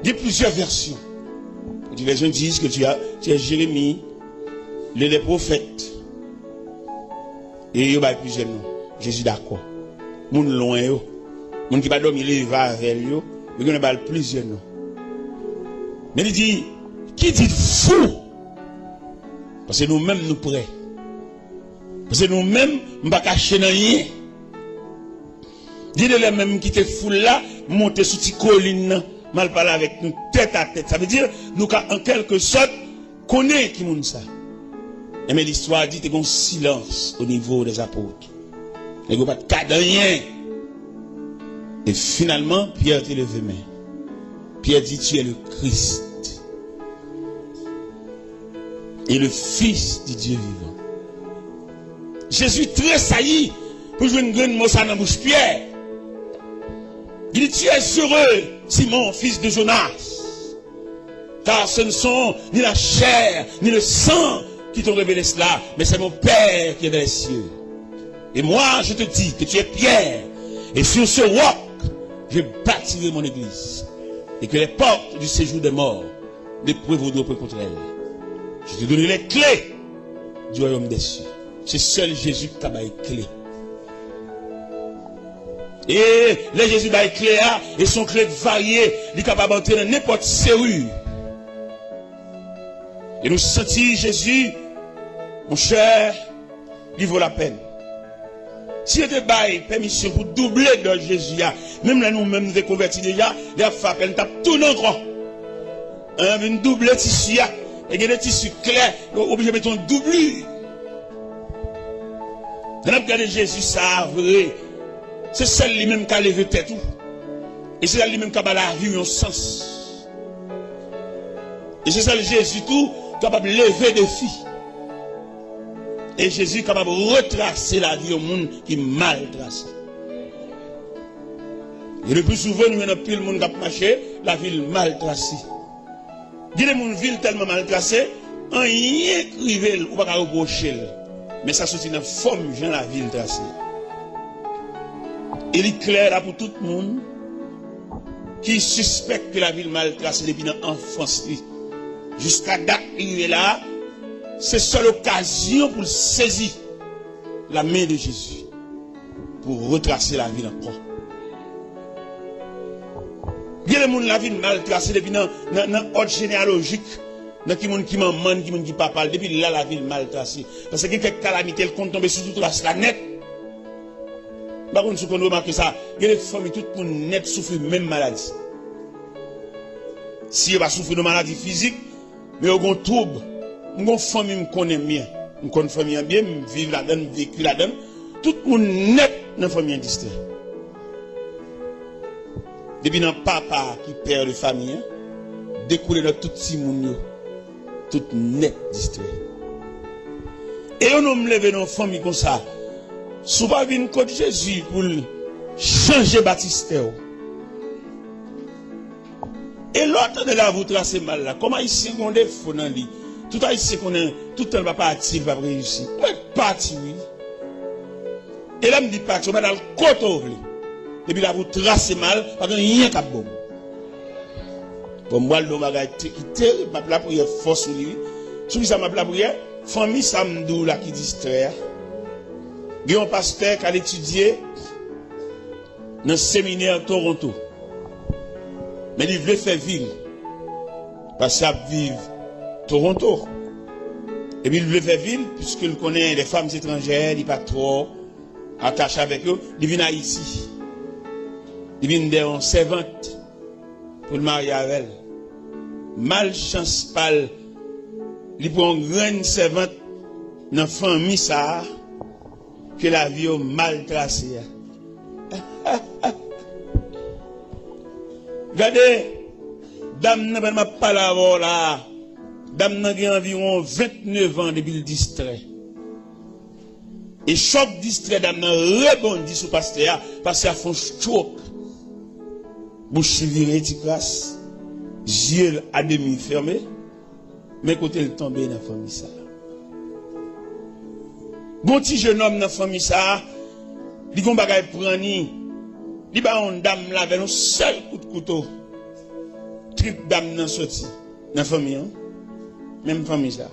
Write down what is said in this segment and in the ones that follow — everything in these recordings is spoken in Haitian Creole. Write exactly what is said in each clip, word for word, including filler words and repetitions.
Il y a plusieurs versions. Des versions disent que tu as, tu es Jérémie, l'un des prophètes. E yo bay plizyè non. Jezi dakò. Moun lwen yo, moun ki pa dòmi leve avè l yo, yo genlè ba l plizyè non. Men li di, qui dites-vous? Paske nou menm nou prè. Paske nou menm, m pa kache nan anyen. Li di lè menm m kite foul la, m monte sou ti kolin nan, m al pale avèk nou tèt a tèt. Sa vle di, nou ka an kèlke sòt konnen ki moun sa. Enben, listwa di te gen yon silans o nivo dè apot. Nèg yo pa t ka di anyen. E finalman, Pyè te leve men. Pyè di, tu es le Christ et le Fils du Dieu vivant. Jezi tresayi pou l jwenn grenn mo sa nan bouch Pyè. Li di, tu es heureux, Simon, fils de Jonas, car ce ne sont ni la chair, ni le sang qui t'ont révélé cela, mais c'est mon Père qui est dans les cieux. Et moi, je te dis que tu es Pierre, et sur ce roc, je bâtirai mon église, et que les portes du séjour des morts ne prévaudront point contre elle. Je te donnerai les clés du royaume des cieux. Se sèl Jezi ki ka bay kle. E lè Jezi bay kle a, e se yon kle k varye, li kapab antre nan nenpòt seri. E nou santi Jezi, monchè, li vo lapèn. Si yo te bay pèmisyon pou double dòz Jezi a, menm lè nou menm nou te konvèti deja, lè y ap fè apèl, n t ap tounen ankò. An, vin double tisi a. E gen de tisi klè, yo oblije mete yon doubli. Lè n ap gade Jezi sa a vre, se sèl li menm ka leve tèt ou. E se sèl li menm ka ba lavi w yon sans. E se sèl Jezi tou kapab leve defi. E Jezi kapab retrase lavi yon moun ki mal trase. E le pli souvan, nou jwenn anpil moun k ap mache, lavi l mal trase. Gen de moun vi l tèlman mal trase, anyen k rive l, ou pa ka repwoche l. Men sa soti nan fòm jan lavi l trase. E li klè la pou tout moun ki sispèk ke lavi l mal trase depi nan anfans li. Jiska dat li rive la, se sèl okazyon pou l sezi la men de Jezi pou retrase lavi l ankò. Gen de moun lavi l mal trase depi nan, nan, nan òd jeneyalojik, nan ki moun ki manman l, ki moun ki papa l, depi la lavi l mal trase. Paske gen kèk kalamite l konn tonbe sou tout ras la nèt. M pa konn si w konn remake sa, gen de fanmi tout moun nèt soufri menm maladi. Si yo pa soufri nan maladi fizik, men yo gon twoub. M gon fanmi m konnen byen. M konn fanmi an byen, m viv ladan l, m veki ladan l. Tout moun nèt nan fanmi an distrè. Depi nan papa ki pè de fanmi an, dekoule nan tout timoun yo, tout nèt distrè. E yon nonm leve nan yon fanmi konsa, si w pa vin kot Jezi pou l chanje batistè w, e lè w tande lavi w trase mal la, kòm Ayisyen gen yon defo nan li, tout Ayisyen konnen, tout tan l pa pati, l p ap reyisi. Mwen pati, wi. E lè m di pati, w mèt al kote w vle. Depi lavi w trase mal, pa gen anyen k ap bon. Bon, m pral di w yon bagay te- ki terib, m ap lapriyè fò sou li, wi. Sou kisa m ap lapriyè? Fanmi sa m di w la ki distrè a. Gen yon pastè k al etidye nan seminè Toronto. Men li vle fè vi l. Pastè ap viv Toronto. Epi li vle fè vi l, piske l konnen les femmes étrangères, li pa twò atache avèk yo, li vin Ayiti. Li vin dèyè yon sèvant pou l marye avè l. Malchans pa l, li pran yon grenn sèvant nan fanmi sa a, ke lavi yo mal trase a. Gade, dam nan, pandan m ap pale avè w la a, dam nan gen anviwon vennèf an depi l distrè. E chòk distrè dam nan rebondi sou pastè a, pastè a fè yon stroke. Bouch li vire ti kras, zye l a demi fèmen. Men kote l tonbe nan fanmi sa a. Gon ti jenòm nan fanmi sa a, li gon bagay pran li, li bay yon dam lavèl yon sèl kout kouto. dam nan soti nan fanmi an, menm fanmi sa.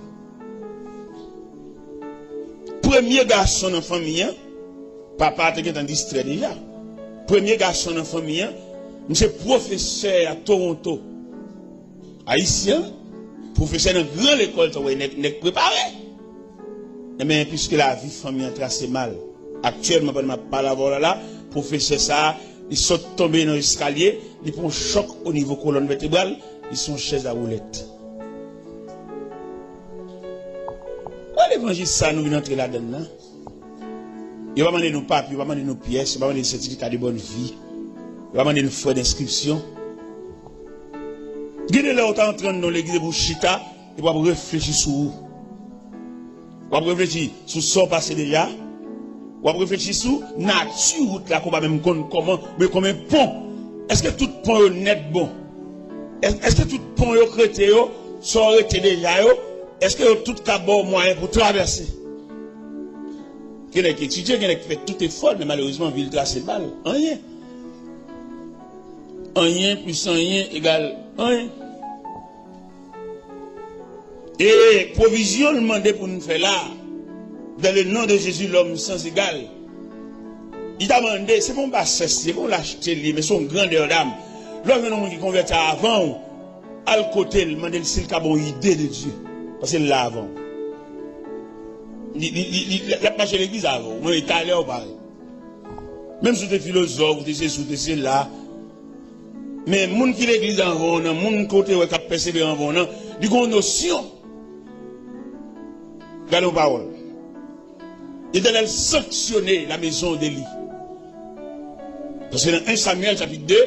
Premye gason nan fanmi an, papa a te gentan distrè deja. Premye gason nan fanmi an, misye pwofesè a Toronto. Ayisyen, pwofesè nan gran lekòl, sa wè nèg, nèg prepare. Enben, piske lavi fanmi an trase mal, aktyèlman, pandan m ap pale avè w la, la, pwofesè sa a, li sot tonbe nan eskalye, li pran yon chòk o nivo kolòn vètebral, li se yon chèz a woulèt. Wè levanjil sa nou vin antre ladann nan. Yo pa mande nou papye, yo pa mande nou pyès, yo pa mande nou sètifika de bòn vi, yo pa mande nou frè denskripsyon. Gen de lè ou ta antre anndan yon legliz epi w chita, epi w ap reflechi sou ou. W ap reflechi sou sa w pase deja. W ap reflechi sou nati wout la ke w pa menm konn kòman, oubyen konbyen pon. Èske tout pon yo nèt bon? Ès-, èske tout pon yo k rete yo, sa w rete deja yo, èske yo tout ka ba w mwayen pou w travèse? Gen nèg ki etidye, gen nèg ki fè tout efò l, men malerezman, vi l trase mal. Anyen. Anyen plis anyen egal anyen. E pwovizyon l mande pou n fè la, dans le nom de Jésus, l'homme sans égal. Li ta mande, se pa yon basès li ye, se pa yon lachte li ye, men se yon grandè dam. Lè w jwenn yon moun ki konvèti avan w, al kote l, mande l si l ka ba w ide de Dye. Paske l la avan w. Li, li, li, li, l ap mache legliz avè w, men talè w pare. Menm si w te filozòf, ou te sesi, ou te sela, men moun ki legliz anvan w nan, moun ke w te wè k ap pèsevere anvan w nan, li gen yon nosyon. Gade yon pawòl. Letènèl sanksyone la maison d'Éli. Paske nan en Samyèl chapit de,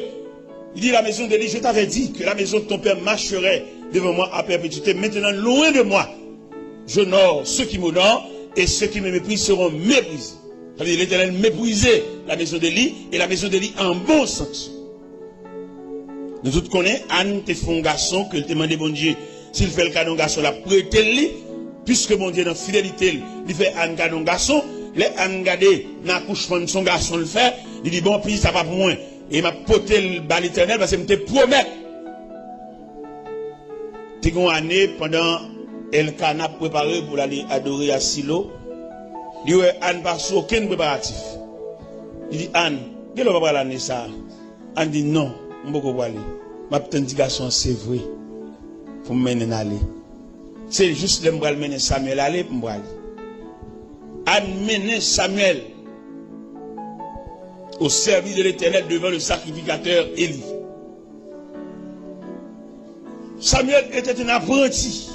li di, la maison d'Éli, je t'avais dit que la maison de ton père marcherait devant moi à perpétuité. Maintenant, loin de moi, j'honore ceux qui m'honorent et ceux qui me méprisent seront méprisés. Sa vle di Letènèl meprize la maison d'Éli, e la maison d'Éli an bon sanksyon. Nou tout konnen, Ann te fè yon gason ke l te mande Bondye, si l fè l kado yon gason, l ap prete l li, piske Bondye nan fidelite l, li fè Ann kado yon gason. Lè Ann gade nan akouchman l, se yon gason l fè, li di, bon, pitit sa pa pou mwen, e m ap pote l ba Letènèl, paske m te pwomèt. Te gen yon ane, pandan Elkana ap prepare pou l ale adore a Silo, li wè Ann pa sou okenn preparatif. Li di, Ann, gen lè w pa pral ane sa a? Ann di, non, m poko prale. M ap tann ti gason an, se vre, pou m mennen l ale. Se jis lè m pral mennen Samyèl ale, m prale. Ann mennen Samyèl au service de l'Éternel devant le sacrificateur Élie. Samuel était un apprenti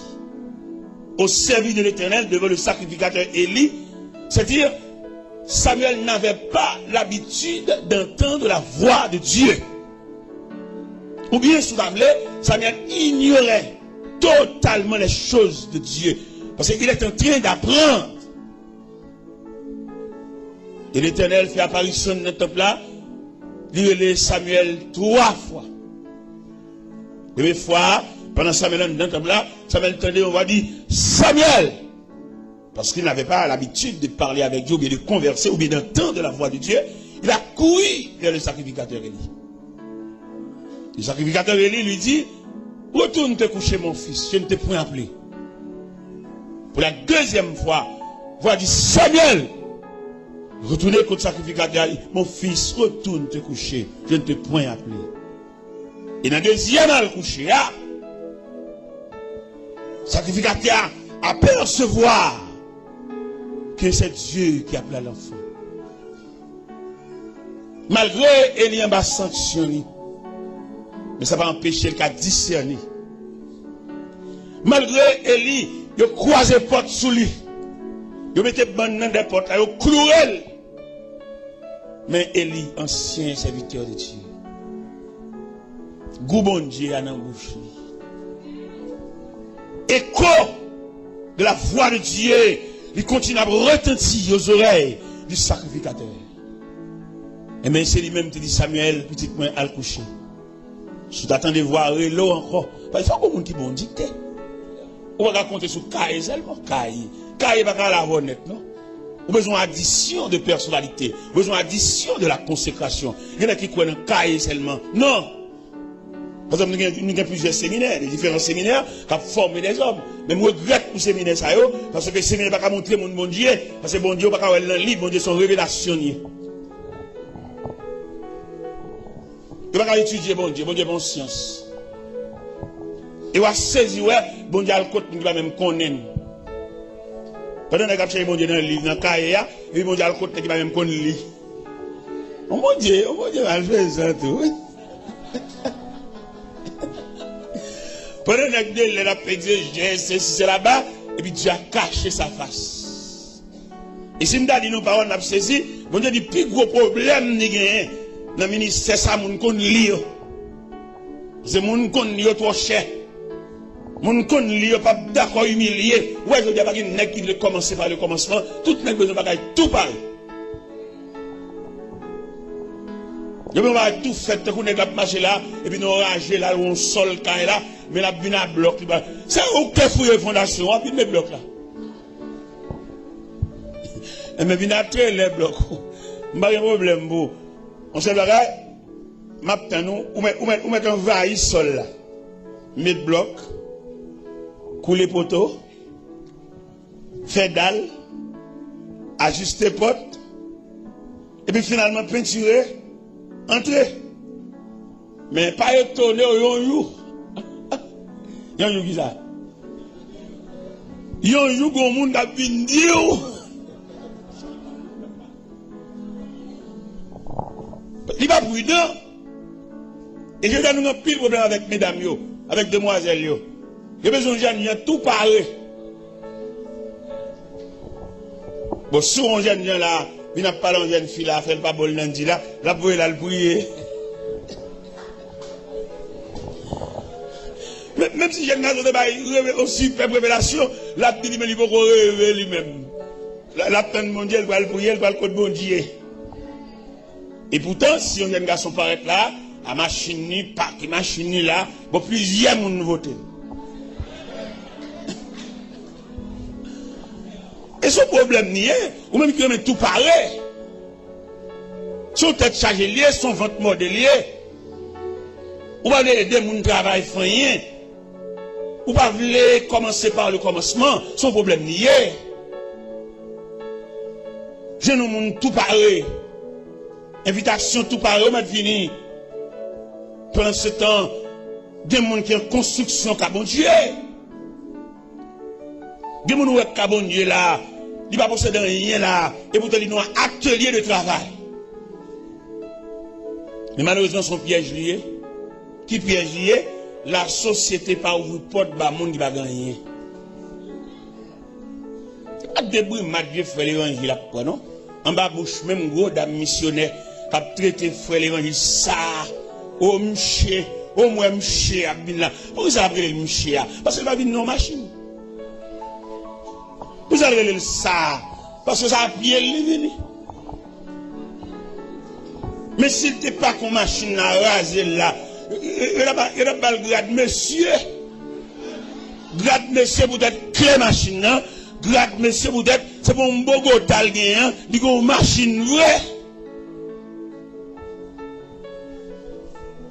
au service de l'Éternel devant le sacrificateur Élie, c'est-à-dire Samuel n'avait pas l'habitude d'entendre la voix de Dieu. Ou bien, si vous voulez, Samuel ignorait totalement les choses de Dieu. Parce qu'il est en train d'apprendre. E Letènèl fè aparisyon l nan tanp la, li rele Samyèl twa fwa. Premye fwa a, pandan Samyèl anndan tanp la, Samyèl tande yon vwa di, Samuel! Parce qu'il n'avait pas l'habitude de parler avec Dieu, ou bien de converser, ou bien d'entendre la voix de Dieu. Il a couru vers le sacrificateur Élie. Le sacrificateur Élie lui dit, retourne te coucher, mon fils, je ne t'ai point appelé. Pour la deuxième fois, voix dit, Samuel, retourne kot sakrifikatè a, mon fils, retourne te coucher, je ne t'ai point appelé. E nan dezyèm al kouche a, sakrifikatè a apercevoir que c'est Dieu qui appela l'enfant. Malgre Eli anba sanksyon li, men sa pa anpeche l ka disène. Malgre Eli, yo kwaze pòt sou li, yo mete bann nan dèyè pòt la, yo kloure l. Men Eli, ansyen sèvitè de Dye, gou Bondye a nan bouch li. Eko de la voix de Dieu, li kontinye ap retanti aux oreilles du sacrificateur. Enben, se li menm te di Samyèl, pitit mwen, al kouche. Si w ta tande vwa rele w ankò, paske fòk yon moun ki bon dikte. Ou pa ka konte sou Kaye sèlman. Kaye, Kaye pa ka al avè w nèt, non. Ou bezwen adisyon de pèsonalite. Ou bezwen adisyon de la konsekrasyon. Gen nèg ki kwè nan Kaye sèlman. Non. Pa egzanp, nou gen, nou gen plizyè seminè, de diferan seminè k ap fòme dèzòm. Men m regrèt pou seminè sa yo, paske seminè pa ka montre moun Bondye, paske Bondye, ou pa ka wè l nan liv, Bondye se yon revelasyon l ye. Yo pa ka etidye Bondye, Bondye pa yon syans. E w a sezi wè, Bondye al kot moun ki pa menm konnen l. Pandan nèg ap chèche Bondye nan liv, nan kaye a, epi Bondye al kot nèg ki pa menm konn li. On Bondye, on Bondye malfezan tou, wi. Pandan nèg de lè l ap egzejèz, sesi, sela, epi Dye a kache sa fas. E si m ta di nou pawòl, n ap sezi, Bondye di pi gwo pwoblèm li genyen nan ministè sa, moun konn li yo. Se moun konn li yo twò chè. Moun konn li yo p ap dakò imilye. Ou wè, jodi a pa gen nèg ki vle kòmanse pa le kòmansman. Tout nèg bezwen bagay tou pare. Yo bezwen bagay tou fèt, tankou nèg la ap mache la, epi nan raje la, yon sòl kay la, men l ap vin a blòk li ba. Se ou k te fouye fondasyon, w ap vin met blòk la. Enben, vin a trelè blòk ou. M pa gen pwoblèm pou ou. Yon sèl bagay, m ap tann ou, ou mèt, ou mèt, ou mèt anvayi sòl la. Met blòk, koule poto, fè dal, ajiste pòt, epi finalman pentire, antre. Men pa etone w yon jou. Yon jou kisa? Yon jou gon moun k ap vin di w. Li pa pridan. E jodi a nou gen anpil pwoblèm avèk medam yo, avèk demwazèl yo. Yo bezwen yon jèn jan tou pare. Bon, si yon jèn jan la vin ap pale yon jèn fi la, fè l pa bon nan di la, l ap voye l al priye. Men, menm si jèn gason te bay reve-, yon sipèb revelasyon, l ap di li menm li poko reve li menm. L, l ap tann Bondye, l pral priye, l pral kot Bondye. Epoutan, si yon jèn gason parèt la, a machin li, pake machin li la, bon, plizyè moun vote. E se yon pwoblèm li ye, ou menm ki renmen tou pare. Se yon tèt chaje li ye, se yon vant mòde li ye. Ou pa vle ede moun travay fè anyen. Ou pa vle kòmanse pa le kòmansman, se yon pwoblèm li ye. Jwenn yon moun tou pare. Envitasyon tou pare, ou mèt vini. Pandan se tan, gen moun ki an konstriksyon ka Bondye. Gen moun ou wè ka Bondye la, li pa posede anyen la, epoutan li nan yon atelye de travay. Men malerezman, se yon pyèj li ye. Ki pyèj li ye? Lasosyete pa ouvri pòt ba moun ki pa gen anyen. Se pa de brimad vye frè levanjil ap pran, non. Anba bouch menm gwo dam misyonè k ap trete frè levanjil sa. O, msye, o, m wè msye ap vin la. Poukisa y ap rele l msye a? Paske l pa vin nan yon machin. Poukisa l rele l sa? Paske se a pye l li vini. Men si l te pake yon machin la, raze l la, yo t ap, yo t ap ba l grad mesye. Grad mesye poutèt kle machin nan, grad mesye poutèt se pa yon Bogota l genyen, li gen yon machin vre.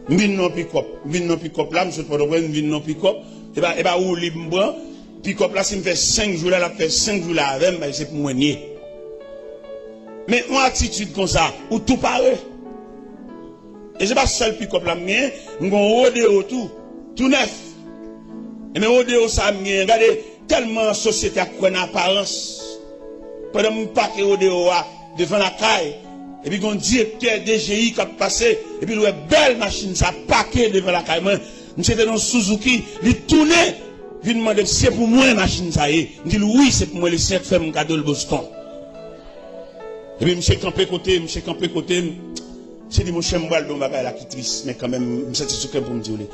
M vin nan pikòp, m vin nan pikòp la, m sot Pòtoprens, m vin nan pikòp. E pa, e pa woulib m pran. Pikòp la, si m fè senk jou la, l ap fè senk jou la avè m, paske se pou mwen l ye. Men yon atitid konsa, ou tou pare. E se pa sèl pikòp la m genyen, m gen yon Rodeo tou, tou nèf. Ebyen Rodeo sa a m genyen, gade, tèlman sosyete a kwè nan aparans. Pandan m pake Rodeo a devan lakay, epi gen yon direktè D G I k ap pase, epi l wè bèl machin sa pake devan lakay mwen. Misye te nan Suzuki, li tounen, vin mande m si se pou mwen machin sa ye. M di l wi, se pou mwen, li se fè m kado l Boston. Epi misye kanpe kote m, misye kanpe kote m. Misye di, monchè, m pral di yon bagay la ki tris, men kanmenm, m santi sou kè m pou m di w li.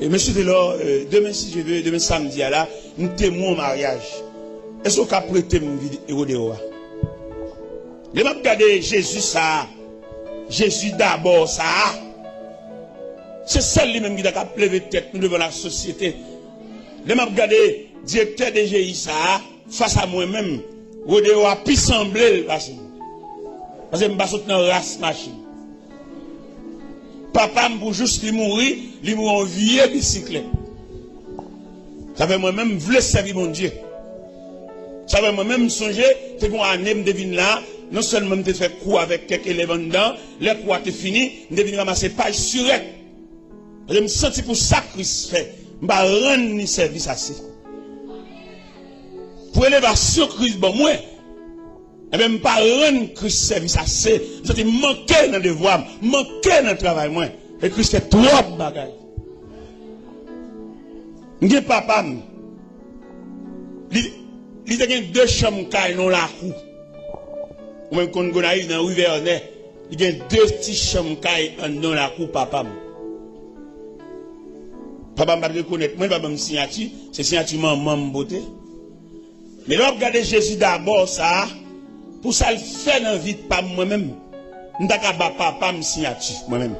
E, mesye Telor, euh, demen, si Dye vle, demen samdi a la, m temwen yon maryaj. Èske w ka prete m vid-, Rodeo a? Lè m ap gade Jezi sa a, Jezi dabò sa a, se sèl li menm ki ta kab leve tèt nou devan lasosyete. Lè m ap gade direktè D G I sa a, fas a mwen menm, Rodeo a pi sanble l pase m. Paske m pa sot nan ras machin. Papa m, pou jous li mouri, li mouri yon vye bisiklèt. Sa fè mwen menm, m vle sèvi Bondye. Sa fè mwen menm, m sonje, te gon ane m te vin la, non sèlman m te fè kou avèk kèk elèv anndan, lè kou a te fini, m te vin ranmase paj sirèt. Paske m santi pou sa Kris fè, m pa rann li sèvis ase. Pou elevasyon Kris ban mwen, Ebyen, m pa rann Kris sèvis ase. M santi m manke nan devwa m, m manke nan travay mwen. E Kris fè twòp bagay. M gen papa m. Li, li te gen de chanm kay nan yon lakou. Ou menm konn Gonayiv, nan ri Vènè. Li gen de ti chanm kay anndan lakou papa m. Papa m pa t rekonèt mwen, li pa ban m siyati. Se siyati manman m pote. Men lè w ap gade Jezi dabò sa a, pou sa l fè nan vi pa m mwen menm, m ta ka ba papa m siyati, mwen menm.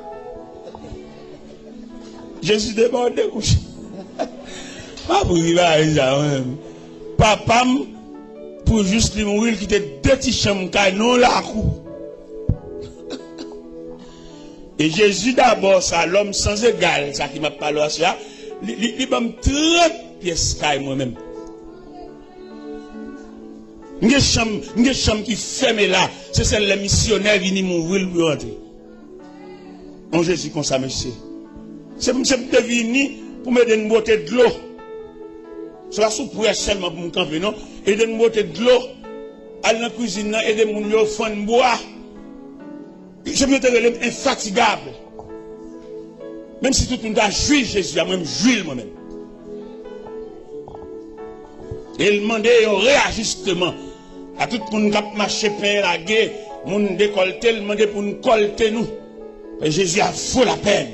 Jezi debòde kouche. M ap ri bagay sa mwen menm. Papa m, pou jous li mouri, l kite de ti chanm kay nan yon lakou. E Jezi dabò sa, lòm sans egal, sa ki m ap pale w aswè a, li, li, li ban m trant pyès kay mwen menm. M gen chanm, m gen chanm ki fèmen la. Se sèl lè misyonè vini m ouvri l pou yo antre. On Jezi konsa, mesye. Se, se pou te vini pou m ede n bwote dlo. Se pa sou prè sèlman pou m kanpe, non. Ede n bwote dlo. Al nan kwizin nan, ede moun yo fann bwa. Se pou yo te rele m enfatigab. Menm si tout moun ta jwi Jezi a, mwen, m jwi l mwen menm. E l mande yon reyajisteman a tout moun k ap mache penyen lage, moun dekòlte, l mande pou n kòlte nou. Jezi a vo lapèn.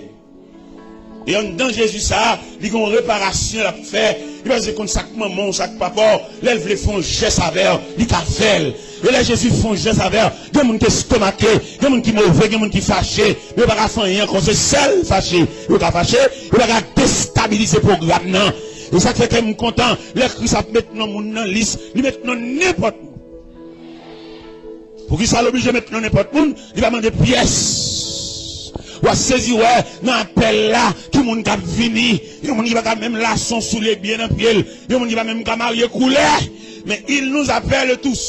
E anndan Jezi sa a, li gen yon reparasyon l ap fè. Li pa bezwen konn sa k manman w, sa k papa w. Lè l vle fè yon jès avè w, li ka fè l. E lè Jezi fè yon jès avè w, gen moun ki estomake, gen moun ki move, gen moun ki fache. Men yo pa ka fè anyen ankò, se sèl fache. Yo ka fache, yo pa ka destabilize pwogram nan. E sa k fè kè m kontan, lè Kris ap met non moun nan lis, li met non nenpòt moun. Poukisa l oblije met non nenpòt moun? Li pa mande pyès. W a sezi wè nan apèl la ki moun k ap vini. Yon moun ki pa ka menm lase yon soulye byen nan pye l. Yon moun ki pa menm ka marye koulè. Men il nous appelle tous.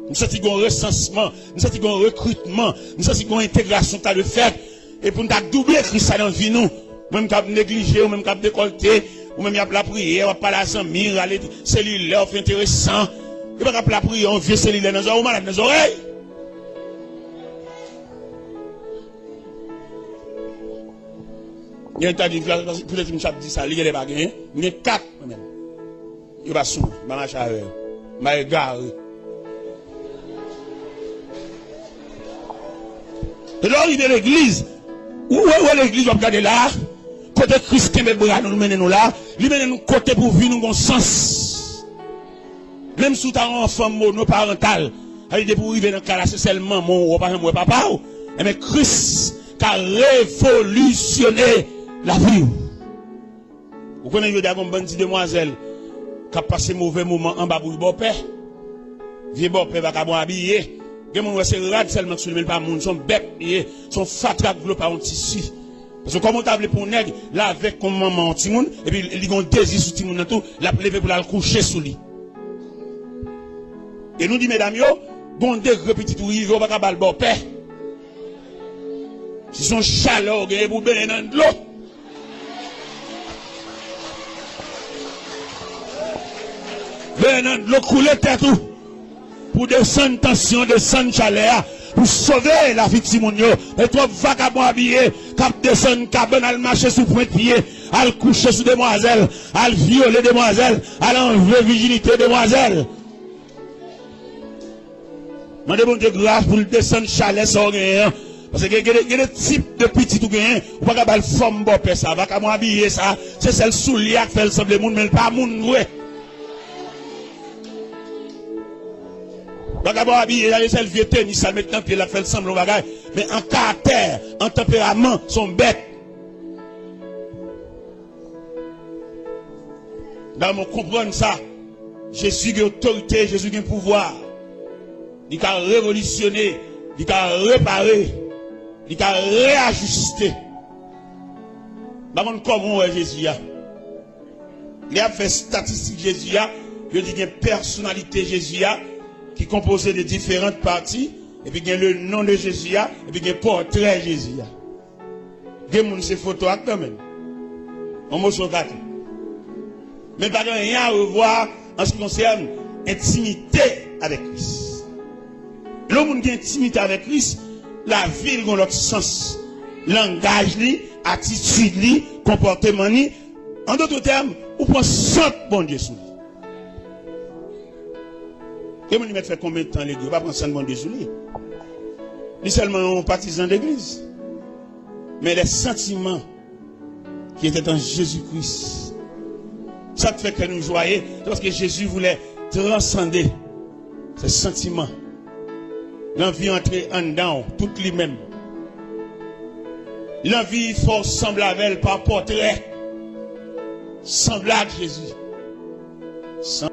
M santi gen yon resansman, m santi gen yon rekritman, m santi gen yon entegrasyon ki ta dwe fèt. E pou n ta double Kris la nan vi nou. Mwen, m k ap neglije, ou menm k ap dekòlte, ou menm y ap lapriyè, w ap pale a zanmi, rale selilè, w ap fè enteresan. Yo pa k ap lapriyè, yon vye selilè nan zòrèy, ou malad nan zòrèy. Gen ta di, poutèt m t ap di sa, li genlè pa genyen. M gen kat, mwen menm. Yo pa sou mwen, m pa mache avè yo. M pa egare. E lè w rive legliz, ou wè, wè legliz w ap gade la, kote Kris kenbe bra nou, l mennen nou la, li mennen nou kote pou vi nou gon sans. Menm si w ta yon anfan monoparantal, sa vle di depi w rive nan kay la, se sèl manman w wè, w pa janm wè papa w, enben Kris ka revolisyone lavi w. Ou konnen jodi a gon bann ti demwazèl k ap pase move moman anba bouch bòpè. Vye bòpè vakabon abiye. Gen moun wè se rad sèlman k sou li, men li pa moun, se yon bèt li ye, se yon fatra k vle pa yon tisi. Paske kòman w ta vle pou yon nèg lave kon manman yon timoun, epi li gen yon dezi sou timoun nan tou, l ap leve pou l al kouche sou li. E nou di medam yo, gon degre pitit ou rive, ou pa ka ba l bòpè. Si se yon chalè w genyen pou w benyen nan dlo, benyen nan dlo, koule tèt ou. Pou desann tansyon, desann chalè a, pou sove lavi timoun yo. Men twòp vakabon abiye k ap desann kabann, al mache sou pwent pye, al kouche sou demwazèl, al vyole demwazèl, al anlve vijinite demwazèl. Mande Bondye gras pou l desann chalè sa w genyen an. Paske gen, gen, gen de tip de pitit ou genyen, ou pa ka ba l fòm bòpè sa, vakabon abiye sa, se sèl soulye a k fè l sanble moun, men l pa moun vre. Vakabon abiye, gade sèl vye tenis sa l met nan pye l ap fè l sanble yon bagay. Men an karaktè, an tanperaman, se yon bèt. Dam, ou konprann sa. Jezi gen otorite, Jezi gen pouvwa. Li ka revolisyone Li ka repare, li ka reyajiste. M pa konn kòman w wè Jezi a. Lè y ap fè estatistik Jezi a, yo di gen pèsonalite Jezi a ki konpoze de diferan pati, epi gen le non de Jezi a, epi gen pòtrè Jezi a. Gen moun se foto ak kanmenm. Yon moso kato. Men pa gen anyen a revwa an se ki konsène entimite avèk Kris. Lè yon moun gen entimite avèk Kris, lavi l gen yon lòt sans. Langaj li, atitid li, konpòteman li. An dòt tèm, ou pran sant Bondye sou li. Gen moun li mèt fè konbyen tan legliz, yo pa pran sant Bondye sou li. Li sèlman yon patizan legliz. Men les sentiments qui étaient en Jésus-Christ. Sa k fè kè nou jwaye, se paske Jezi voulait transcender ces sentiments. L anvi antre anndan w, tout li menm. L anvi fè w sanble avè l pa pòtrè. Sanble ak Jezi. San-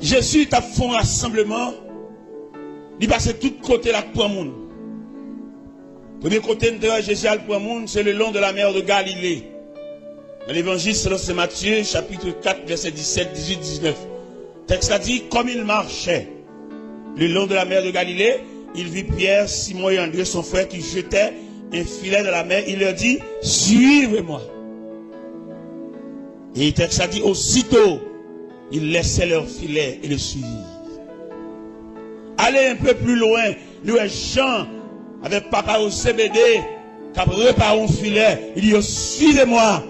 Jezi t ap fè yon rasanbleman, li pase tout kote l ap pran moun. Premye kote n te wè Jezi al pran moun, se le long de la mer de Galilée. Dans l'Évangile selon saint Matthieu, chapitre quatre, versets dix-sept, dix-huit, dix-neuf. Texte a dit, comme il marchait le long de la mer de Galilée, il vit Pierre, Simon et André, son frère, qui jetaient un filet dans la mer. Il leur dit, suivez-moi. Et texte a dit, aussitôt, ils laissaient leur filet et le suivirent. Allez un peu plus loin, li wè Jan avèk papa yo Zebede k ap repare yon filè. Li di yo, suivez-moi.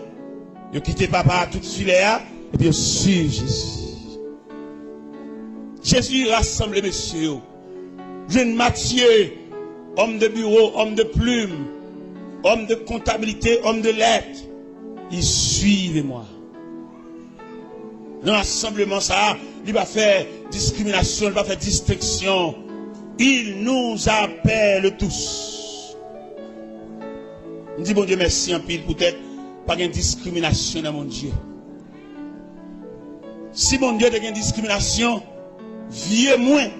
Yo kite papa a, tout filè a, epi yo suiv Jezi. Jezi rasanble mesye yo. Jwenn Matye, homme de bureau, homme de plume, homme de comptabilité, homme de lettres. Il dit, suivez-moi. Nan rasanbleman sa a, li pa fè diskriminasyon, li pa fè distenksyon. Il nous appelle tous. M di Bondye mèsi anpil poutèt pa gen diskriminasyon nan Bondye. Si Bondye te gen diskriminasyon, vye mwen.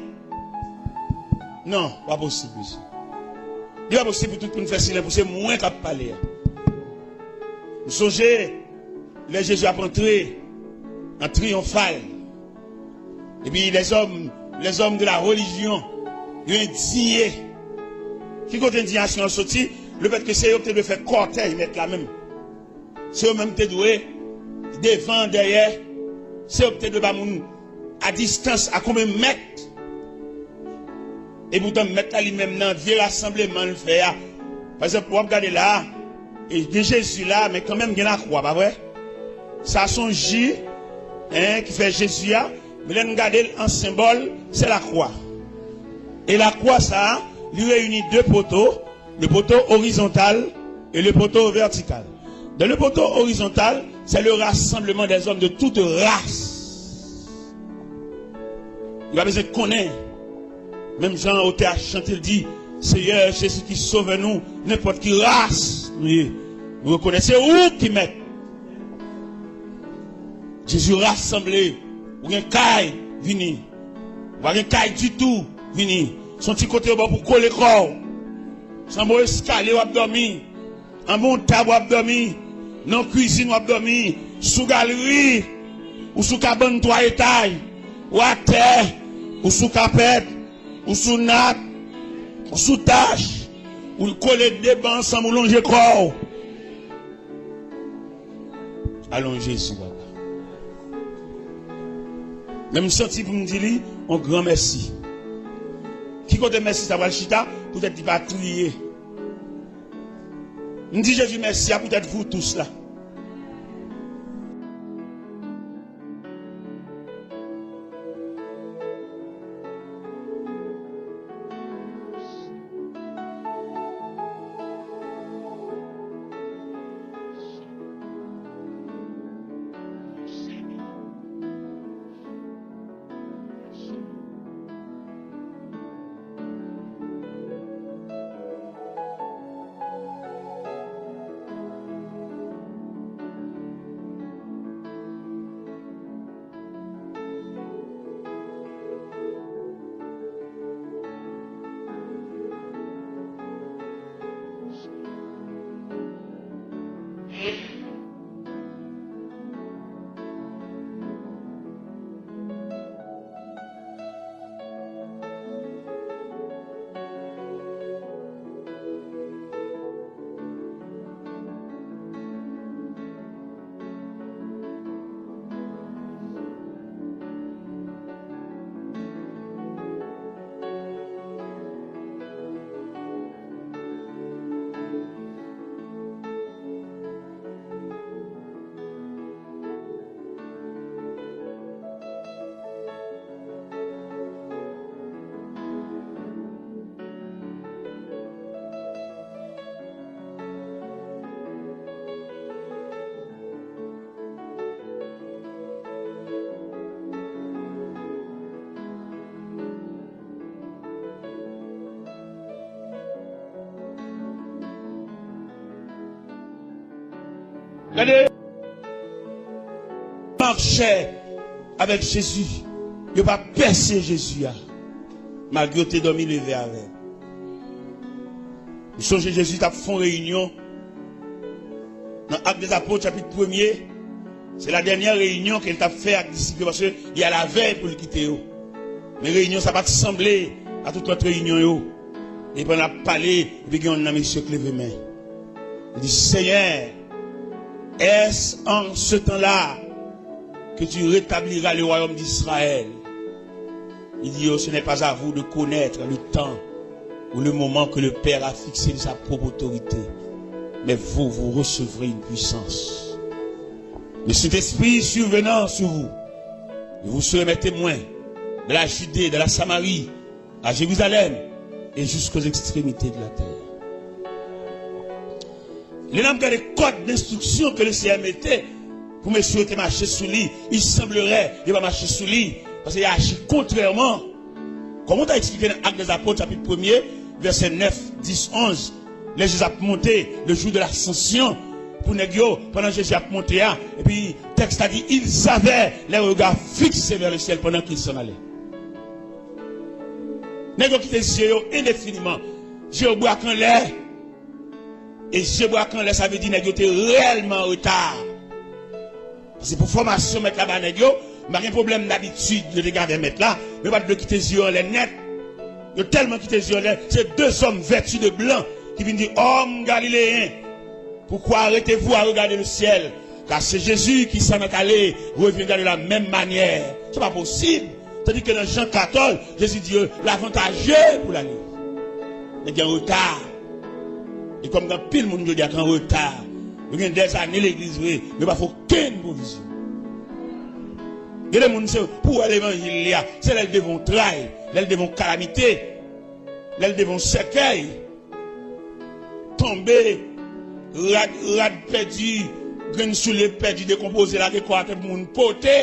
Non, pa posib, mesye. Li pa posib pou tout moun fè silans, pou se mwen k ap pale a. M sonje lè Jezi ap antre an triyonfal. Epi lèzòm, lèzòm de la relijyon, yo endiye. Ki kote endiyasyon an soti? Lefètke se yo ki te dwe fè kòtèj mèt la menm. Se yo menm ki te dwe devan, dèyè. Se yo ki te dwe ba moun a distans, a konbyen mèt. Epoutan, mèt la li menm nan vye rasanbleman l fè a. Pa egzanp, w ap gade la, e gen Jezi la, men kanmenm gen lakwa, pa vre? Sa se yon ji, en, ki fè Jezi a, men lè n gade l an senbòl, se lakwa. E lakwa sa a, li reyini de poto, le poteau horizontal et le poteau vertical. Dans le poteau horizontal, c'est le rassemblement des hommes de toute race. Yo pa bezwen konnen. Menm jan otè a chante, l di, Seyè Jezi ki Sovè nou, nenpòt ki ras nou ye, nou rekonèt se ou ki mèt. Jezi rasanble, ou gen kay, vini. Ou pa gen kay ditou, vini. Se yon ti kote yo ba w pou kole kò w. Se anba yon eskalye w ap dòmi. Anba yon tab w ap dòmi. Nan kwizin w ap dòmi. Sou galri. Ou sou kabann twa etay. Ou atè. Ou sou kapèt. Ou sou nat. Ou sou tach. Ou kole de ban ansanm, ou lonje kò w. Alon Jezi, papa. Men m santi pou m di li yon gran mèsi. Ki kote mèsi sa pral chita? Poutèt li pa triye. M di Jezi mèsi a poutèt vous tous la. Gade, mache avèk Jezi, yo pa pèse Jezi a, malgre yo te dòmi leve avè l. M sonje Jezi t ap fè yon reyinyon nan Actes des Apôtres, chapit premye. Se la dènyè reyinyon ke l t ap fè ak disip yo, paske li al avè yo pou l kite yo. Men reyinyon sa pa t sanble a tout lòt reyinyon yo. E pandan l ap pale, epi gen youn nan mesye k leve men. Li di, Seigneur, est-ce en ce temps-là que tu rétabliras le royaume d'Israël? Il dit, oh, ce n'est pas à vous de connaître le temps ou le moment que le Père a fixé de sa propre autorité, mais vous, vous recevrez une puissance. Le Saint-Esprit survenant sur vous, et vous serez mes témoins dans la Judée, dans la Samarie, à Jérusalem et jusqu'aux extrémités de la terre. Lè n ap gade kòd enstriksyon ke Leseyè mete pou mesye yo te mache sou li, il semblerait yo pa mache sou li, paske yo aji kontrèman. Kòman w ta eksplike nan Actes des Apôtres, chapit premye, vèsè nèf, dis, onz, lè Jezi ap monte, le jour de l'ascension, pou nèg yo, pandan Jezi ap monte a, epi tèks la di, ils avaient les regards fixés vers le ciel pendant qu'ils s'en allaient. Nèg yo kite zye yo endefiniman. Zye yo brak anlè. E zye brak anlè, sa vle di nèg yo te reyèlman an reta. Paske pou fòmasyon mèt la ba nèg yo, m pa gen pwoblèm dabitid yo te gen avè mèt la, men yo pa t vle kite zye yo anlè nèt. Yo tèlman kite zye yo anlè, se de zòm vèti de blan ki vin di, Hommes galiléens, pourquoi arrêtez-vous à regarder le ciel? Car ce Jésus qui s'en est allé reviendra de la même manière. Se pa posib. Tandis que dans Jean quatorze, Jésus dit, euh, l'avantage pour l'aller. Nèg gen reta. E kòm gen anpil moun jodi a ki an reta, yo gen dèzane legliz vre, men yo pa fè okenn pwovizyon. Gen de moun se pou wè levanjil li a, se lè l devan yon tray, lè l devan yon kalamite, lè l devan yon sèkèy, tonbe, Rad, rad pèdi, grenn soulye pèdi, dekonpoze, lage kò atè pou moun pote.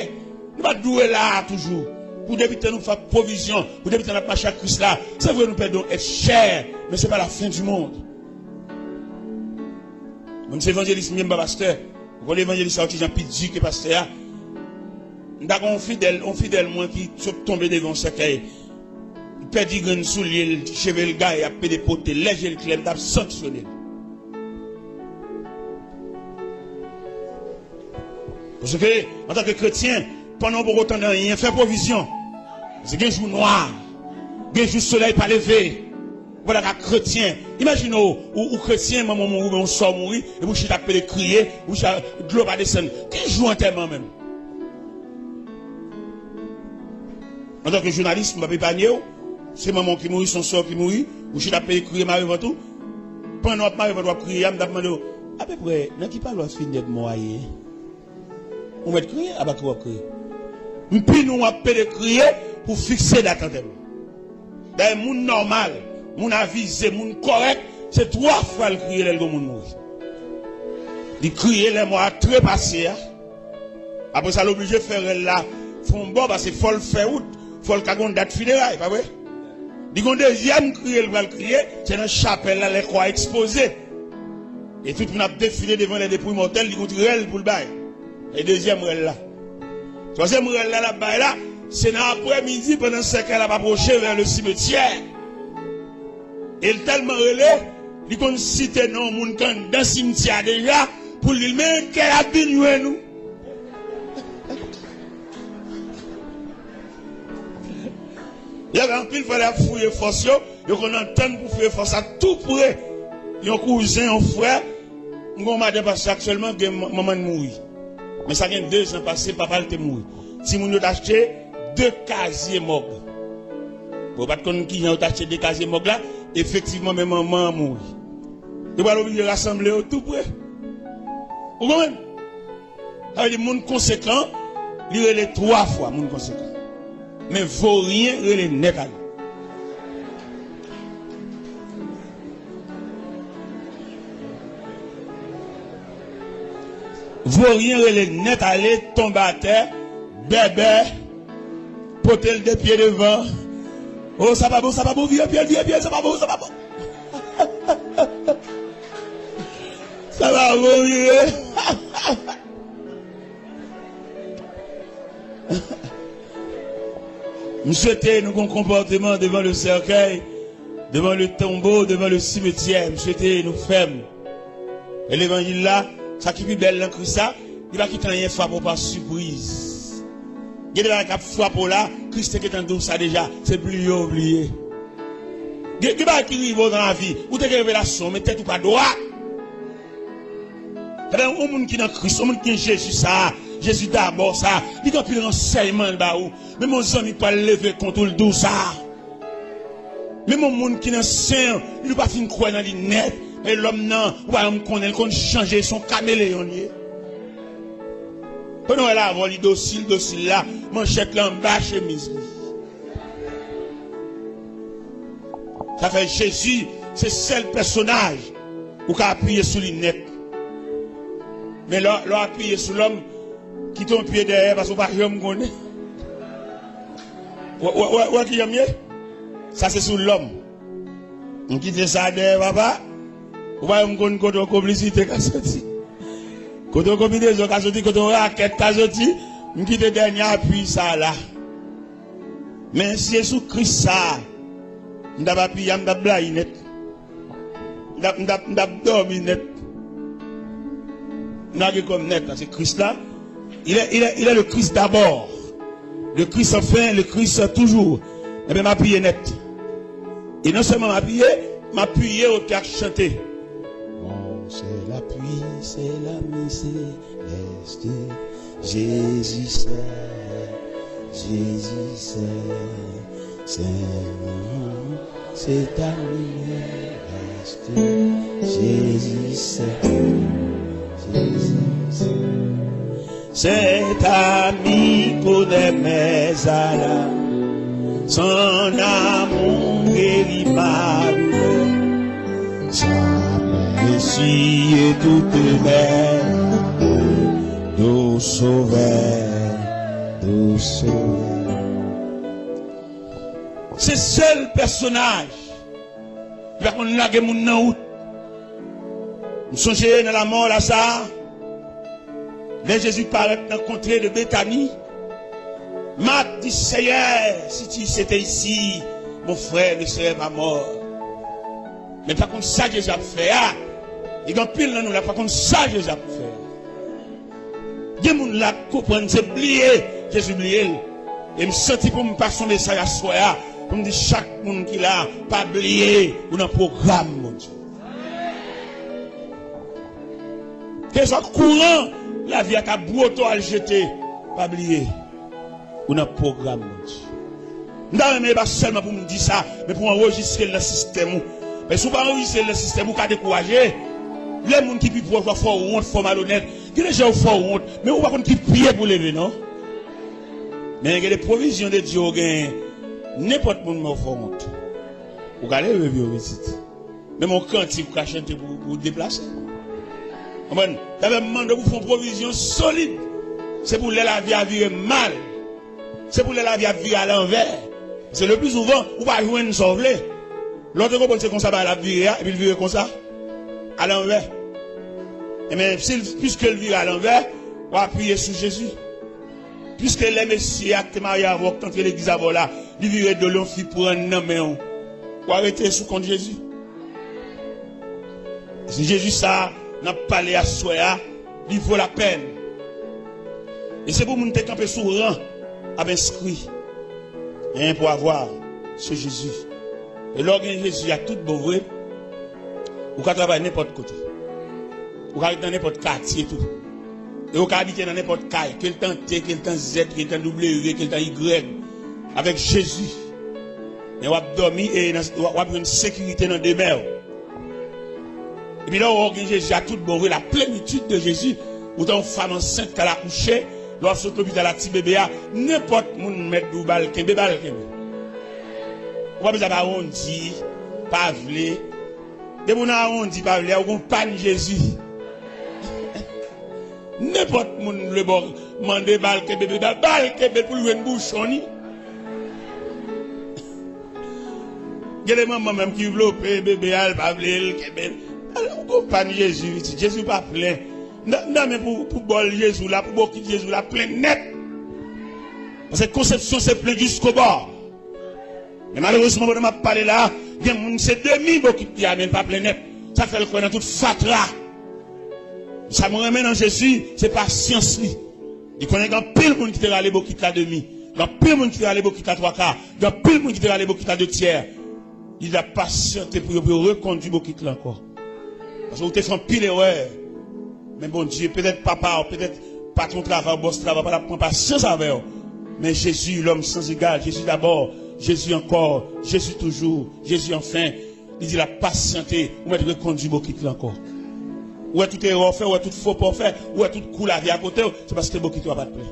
Nou pa dwe la a toujou. Pou depi tan nou fè pwovizyon, pou depi tan n ap mache ak Kris la, se vre nou pèdi yon èt chè, men se pa la fen di mond. Mwen, se evanjelis m ye, m pa pastè. Ou konn evanjelis sa, yon ti jan pi di ke pastè a. M ta gen yon fidèl, yon fidèl mwen ki sot tonbe devan yon sèkèy. Li pèdi grenn soulye l, cheve l gaye, ap pede pote l. Lè je l klè, m t ap sanksyone l. Paske, antanke kretyen, pandan w poko tande anyen, fè pwovizyon. Paske gen jou nwa, gen jou solèy pa leve. Ou pa ta ka kretyen. Imajine w, ou, ou kretyen, manman w mouri, oubyen yon sè w mouri, epi ou chita ap pede kriye, ou chita, dlo pa desann. Ki jou antèman menm? Antanke jounalis, m p ap epanye w. Se manman w ki mouri, se yon sè w ki mouri, ou chita ap pede kriye, mare vant ou. Pandan w ap mare vant, w ap kriye a, m t ap mande w, apeprè, nan ki palwa finèb mò a ye? Ou mèt kriye, a pa ki w ap kriye. M pi nou w ap pede kriye pou fikse dat antèman. Dayè, moun nòmal, moun avize, moun kòrèk, se twa fwa l kriye lè l gen moun mouri. Li kriye lè mò a trepase a. Apre sa, l oblije fè rèl la fè yon bò, paske fò l fè wout, fò l ka gen yon dat fineray, pa vre? Li gen yon dezyèm kriye l pral kriye, se nan chapèl la, lè kò a ekspoze. E tout moun ap defile devan lè depouy mòtèl, li gen yon ti rèl pou l bay. E dezyèm rèl la. Twazyèm rèl la l ap bay la, se nan aprèmidi, pandan sèkèy la ap apwoche vè le simetyè. E l tèlman rele, li konn site non moun k anndan simtyè a deja, pou l di l, men kè l ap vin jwenn ou. Lè anpil fwa lè y ap fouye fòs yo, yo konn antann pou fouye fòs la tou pre yon kouzen, yon frè. M gen yon madanm pastè aktyèlman, gen man-, manman l mouri. Men sa gen dezan pase, papa l te mouri. Timoun yo t achte de kazye mòg. Bon, yo pa t konn kijan yo t achte de kazye mòg la. Efektivman, men manman an mouri. Yo pral oblije rasanble yo tou pre. Ou konprann? Sa vle di moun konsekan, li rele twa fwa moun konsekan. Men voryen rele nèt ale. Voryen rele nèt ale, tonbe atè, bèbè, pote l de pye devan. O, sa pa bon, sa pa bon, vire pye l, vire pye l, sa pa bon, sa pa bon. Sa pa bon, vire. M swete nou gen yon konpòteman devan le sèkèy, devan le tonbo, devan le simetyè. M swete nou fèm. E levanjil la, sa ki pi bèl nan Kris la, li pa kite anyen frape w pa sipriz. Gen de bagay k ap frape w la, Kris te gentan di w sa deja, se bliye w bliye. Gen, gen bagay ki rive w nan lavi, ou te gen revelasyon, men tèt ou pa dwat. Tande, yon moun ki nan Kris, yon moun ki gen Jezi sa, Jezi dabò sa, li gen anpil ransèyman l ba ou. Menm yon zanmi pral leve kont ou, l di w sa. Menm yon moun ki nan sen, li pa fin kwè nan li nèt. E lòm nan, ou pa janm konnen, li konn chanje, se yon kameleyon li ye. Pandan w wè l avè w, li dosil, dosil la, manchèt la anba chemiz li. Sa fè Jezi se sèl pèsonaj ou ka apiye sou li nèt. Men lè, lè w apiye sou lòm, kite yon pye dèyè, paske w pa janm konnen. Wè, wè, wè, wè kijan m ye? Sa se sou lòm. M kite sa dèyè, papa. Ou pa janm konn kote yon konplisite ka soti. Kote yon konbinezon ka soti, kote yon rakèt ka soti. M kite dènye apui sa la. Men si se sou Kris sa, m t ap apiye a, m t ap blayi nèt. M t ap, m t ap, m t ap dòmi nèt. M lage kò m nèt, paske Kris la, il est, il est, il est le Christ d'abord. Le Christ enfin, le Christ toujours. Ebyen, m apiye nèt. E non sèlman m apiye, m apiye oke ak chante. Bon, c'est l'appui, c'est l'ami, c'est l'est. Jésus seul, Jésus seul, c'est l'amour, c'est ta lumière reste. Jésus seul, Jésus seul, c'est ta mi connaît mes alarmes. Son amour guérit ma douleur. Jamais Jésus est toute mer, doux sauveur, doux sauveur. Se sèl pèsonaj ki pa konn lage moun nan wout. M sonje nan lanmò Laza, lè Jezi parèt nan kontre de Betani, Mat di, Seyè, si tu étais ici, mon frère ne serait pas mort. Men pa konn sa Jezi ap fè a. E gen anpil nan nou la pa konn sa Jezi ap fè. Gen moun la k konprann se bliye Jezi bliye l. E m santi pou m pase yon mesaj aswè a, pou m di chak moun ki la, pa bliye ou nan pwogram Bondye. Keswa kouran lavi a ka bwote w al jete, pa bliye ou nan pwogram Bondye. M ta renmen pa sèlman pou m di sa, men pou w anrejistre l nan sistèm ou. Men si w pa anrejistre l nan sistèm ou, ou ka dekouraje. Lè moun ki pi pwòch ou a fè w wont, fè w malonèt, gen de jan yo fè w wont, men ou pa konn ki pye pou leve non. Men gen de pwovizyon de Dye ou genyen. Nenpòt moun men w fè w wont, ou ka leve pye w pitit. Menm yon kantik ou ka chante pou, pou deplase. Konprann? Sa fè m mande w pou fè yon pwovizyon solid. Se pou lè lavi a vire mal. Se pou lè lavi a vire alanvè. Se le pli souvan, ou pa jwenn sa w vle. Lè w te konprann se konsa bagay la ap vire a, epi l vire konsa, alanvè. Ebyen, si l, piske l vire alanvè, w apiye sou Jezi. Piske lè mesye a ki te marye avè w, ki t antre legliz avè w la, li vire do l, yon fi pran nan men w, w a rete sou kont Jezi. Se Jezi sa a n ap pale aswè a, li vo lapèn. E se pou moun te kanpe sou ran ap enskri. Rien pour avoir, se Jezi. E lè w gen Jezi a tout bon vre, ou ka travay nenpòt kote. Ou ka ret nan nenpòt katye tou. E ou ka abite nan nenpòt kay, ke l t an T, ke l t an Z, ke l t an W, ke l t an Y. Avèk Jezi, men w ap dòmi e nan, w ap jwenn sekirite nan demè w. Epi lè w wè w gen Jezi a tout bon vre, la plenitid de Jezi, ou tan yon fanm ansent k al akouche, lè w ap sot lopital ak ti bebe a, nenpòt moun mèt di w ba l kenbe, ba l kenbe. Ou pa bezwen ap awondi, pa vle. Depi w nan awondi, pa vle a, ou gon pàn Jezi. Nenpòt moun vle ba w, mande ba l kenbe bebe a, ba l kenbe l pou l jwenn bouchon li. Gen de manman menm ki vlope bebe a, l pa vle l kenbe l. Ou konprann Jezi pitit. Jezi pa plen. Nan, nan men pou, pou bòl Jezi w la, pou bokit Jezi w la plen nèt. Paske konsepsyon se plen jiskobò. Men malerezman, pandan m ap pale la, gen moun se demi bokit li a, men l pa plen nèt. Sa fè l kwè nan tout fatra. Sa mwen renmen nan Jezi, se pasyans li. Li konnen gen anpil moun ki te rale bokit la demi. Gen anpil moun ki te rale bokit la twa ka. Gen anpil moun ki te rale bokit la de tyè. Li t ap pasyante pou yo, pou yo rekondui bokit la ankò. Paske ou te fè anpil erè. Men Bondye, petèt papa w, petèt patwon travay w, bòs travay w, pa t ap pran pasyans avè w. Men Jezi, l'homme sans égal, Jezi dabò, Jezi ankò, Jezi toujou, Jezi anfen. Li di l ap pasyante, ou mèt rekondui bokit la ankò. Ou wè tout erè w fè, ou wè tout fo pa w fè, ou wè tout kou lavi a pote w, se paske bokit ou a pa t plen.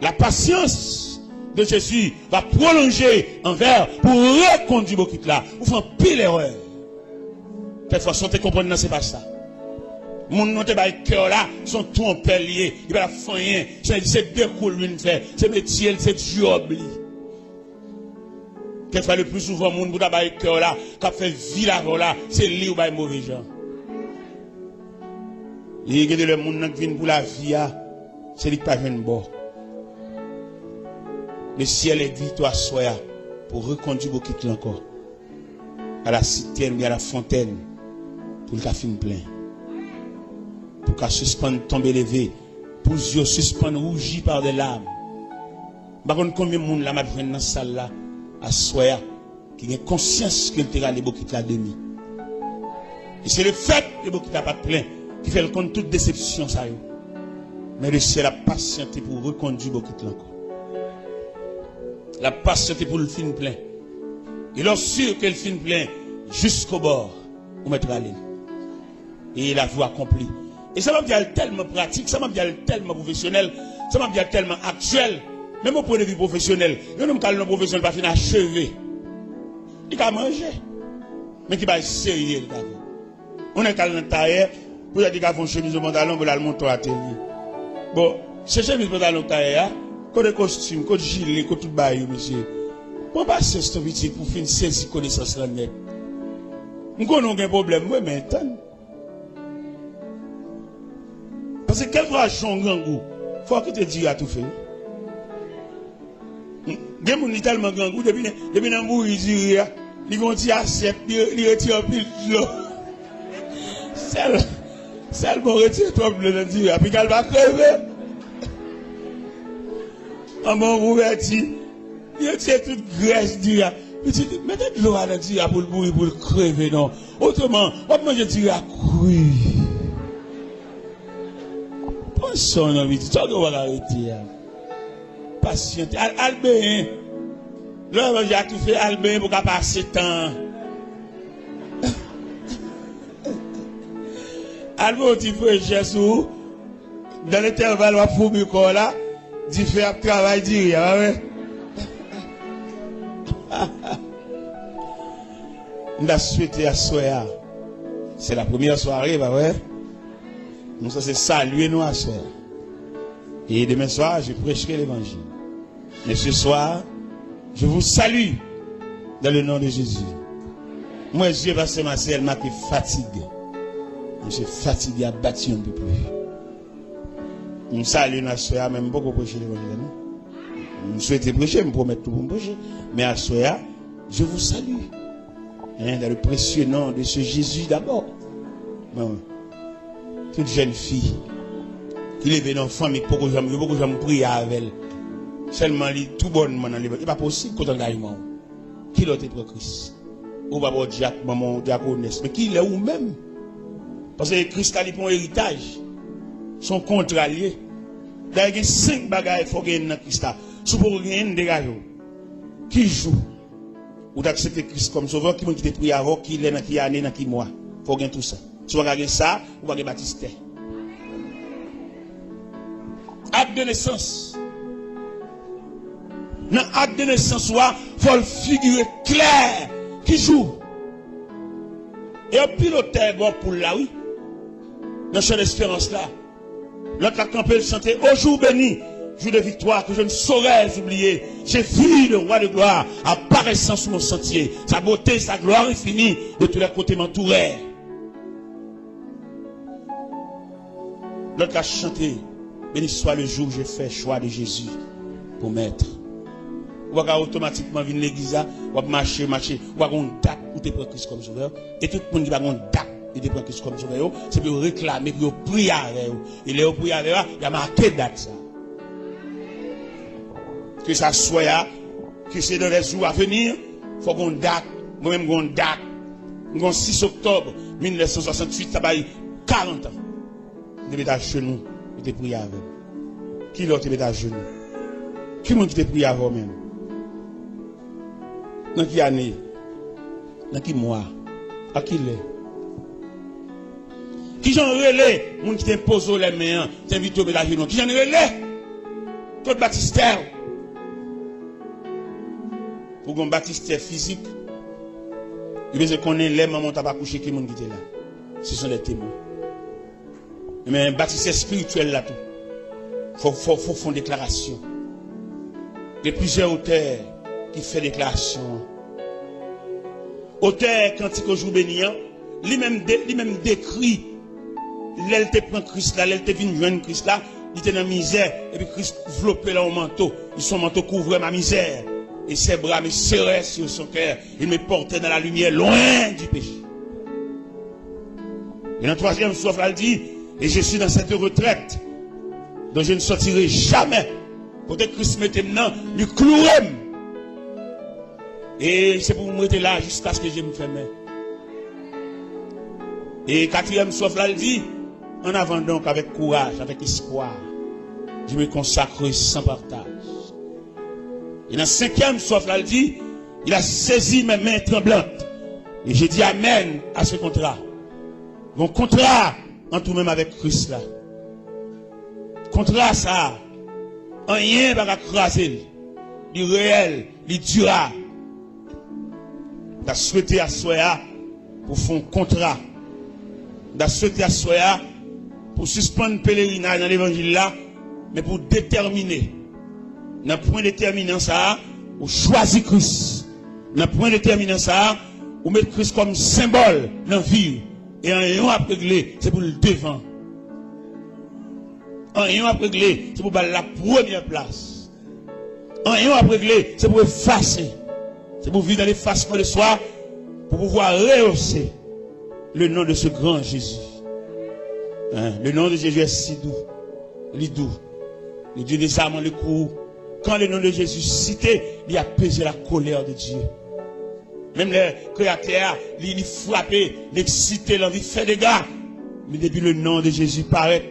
La patience de Jésus va prolonger un verre pou rekondui bokit la. Ou fè anpil erè. Kèk fwa, sa w te konprann nan, se pa sa. Moun nou te bay kè w la, se yon twonpè l ye. Li pa t ap fè anyen. Se, se de kou l vin fè. Se metye l, se djòb li. Kèk fwa, le pli souvan, moun pou ta bay kè w la, k ap fè vil avè w la, se li ou bay move jan. E gen de lè moun nan k vin pou lavi a, se li k pa jwenn bò. Le syèl envite w aswè a pou rekondui bokit la ankò. A la sitèn oubyen a la fontèn, pou l ka fin plen. Pou w ka sispann tonbe leve, pou zye w sispann wouji pa de lam. M pa konn konbyen moun la m ap jwenn nan sal la, aswè a, ki gen konsyans ke l te rale bokit la demi. E se lefèt ke bokit la pa t plen, ki fè l konn tout desepsyon sa yo. Men le syèl ap pasyante pou rekondui bokit la ankò. L ap pasyante pou l fin plen. E lè w si ke l fin plen, jiskobò, ou mèt rale l. E la vie accomplie. E sa m ap di a l tèlman pratik, sa m ap di a l tèlman pwofesyonèl, sa m ap di a l tèlman aktyèl, menm o pwen de vi pwofesyonèl, yon nonm k al nan pwofesyon l pa fin acheve. Li ka manje, men ki bagay serye li ka fè. Yon nèg k al nan tayè, poutèt li ka fè yon chemiz, yon pantalon, pou l al monte yon atelye. Bon, se chemiz, pantalon tayè a, kote kostim, kote jile, kote tout bagay yo, mesye? Pran pasyans non, pitit, pou w fin sezi konesans lan nèt. M konnen w gen pwoblèm, wi, men tann. Paske kèlkeswa jan w grangou, fò w kite diri a toufe w. Gen moun li tèlman grangou, depi nan, depi nan bouyi diri a, li gen yon ti asyèt, li, li retire anpil dlo. Sèl, sèlman w retire twòp dlo nan diri a, piga l pa kreve. Anba yon kouvèti, li retire tout grès diri a. Pitit, mete dlo a nan diri a pou l bouyi, pou l kreve non. Otreman, w ap manje diri a kri. Pran san w non, pitit, sa w gen w pa ka rete a. Pasyante, al, al benyen. Lè w manje a toufe, al benyen pou w ka pase tan an. Al pran yon ti frechè sou ou. Nan entèval w ap foumi kò w la, dife ap travay diri a, pa vre? M ta swete aswè a, se la premyè sware, pa vre? Nou sanse salye nou aswè a. Et demain soir, je prêcherai l'évangile. Mais ce soir, je vous salue dans le nom de Jésus. Mwen, zye pastè Marcel make fatige. Misye fatige, ap bati yon pipli. M salye n aswè a, men m poko preche levanjil la non. M swete preche, m pwomèt tou pou m preche. Men aswè a, je vous salue. Hein, dans le précieux nom de ce Jésus d'abord. Bon. Tout jèn fi ki leve nan fanmi ki poko janm, yo poko janm priye avè l. Sèlman li tou bònman nan levanjil. E pa posib, kote angajman w? Kilè w te pran Kris? Ou papa w dyak, manman w dyakonès. Men kilè ou menm? Paske Kris la, li pa yon eritaj. Se yon kontra l ye. Dayè, gen senk bagay fò w genyen nan Kris la. Si w poko genyen l, degaje w. Ki jou ou t aksepte Kris kòm sovè w? Ki moun ki te priye avè w? Kilè, nan ki ane, nan ki mwa? Fò w gen tou sa. Si w pa ka gen sa, ou pa gen batistè. Ak de nesans. Nan ak de nesans ou a, fò l figire klè. Ki jou? E anpil otè bò poul la, wi. Nan chan esperans la. Lòt la kanpe, l chante, Ô jour béni, jour de victoire que je ne saurais oublier. J'ai vu le roi de gloire apparaissant sur mon sentier. Sa beauté, sa gloire infinie de tous les côtés m'entouraient. Lòt la chante, Béni soit le jour où j'ai fait choix de Jésus pour maître. Ou pa ka otomatikman vin legliz la, w ap mache, mache. Ou pa gon dat ou te pran Kris kòm sovè. E tout moun ki pa gon dat yo te pran Kris kòm sovè yo, se pou yo reklame, pou yo priye avè yo. E lè yo priye avè yo a, y a make dat sa. Ke sa swè a, ke se dans les jours à venir, fò gon dat. Mwen menm gon dat. M gon sis oktòb mil nèf san swasanntuit, sa bay karant an. M te met ajenou, yo te priye avè m. Kilè w te met ajenou? Ki moun ki te priye avè w menm? Nan ki ane? Nan ki mwa? A kilè? Kijan w rele moun ki te enpoze w lèmen an, te envite w met ajenou an? Kijan l rele? Kot batistè w? Pou gen batistè fizik, yo bezwen konnen lè manman w t ap akouche, ki moun ki te la. Ce sont des témoins. Men batistè espirityèl la tou. Fò, fò, fò fè yon deklarasyon. Gen plizyè otè ki fè deklarasyon an. Otè kantik Ô jour béni an, li menm de-, li menm dekri lè l te pran Kris la, lè l te vin jwenn Kris la, li te nan mizè, epi Kris vlope l an yon manto. Ils sont manteau couvrait ma misère, et ses bras me serraient sur son cœur. Il me portait dans la lumière, loin du péché. E nan twazyèm stwòf la, l di, Et je suis dans cette retraite dont je ne sortirai jamais. Kote Kris mete m nan, li kloure m. E se pou m rete la jiskaske je m fèmen. E katriyèm stwòf la, l di, En avant donc, avec courage, avec espoir, je me consacre sans partage. E nan senkyèm stwòf la, l di, Il a saisi mes mains tremblantes. Et je dis amen à ce contrat. Gon kontra ant ou menm avèk Kris la. Kontra sa a, anyen pa ka kraze l. Li reyèl, li dirab. M ta swete aswè a pou fè yon kontra N ap swete aswè a pou w sispann pelerinaj nan levanjil la, men pou w detèmine. Nan pwen detèminan sa a, ou chwazi Kris. Nan pwen detèminan sa a, ou met Kris kòm senbòl nan vi w. E anyen w ap regle, se pou l devan. Anyen w ap regle, se pou w ba l la premyè plas. Anyen w ap regle, se pou efase. Se pou viv nan lefasman de swa, pou pouvwa reyose le nom de ce grand Jésus. Hein, le nom de Jésus est si doux. Li dou. Le Dieu désarmant le courroux. Quand le nom de Jésus cité, li apaiser la colère de Dieu. Menm lè kreyatè a, li, li frape, li eksite, l anvi fè dega. Men depi le nom de Jésus parèt,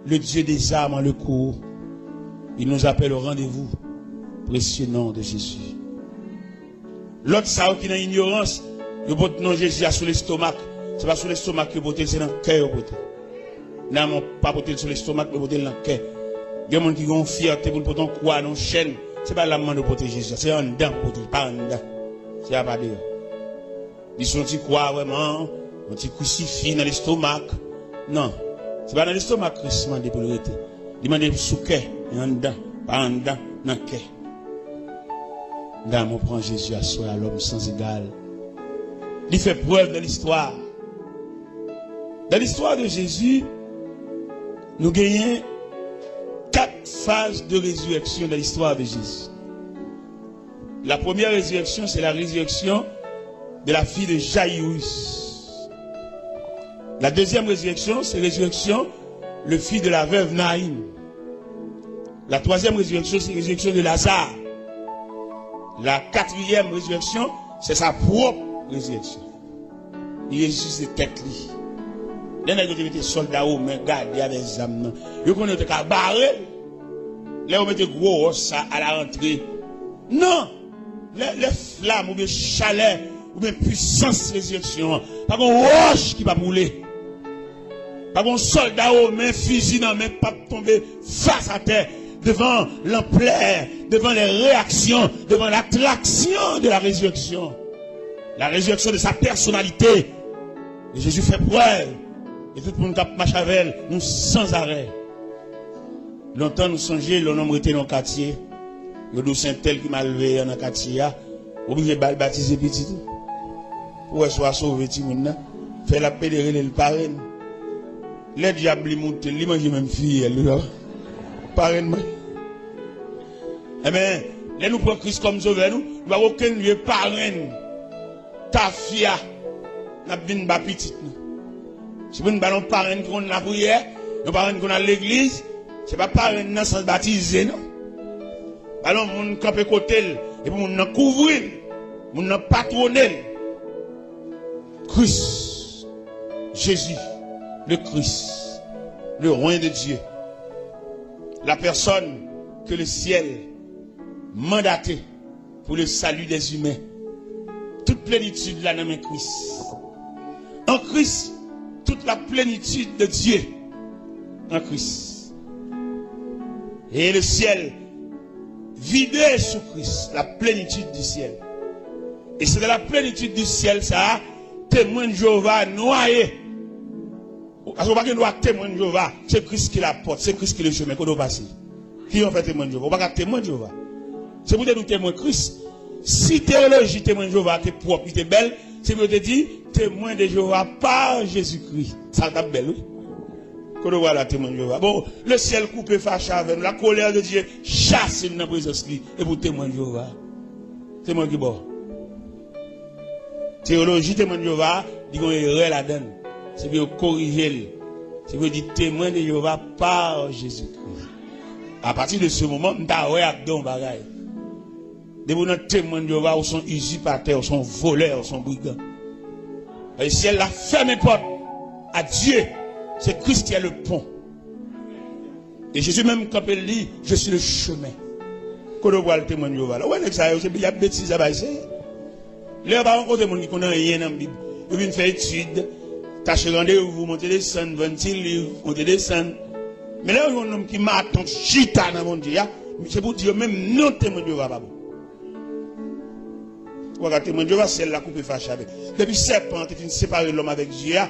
le Dieu désarmant le courroux, il nous appelle au rendez-vous, précieux nom de Jésus. Lòt sa yo ki nan inyorans, yo pot non Jezi a sou lestomak. Se pa sou lestomak yo pote l, se nan kè yo pote l. Nan men w pa pote l sou lestomak, men pote l nan kè. Gen moun ki gen yon fyète pou l pote yon kwa, yon chèn. Se pa la m mande w pote Jezi a, se anndan pou pote l, pa anndan. Se apa deyò. Li se yon ti kwa vrèman, yon ti krisifi nan lestomak. Non, se pa nan lestomak Kris mande pou l rete. Li mande sou kè, men anndan, pa anndan, nan kè. Dam, ou pran Jezi aswè a, lòm san egal. Li fè prèv nan listwa. Dans l'histoire de Jésus, nou genyen kat faz de résurrection dans l'histoire de Jésus. La première résurrection, c'est la résurrection de la fille de Jairus. La deuxième résurrection, c'est résurrection le fils de la veuve Naïm. La troisième résurrection, c'est résurrection de Lazare. La quatrième résurrection, c'est sa propre résurrection. Li resisite tèt li. Lè nèg yo te mete sòlda women gade avèk zam nan, yo konnen yo te ka bare l. Lè yo mete gwo wòch sa a la rantre. Non! Lè, lè flam oubyen chalè oubyen pisans rezirèksyon an, pa gen wòch ki p ap woule. Pa gen sòlda women, fizi nan men, k p ap tonbe fas atè devan lanplè, devan les réactions, devan l'attraction de la résurrection. La résurrection de sa personnalité. Et Jésus fait preuve. E tout moun k ap mache avè l, nou sanzarè. Lontan nou sonje, lè yon nonm rete nan yon katye, yo di w se entèl ki malveyan nan katye a, ou oblije ba l batize pitit ou. Pou wè si w a sove timoun nan. Fè l ap pede rele l parenn. Lè dyab li moute l, li manje menm fiyèl wi. Parenn manje. Enben, lè nou pran Kris kòm sovè nou, nou pa gen okenn lye parenn, tafya, n ap vin ba pitit nou. Si pou n ba l yon parenn ki konn lapriyè, yon parenn ki konn al legliz, se pa parenn nan sans batize non. Ba l yon moun kanpe kote l, epi moun nan kouvri l, moun nan patwone l. Christ, Jésus, le Christ, le Roi de Dieu, la personne que le ciel mandate pour le salut des humains. Tout plenitid la nan men Kris. An Kris, toute la plénitude de Dieu en Christ. Et le ciel vide sous Christ, la plénitude du ciel. Et c'est dans la plénitude du ciel sa a, temwen de Jewova nwaye. Paske w pa gen dwa temwen de Jewova. Se Kris ki lapòt, se Kris ki le chemen. Kote w pase? Ki jan w fè temwen de Jewova? Ou pa ka temwen de Jewova. Se pou te di w temwen Kris. Si teyoloji temwen de Jewova te pwòp, li te bèl, se pou yo te di temwen de Jewova pa Jezikri. Sa l t ap bèl wi. Kote w pral a temwen de Jewova? Bon, le ciel koupe fache avè nou. La colère de Dieu chase nou nan prezans li. E pou temwen de Jewova. Se mwen ki ba w. Teyoloji temwen de Jewova, li gen yon erè ladan l. Se pou yo korije l. Se pou yo di temwen de Jewova pa Jezikri. Apati de se moman, m ta wè ak de yon bagay. Depi w nan temwen de Jewova, ou se yon izipatè, ou se yon volè, ou se yon brigan. E syèl la fèmen pòt a Dye. Se Kris ki le pon. E Jezi menm kanpe l di, je suis le chemin. Kote w pral temwen de Jewova la? Ou wè nèg sa yo, se y ap betize bay se. Lè yo pa rankontre moun ki konn anyen nan Bib, yo vin fè etid, tache randevou, monte desann, vann ti liv, monte desann. Men lè yo jwenn yon nonm ki maton, chita nan Bondye a, se pou di yo menm non temwen de Jewova pa bon. Ou pa ka temwen de Jewova, syèl la koupe fache avè l. Depi sèpan an te fin separe lòm avèk Dye a,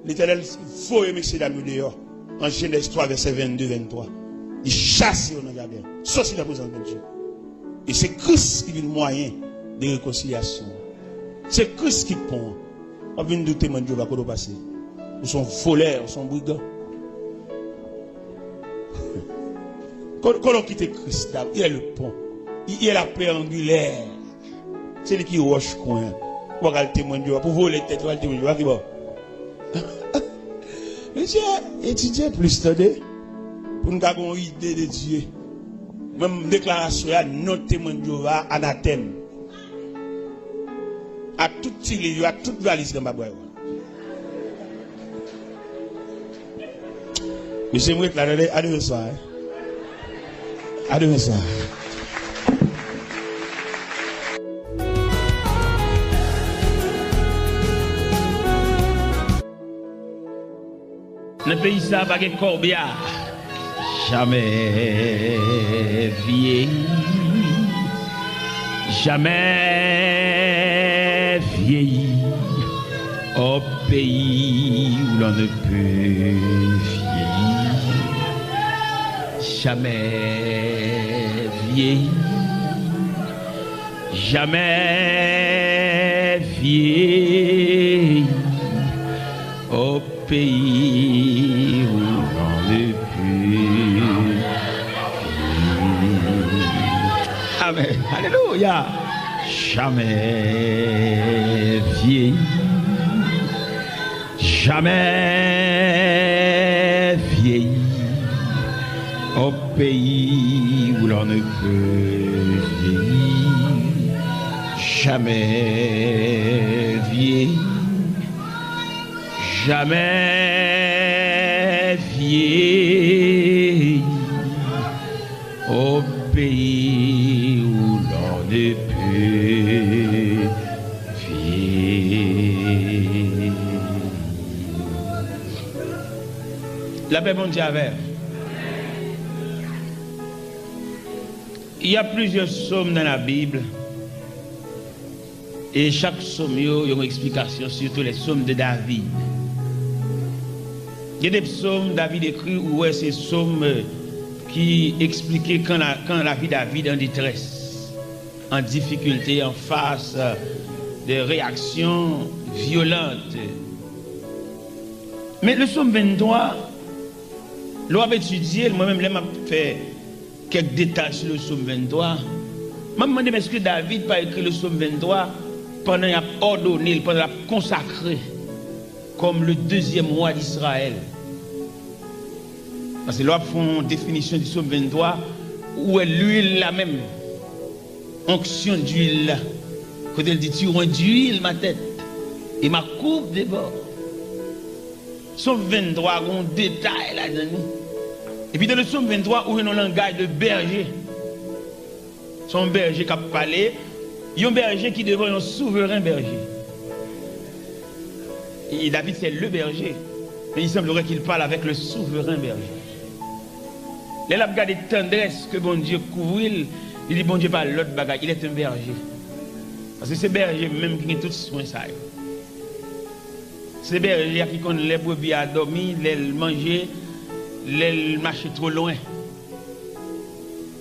Letènèl voye mesyedam yo deyò. An Jenèz twa, vèsè vennde, venntwa. Li chase yo nan jaden. Sòti nan prezans Bondye. E se Kris ki vin mwayen de rekonsilyasyon an. Se Kris ki pon an. W ap vin di w temwen Jewova, kote w pase? Ou se yon volè, ou se yon brigan. Kote, kote w kite Kris la? Il est le pont. Il est la pierre angulaire. Se li ki wòch kwen an. Ou pa ka al temwen Jewova pou vole tèt ou, al temwen Jewova ki bò? Mesye, etidye plis, tande, pou n ka gen yon ide de Dye. Menm deklarasyon a, non temwen Jewova, anatèm. Ak tout ti liv yo, ak tout valiz granpapa yo. Mesye, m ret la, tande, a demen swa, wi. A demen swa. Nan peyi sa pa gen kòbya. Jamè vyeyi. Jamè vyeyi. Au pays où l'on ne peut vieillir. Jamais vieillir. Jamais vieillir. Au pays où l'on ne peut vieillir. Amen. Alléluia. Jamais vieillir. Jamais vieillir. Au pays où l'on ne peut vieillir. Jamais vieillir. Jamais vieillir. Au pays où l'on ne peut vieillir. Lapè Bondye avè w. Il y a plusieurs psaumes dans la Bible. E chak sòm yo, yo gen eksplikasyon, surtout les psaumes de David. Gen de psaumes David écrit, ou wè se psaumes, euh, ki eksplike quand la, quand la vie David en détresse, en difficulté, en face, euh, de réactions violentes. Men le psaume vingt-trois, lè w ap etidye l, mwen menm lè m ap fè kèk detay sou le psaume vingt-trois. M ap mande m, èske David pa ekri le psaume vingt-trois pandan y ap òdone l, pandan l ap konsakre kòm le deuxième roi d'Israël? Paske lè w ap fè yon definisyon du psaume vingt-trois, ou wè lwil la menm, onction d'huile la, kote l di, tu oins d'huile ma tête et ma coupe déborde. Sòm venntwa gen yon detay ladan li. Epi nan Sòm venntwa, ou jwenn yon langaj de bèje. Se yon bèje k ap pale, yon bèje ki devan yon souveren bèje. E David se le berger, mais il semblerait qu'il parle avec le souverain berger. Lè l ap gade tandrès ke Bondye kouvri l, li di Bondye pa lòt bagay, il est un berger. Paske se bèje menm ki gen tout swen sa yo. Se bèje a ki konn lè brebi a dòmi, lè l manje, lè l mache twò lwen.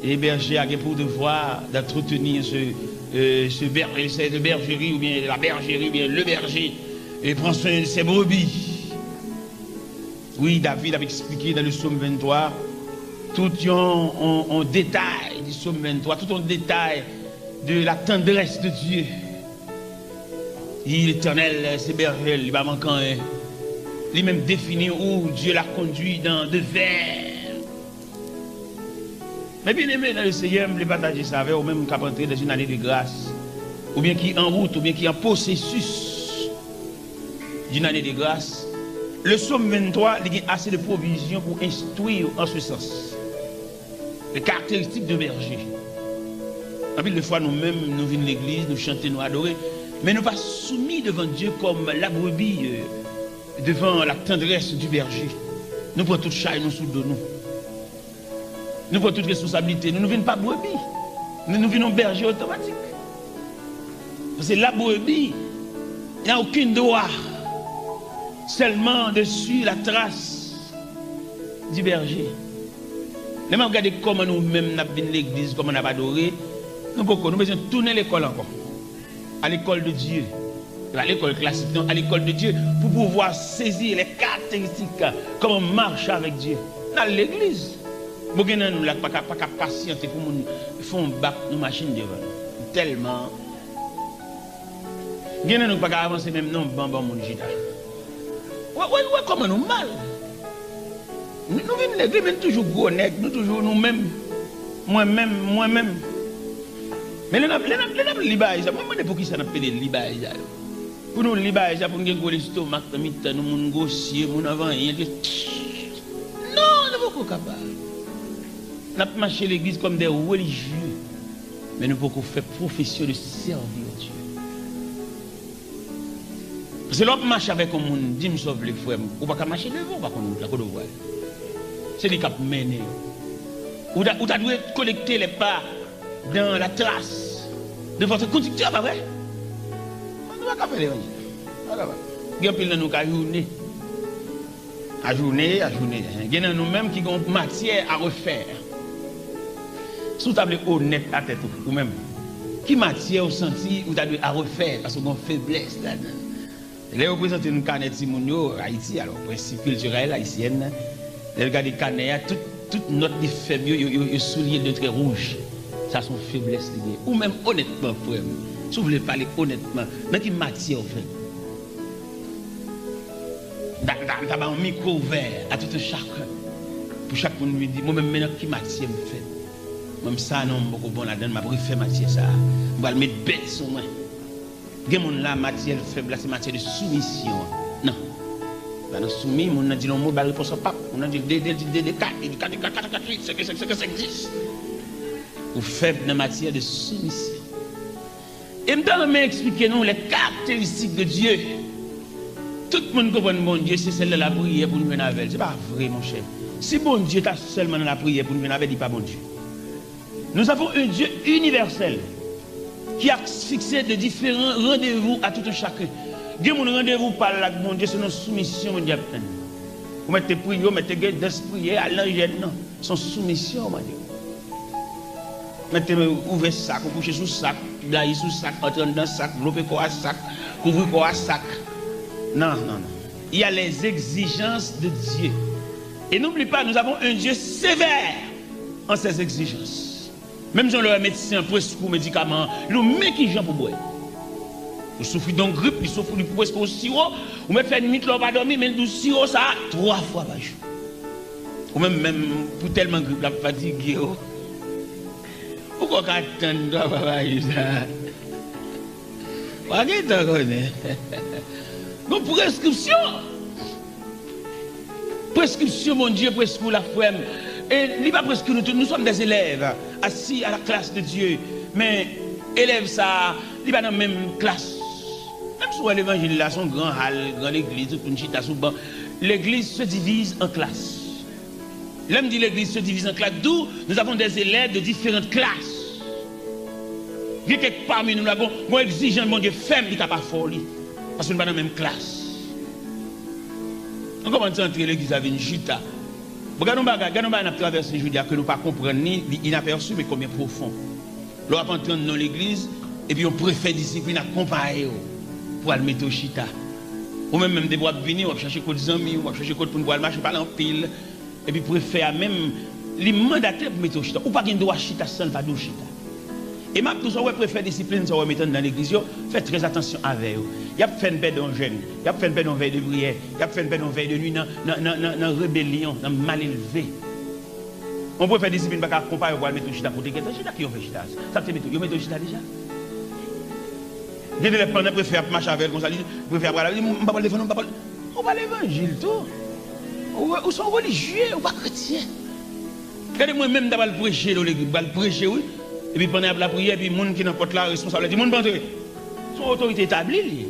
E bèje a gen pou devwa d'entretenir ce, euh, ce ber-, cette bergerie, oubyen la bergerie, oubyen le berger, e pran swen de ses brebis. Wi, David ap eksplike nan le Sòm venntwa, tout yon, yon, yon detay di Sòm venntwa, tout yon detay de la tendresse de Dieu. Li, Letènèl, se bèje l, li pa manke anyen. Li menm defini ou, Dieu l'a conduit dans de verts. Men byeneme nan le Seyè, m vle pataje sa avè w, ou menm k ap antre dans une année de grâce, oubyen ki an wout, oubyen ki an pwosesis d'une année de grâce. Le Sòm venntwa, li gen ase de pwovizyon pou enstwi w an se sans. Les caractéristiques de berger. Anpil de fwa, nou menm, nou vin legliz, nou chante, nou adore, men nou pa soumi devan Dye kòm la brebi, euh, devan la tendresse du berger. Nou pran tout chay nou sou do nou. Nou pran tout responsablite nou, nou vin pa brebi. Nou, nou vin yon bèje otomatik. Paske la brebi n'a aucun droit Seulement de suivre la trace du berger. Lè m ap gade kòman nou menm n ap vin legliz, kòman n ap adore, nou poko, nou bezwen tounen lekòl ankò. À l'école de Dieu. E pa lekòl klasik, non, à l'école de Dieu, pour pouvoir saisir les caractéristiques, comment marcher avec Dieu. N al legliz. Bon, gen nan nou la k pa ka, pa ka pasyante pou moun fè yon bak nan machin devan nou. Tèlman. Gen nan nou k pa ka avanse menm nan yon ban ban moun chita. Wè, wè, wè kòman nou mal. Nou, nou vin legliz, men nou toujou gwo nèg, nou toujou nou menm. Mwen menm, mwen menm. Men lè n ap, lè n ap, lè n ap li bagay sa, mwen mande poukisa n ap pede li bagay sa yo. Pou nou li bagay sa, pou n gen gwo lestomak nan mitan nou, moun gwosye, moun anvan anyen. Non, nou poko kapab. N ap mache legliz kòm de relijye, men nou poko fè profesyon de servir Dye. Paske lè w ap mache avèk yon moun, di m sa w vle, frè m, ou pa ka mache devan, ou pa konn wout la, kote w pral. Se li k ap mennen w. Ou ta, ou ta dwe connecter les pas dans la trace de votre conducteur, pa vre? Nou pa ka fè levanjil. Pa kapab. Gen anpil nan nou k ajoune. Ajoune, ajoune. Gen nan nou menm ki gen yon matyè à refaire. Si w ta vle onèt a tèt ou, ou menm, ki matyè ou santi ou ta dwe à refaire, paske w gen yon feblès ladan l? Lè yo prezante nou kanè timoun yo, Ayiti, alò, prensip kiltirèl ayisyèn, lè l gade kanè a, tout, tout nòt li fèb yo, yo, yo, yo souliye de trè wouj. Sa se yon feblès li gen. Ou menm, onètman, frè m, si w vle pale onètman, nan ki matyè w fèb? M ta, m ta, m ta ba yon mikwo ouvè à tout un chacun. Pou chak moun vin di, mwen menm, men nan ki matyè m fèb? Mwen, m sa non, m poko bon ladan l, m ap refè matyè sa a. M pral met bèl sou mwen. Gen moun la, matyè l fèb la, se matyè de soumisyon an. Non. Ba nan soumi, moun nan di l yon mo, ba l repons an pap. Moun nan di l de, de, di l de, de, kat, li di kat, kat, kat, kat, uit, senk, senk, senk, senk, dis. Ou fèb nan matyè de soumisyon. E m ta renmen eksplike nou les caractéristiques de Dieu. Tout moun konprann Bondye, se sèl nan lapriyè pou n jwenn avè l. Se pa vre, monchè. Si Bondye ta sèlman nan lapriyè pou n jwenn avè l, li pa Bondye. Nous avons un Dieu universel qui a fixé de différents rendez-vous à tout un chacun. Gen moun randevou pa l ak Bondye se nan soumisyon Bondye ap tann. Ou mèt te priye, ou mèt te gen dans priyè, al nan jèn nan. Se yon soumisyon, Bondye. Mèt te ouvè sak, ou kouche sou sak, blayi sou sak, antre anndan sak, vlope kò a sak, kouvri kò a sak. Non, non, non. Il y a les exigences de Dieu. Et n'oublie pas, nous avons un Dieu sévère en ses exigences. Menm jan lè w wè medsen an preskri w medikaman an, li di w men kijan pou bwè. Ou soufri de yon grip, li soufri, li preskri w siwo, ou mèt fè nwit la w pa dòmi, men l di w siwo sa a twa fwa pa jou. Ou menm, menm pou tèlman grip la ap fatige w, ou kwè w ka tann twa fwa pa jou sa a? W a gentan konnen. Gon preskripsyon. Preskripsyon Bondye preskri w la, frè m. E li pa preskri nou tout. Nous sommes des élèves assis à la classe de Dieu. Men elèv sa a, li pa nan menm klas. Menm si w wè levanjil la, se yon gran hal, gran legliz, tout moun chita sou ban. Legliz se divize an klas. Lè m di legliz se divize an klas, d'où nous avons des élèves de différentes classes. Gen kèk pami nou la, gon, gon egzijans Bondye fè m, li ka pa fè w li. Paske nou pa nan menm klas. Nou kòmanse antre legliz la vin chita. Bon, gade yon bagay, gade yon bagay n ap travèse jodi a ke nou pa konprann li, li inapèsi, men konbyen pwofon. Lè w ap antre anndan yon legliz, epi yon prefè disiplin akonpaye w pou al mete w chita. Ou menm, menm depi w ap vini, w ap chache kot zanmi w, w ap chache kot moun pou al mache, pale anpil. Epi prefè a menm, li mandate pou mete w chita. Ou pa gen dwa chita san l pa di w chita. E m ap di w, sa w wè prefè disiplin, sa w wè mete anndan legliz yo, fè trè atansyon avè yo. Y ap fè n pèdi yon jèn, y ap fè n pèdi yon vèy de priyè, y ap fè n pèdi yon vèy de nwi nan, nan, nan, nan, nan rebelyon, nan malelve. Yon prefè disiplin pa ka akonpaye w pou al mete w chita kote w gentan chita, ki yo fè chita. Sa k te mete w, yo mete w chita deja. Gen de lè pandan prefè ap mache avè l konsa, li, prefè ap pale, li di, "M pa pral defann ou, m pa pral." Ou pa levanjil tou. Ou, ou se yon relijye, ou pa kretyen. Gade mwen menm, m ta pral preche nan legliz, m pral preche wi. Epi pandan y ap lapriyè, epi moun ki nan pòt la, responsab la di, "Moun pa antre." Se yon otorite etabli li ye.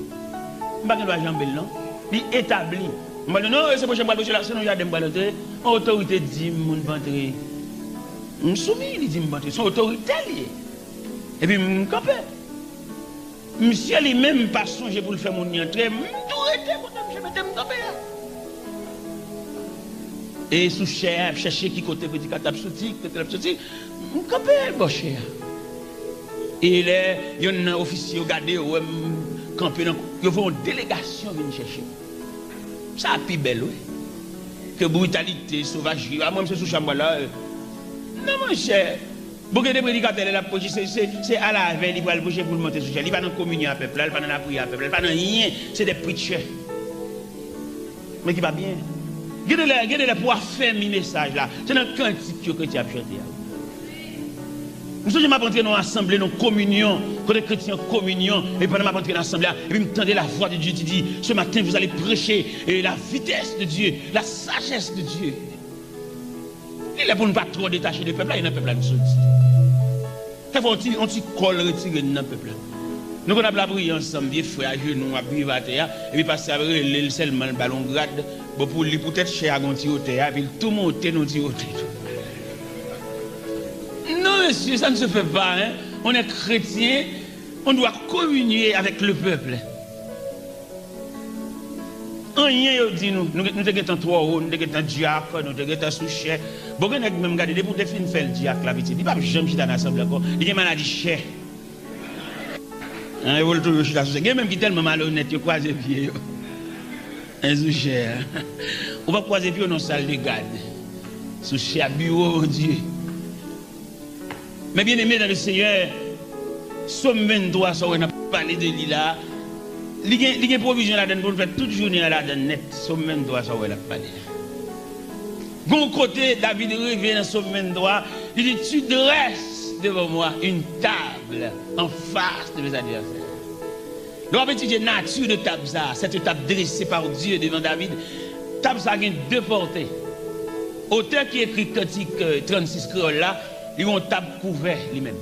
M pa gen dwa janbe l non. Li etabli. M pral di, "Non, e se pwochen m pral preche la, se nan jaden m pral antre." Yon otorite di m, "Moun pa antre." M soumi, li di m pa antre. Se yon otorite li ye. Epi m kanpe. Misye li menm pa sonje pou l fè moun li antre, m tou rete kote misye mete m kanpe a. E sou chè a, y ap chèche ki kote predikatè ap soti, ki kote l ap soti. M kanpe bò chè a. E lè yonn nan ofisye yo gade yo, wè m kanpe nan, yo voye yon delegasyon vin chèche m. Sa pi bèl, wi. Ke britalite, sovajri. A, mwen, m se sou chè a m pral la. Non, monchè. Bon, gen de predikatè, lè l ap preche, se, se, se alavè li pral preche pou l monte sou chè. Li pa nan kominyon a pèp la, li pa nan lapriyè a pèp la, li pa nan anyen. Se de preacher. Men ki pa byen. Gen de lè, gen de lè pou afèmi mesaj la. Se nan kantik yo kretyen ap chante a. M sonje m ap antre nan yon asanble, nan yon kominyon, kote kretyen an kominyon, epi pandan m ap antre nan asanble a, epi m tande la voix de Dieu ki di, ce matin, vous allez prêcher, eh, la vitesse de Dieu, la sagesse de Dieu. Li lè pou n pa twò detache de pèp la, e nan pèp la n soti. Kèfwa, yon ti, yon ti kòl retire n nan pèp la. Nou konn ap lapriyè ansanm, vye frè ajenou, ap viv atè a, epi pastè a rele l sèlman, l ba l yon grad. Bon, pou li, poutèt chè a gen yon ti wotè a, epi l tou monte nan yon ti wotè tou. Non, mesye, ça ne se fait pas, hein. On est chrétien, on doit communier avec le peuple. Anyen yo di nou, nou, nou te gentan twò wo, nou te gentan dyak, nou te gentan sou chè. Bon, gen nèg menm, gade, depi w te fin fè l dyak la, pitit, li p ap janm chita nan asanble ankò. Li gen maladi chè. An, yo vle toujou chita sou chè. Gen menm ki tèlman malonèt, yo kwaze pye yo. An, sou chè a. Ou p ap kwaze pye w nan sal de gad. Sou chè a, biwo Bondye. Mes bien-aimés dans le Seigneur, Sòm venntwa, sa w wè n ap pale de li la, li gen, li gen pwovizyon ladan l pou n fè tout jounen an ladan l nèt. Sòm venntwa, sa w wè l ap pale a. Gon kote, David rive nan Sòm venntwa, li di, Tu dresses devant moi une table en face de mes adversaires. Lè w ap etidye nati de tab sa a, cette table dressée par Dieu devant David, tab sa a gen de pòte. Otè ki ekri kantik, euh, trannsis kreyòl la, li gen yon tab kouvè li menm.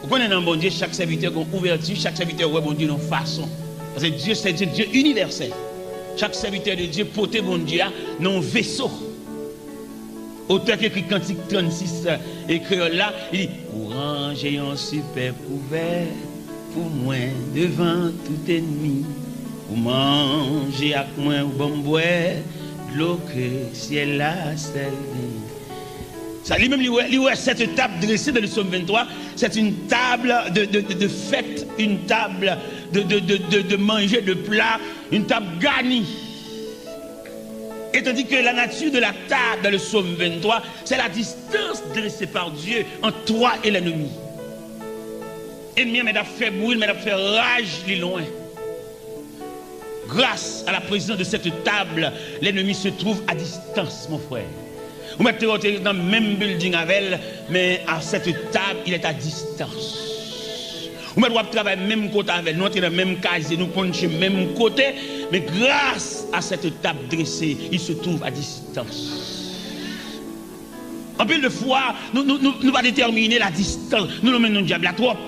Ou konnen nan Bondye, chak sèvitè gen yon ouvèti, chak sèvitè wè Bondye nan yon fason. Paske Dye se Dye, Dye inivèsèl. Chak sèvitè de Dye pote Bondye a nan yon veso. Otè ki ekri kantik trannsis, e kreyòl la, li di, Ou ranje yon sipèb kouvè pou mwen devan tout ènmi. Ou manje ak mwen, ou ban m bwè dlo ke syèl la sèl gen. Sa, li menm, li wè, li wè cette table dressée dans le psaume vingt-trois, c'est une table de, de, de, de fête, une table de, de, de, de, de manger, de plat, une table garnie. Et tandis que la nature de la table dans le psaume vingt-trois, c'est la distance dressée par Dieu entre toi et l'ennemi. Ènmi an mèt ap fè bri, mèt ap fè raj, li lwen. Grâce à la présence de cette table, l'ennemi se trouve à distance, mon frère. Ou mèt te, te nan menm building avè l, men à cette table, il est à distance. Ou mèt w ap travay menm kote avè l, nou antre nan menm kazye, nou punche menm kote, men grâce à cette table dressée, il se trouve à distance. Anpil de fwa, nou, nou, nou, nou pa detèmine la distance, nou lonmen non dyab la twòp.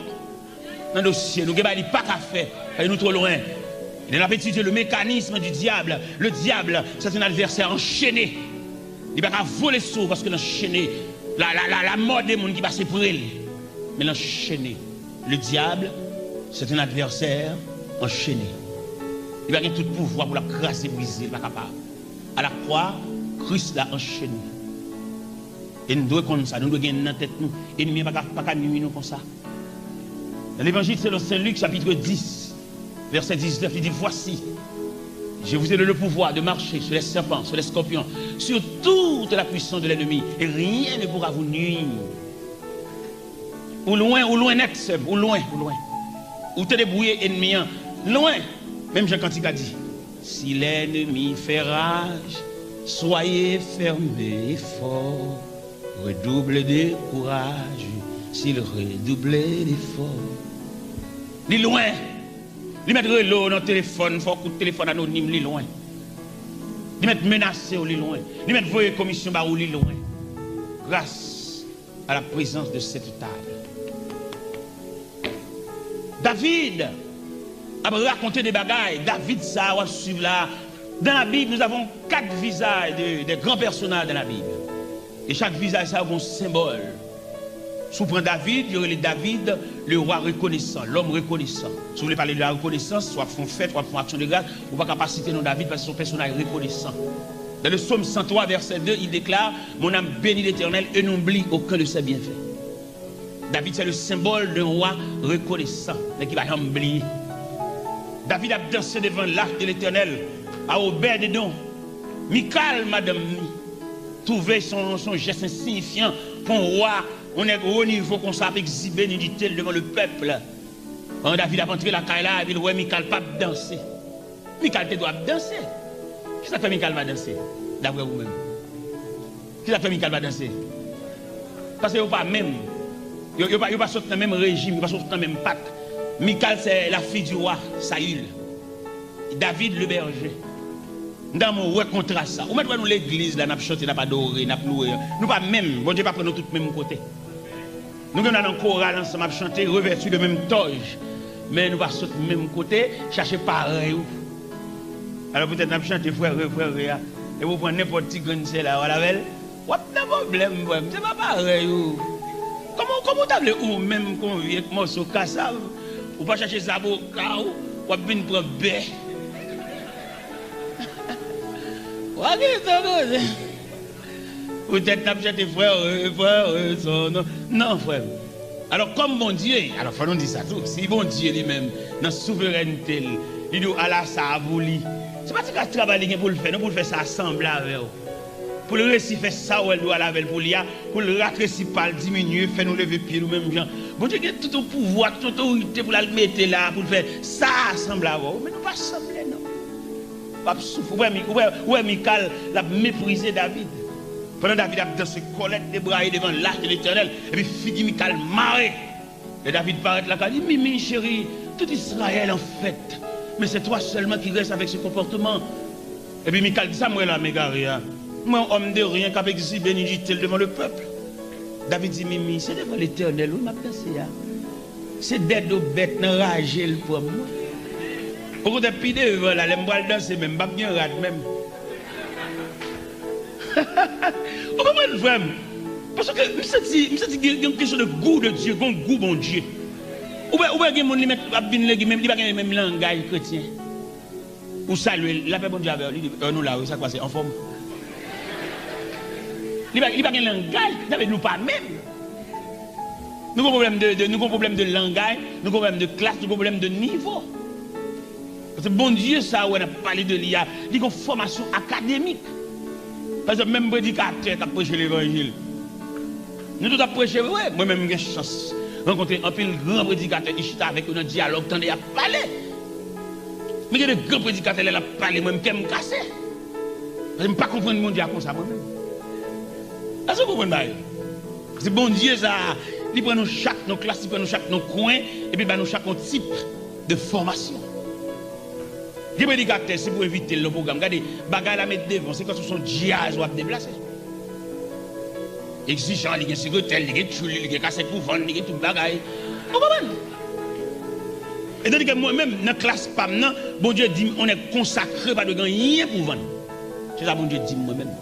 Nan dosye nou, gen bagay li pa ka fè, paske nou twò lwen. Lè n ap etidye le mécanisme du diable, le diable, c'est un adversaire enchaîné. Li pa ka vole sou ou paske l anchene. La, la, la, la mò de moun ki pase pre l. Men l anchene. Le diable, c'est un adversaire enchaîné. Li pa gen tout pouvwa pou l ap kraze, brize, li pa kapab. A la kwa, Kris la anchene. E nou dwe konn sa, nou dwe gen nan tèt nou. Ènmi an pa ka, pa ka nwi nou konsa. Dans l'Évangile selon saint Luc, chapitre dix, verset dix-neuf, il dit, Voici, je vous ai donné le pouvoir de marcher sur les serpents, sur les scorpions, sur toute la puissance de l'ennemi, et rien ne pourra vous nuire. Ou lwen, ou lwen nèt, sè m, ou lwen, ou lwen. Ou te debouye ènmi an, lwen. Menm jan kantik la di, Si l'ennemi fait rage, soyez fermes et forts. Redouble de courage s'il redouble d'efforts. Li lwen. Li mèt rele w nan telefòn, fè w kout telefòn anonim, li lwen. Li mèt menase w, li lwen. Li mèt voye komisyon ba ou, li lwen. Grâce à la présence de cette table. David ap rakonte de bagay. David sa a w ap swiv la. Dans la Bible, nous avons quatre visages de, des grands personnages dans la Bible. E chak vizaj sa a gen yon senbòl. Si w pran David, yo rele David le roi reconnaissant, l'homme reconnaissant. Si w vle pale de la rekonesans, w ap fè yon fèt, w ap fè yon aksyon de gras, ou pa ka pa site non David paske se yon pèsonaj rekonesan. Dans le psaume cent trois, verset deux, il déclare, mon âme bénit l'Éternel et n'oublie aucun de ses bienfaits. David, c'est le symbole d'un roi reconnaissant, nèg ki pa janm bliye. David ap danse devan lach de Letènèl, a Obèdedon. Mikal, madanm li, twouve son, son jès ensiyifyan pou yon wa, yon nèg wo nivo konsa ap egzibe nidite l devan le pèp. Pandan David ap antre lakay la, epi l wè Mikal p ap danse. Mikal te dwe ap danse. Kisa k fè Mikal pa danse, daprè ou menm? Kisa k fè Mikal pa danse? Paske yo pa menm. Yo, yo pa, yo pa sot nan menm rejim, yo pa sot nan menm pak. Mikal, c'est la fille du roi Saül. David, le berger. M ta renmen w wè kontras sa. Ou mèt wè nou legliz la, n ap chante, n ap adore, n ap louwe. Nou pa menm. Bondye pa pran nou tout menm kote. Nou gen nan koral ansanm ap chante, revèti de menm tòj. Men nou pa sot menm kote, chache parèy ou. Alò, poutèt n ap chante frè re, frè re a. Epi w pran nenpòt ti grenn sè la, w al avè l. W ap nan pwoblèm, frè m. Se pa parèy ou. Kòman, kòman w ta vle ou menm, kon vye mòso kasav, ou pa chache zaboka ou, w ap vin pran bè. W a gen tan koze. Poutèt n ap chante frè, frè, son non. Non, frè m. Alò, kòm Bondye, alò, fò nou di sa tou. Si Bondye li menm, nan souverènte l, li di w ala sa a pou li, se pa ti kras travay li gen pou l fè, non, pou l fè sa a sanble avè w. Pou l resi fè sa w wè l dwe al avè l pou li a, pou l ratresi pa l, diminye, fè nou leve pye nou menm jan. Bondye gen tout yon pouvwa, tout otorite pou l al mete la, pou l fè sa a sanble avè w. Men nou pa sanble, non. W ap soufri. Ou wè, Mi- ou wè, ou wè Mikal, l ap meprize David. Pandan David ap danse kòlèt debraye devan lach de Letènèl, epi figi Mikal mare. Lè David parèt lakay li, Mimi, chérie, tout Israël en fête. Mais c'est toi seulement qui reste avec ce comportement. Epi Mikal di, sa m wè la, m egare a? M wè yon homme de rien k ap egzibe nidite l devan le pèp. David di, Mimi, se devan Letènèl, wi, m ap danse a. Se dèdo bèt nan raje l pran m, non. Okontrè, pi devan la, lè m pral danse menm, m p ap gen rad menm. Ou konprann, frè m? Paske m santi, m santi gen, gen yon kesyon de gou de Dye, gen yon gou Bondye. Ou wè, ou wè gen moun li mèt ap vin legliz, men li pa gen menm langaj kretyen. Ou salye l, lapè Bondye avè w, li di, "Eh, nou la, wi, sa k pase, anfòm?" Li pa, li pa gen langaj, sa vle di nou pa menm. Nou gen pwoblèm de, de, nou gen pwoblèm de langaj, nou gen pwoblèm de klas, nou gen pwoblèm de nivo. Paske Bondye sa a wè n ap pale de li a, li gen fòmasyon akademik. Pa egzanp, menm predikatè k ap preche levanjil. Nou tout ap preche vre. Mwen menm, m gen chans rankontre anpil gran predikatè, m chita avèk yo nan dyalòg, tande y ap pale. Men gen de gran predikatè, lè l ap pale, mwen, m kè m kase. Paske m pa konprann Bondye a konsa, mwen menm. Èske w konprann bagay yo? Se Bondye sa a, li pran nou chak nan klas, li pran nou chak nan kwen, epi ba nou chak yon tip de fòmasyon. Gen predikatè, si pou envite l nan pwogram, gade, bagay la met devan, se kòmsi se yon djaz w ap deplase. Egzijan, li gen sekretè l, li gen tchoul li, li gen kasèt pou vann, li gen tout bagay. Ou konprann? E tandike mwen menm, nan klas pa m nan, Bondye di m, on nèg konsakre pa dwe gen anyen pou vann. Se sa Bondye di m mwen menm.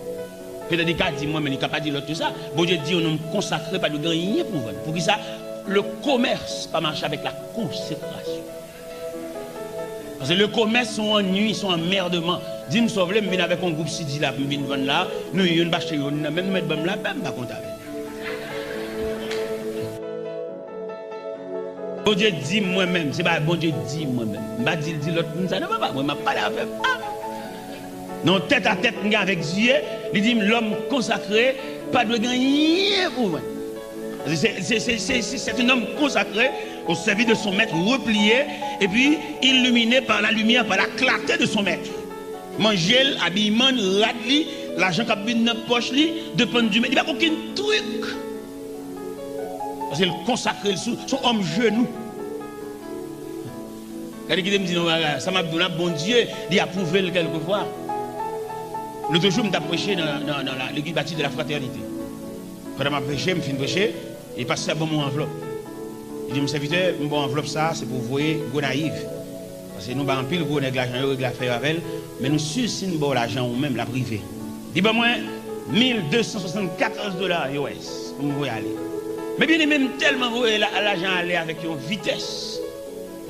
Petèt li ka di mwen, men li ka pa di lòt yo sa. Bondye di, on nonm konsakre pa dwe gen anyen pou vann. Poukisa? Le commerce pa mache avec la consécration. Paske le commerce se yon annui, se yon anmèdman. Di m sa w vle, m vin avèk yon gwoup sidi la pou m vin vann la. Nou youn pa achte youn nan, men nou mèt ban m lapè, m pa kont avè l. Bondye di m mwen menm, se pa Bondye di m mwen menm. M pa di l di lòt moun sa, non, papa, mwen m ap pale avè m. Ah! Nan tèt a tèt m gen avèk Dye, li di m, l'homme consacré pa dwe gen anyen pou vann. Se, se, se, se, se, c'est un homme consacré au service de son maître, replié, et puis illuminé par la lumière, par la clarté de son maître. Manje l, abiyman l, rad li, lajan k ap vin nan pòch li, depann di men, li pa gen okenn trik. Paske l konsakre l sou, se yon òm jenou. Gade, kite m di nou bagay, sa m ap di w la, Bondye, li apwouve l kèlkefwa. Lòt jou, m t ap preche nan, nan, nan la, legliz bati de la Fraternité. Pandan m ap preche, m fin preche, e pastè ban m yon anvlòp. Li di m, sèvitè, m ba w anvlòp sa a, se pou w voye Gonayiv. Paske nou bay anpil gwo nèg lajan yo, regle afè yo avè l, men nou si si n ba w lajan ou menm, l ap rive. Li ban mwen mil de san swasannkatòz dola U S pou m voye ale. Men byeneme, m tèlman voye la, lajan ale avèk yon vitès.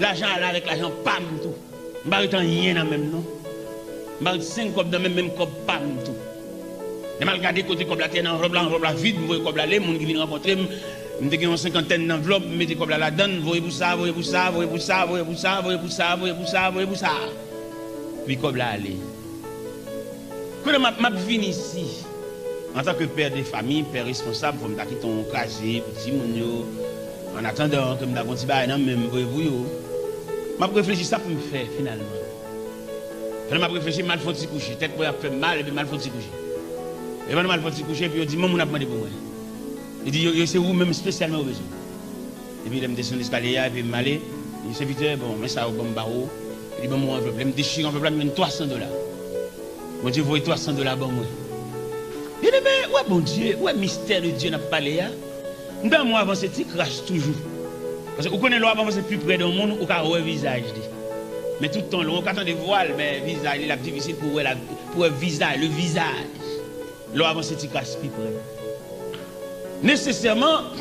Lajan ale avèk lajan pa m tou. M pa ret anyen nan men m non. M pa ret senk kòb nan men m, menm kòb pa m tou. Lè m al gade kote kòb la te ye nan anvlòp la, anvlòp la vid, m voye kòb la ale, moun ki vin rankontre m, m te gen yon senkantèn nan anvlòp, m mete kòb la ladan l, voye pou sa, voye pou sa, voye pou sa, voye pou sa, voye pou sa, voye pou sa, voye pou sa. Epi kòb la ale. Kounye a m ap, m ap vin isi, antanke pè de fami, pè responsab, fò m ta kite yon kraze pou timoun yo, annatandan ke m ta gon ti bagay nan men m voye pou yo. M ap reflechi sa pou m fè finalman. Pandan m ap reflechi, m al fè yon ti kouche. Tèt mwen ap fè m mal, epi m al fè yon ti kouche. E pandan m al fè yon ti kouche, epi yo di, "Manman, w ap mande pou mwen." Li di, "Yo, yo se ou menm espesyalman yo bezwen." Epi lè m desann eskalye a, epi m ale, li di, "Sèvitè, bon, men sa yo ban m ba ou." Li ban m yon anvlòp. Lè m dechire anvlòp la, m jwenn twa san dola. Bondye voye twa san dola ban mwen. Byeneme, ou wè Bondye, ou wè mistè de Dye n ap pale a? M ta renmen w avanse ti kras toujou. Paske ou konnen lè w ap avanse pi pre de yon moun, ou ka wè vizaj li. Men tout tan, lè w ka tande vwa l, men vizaj li, l ap difisil pou w wè la, pou w wè vizaj, le vizaj. Lè w avanse ti kras pi pre. Nesesèman,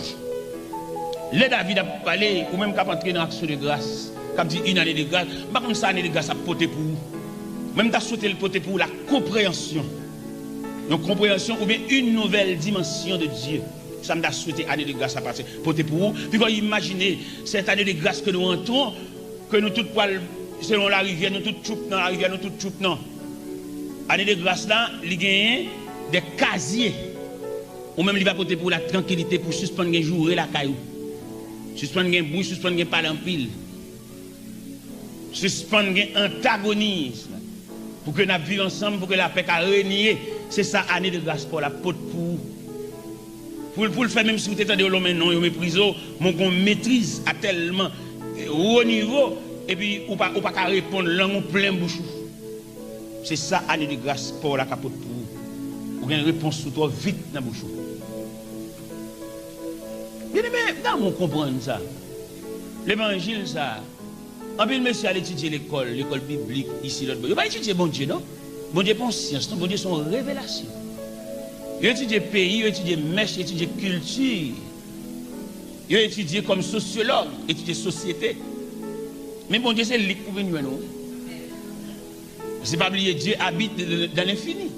lè David ap pale, ou menm k ap antre nan aksyon de gras, k ap di une année de grâce, m pa konn sa ane de gras ap pote pou ou. Mwen, m ta swete l pote pou ou la konpreyansyon. Yon konpreyansyon oubyen une nouvelle dimension de Dieu. Sa m ta swete ane de gras la pase, pote pou ou. Pi fò imajine, cette année de grâce que nous rentrons, ke nou tout pral, selon larivyè, nou tout tchoup nan larivyè, nou tout tchoup nan. Ane de gras la, li genyen de kazye. Ou menm, li va pote pou ou la trankilite pou sispann gen joure lakay ou. Sispann gen bri, sispann gen pale anpil. Sispann gen antagonis. Pou ke n ap viv ansanm, pou ke lapè ka renye. Se sa ane de gras pa w la pot pou ou. Pou, pou l fè menm si w te tande yo lonmen non, yo meprize w, men w gen yon metriz a tèlman, eh, wo nivo, epi ou pa, ou pa ka reponn, lang ou plen bouch ou. Se sa ane de gras pa w la ka pot pou ou. Ou gen repons ou twò vit nan bouch ou. Byeneme, m ta renmen w konprann sa. Levanjil sa a, anpil mesye al etidye lekòl, lekòl biblik, isi, lòt bò. Yo pa etidye Bondye, non. Bondye pa yon syans, non. Bondye se yon revelasyon. Yo etidye peyi, yo etidye mès, yo etidye kilti. Yo etidye kòm sosyològ, etidye sosyete. Men Bondye se li k pou vin jwenn ou. Paske pa bliye, Dieu habite dans l'infini.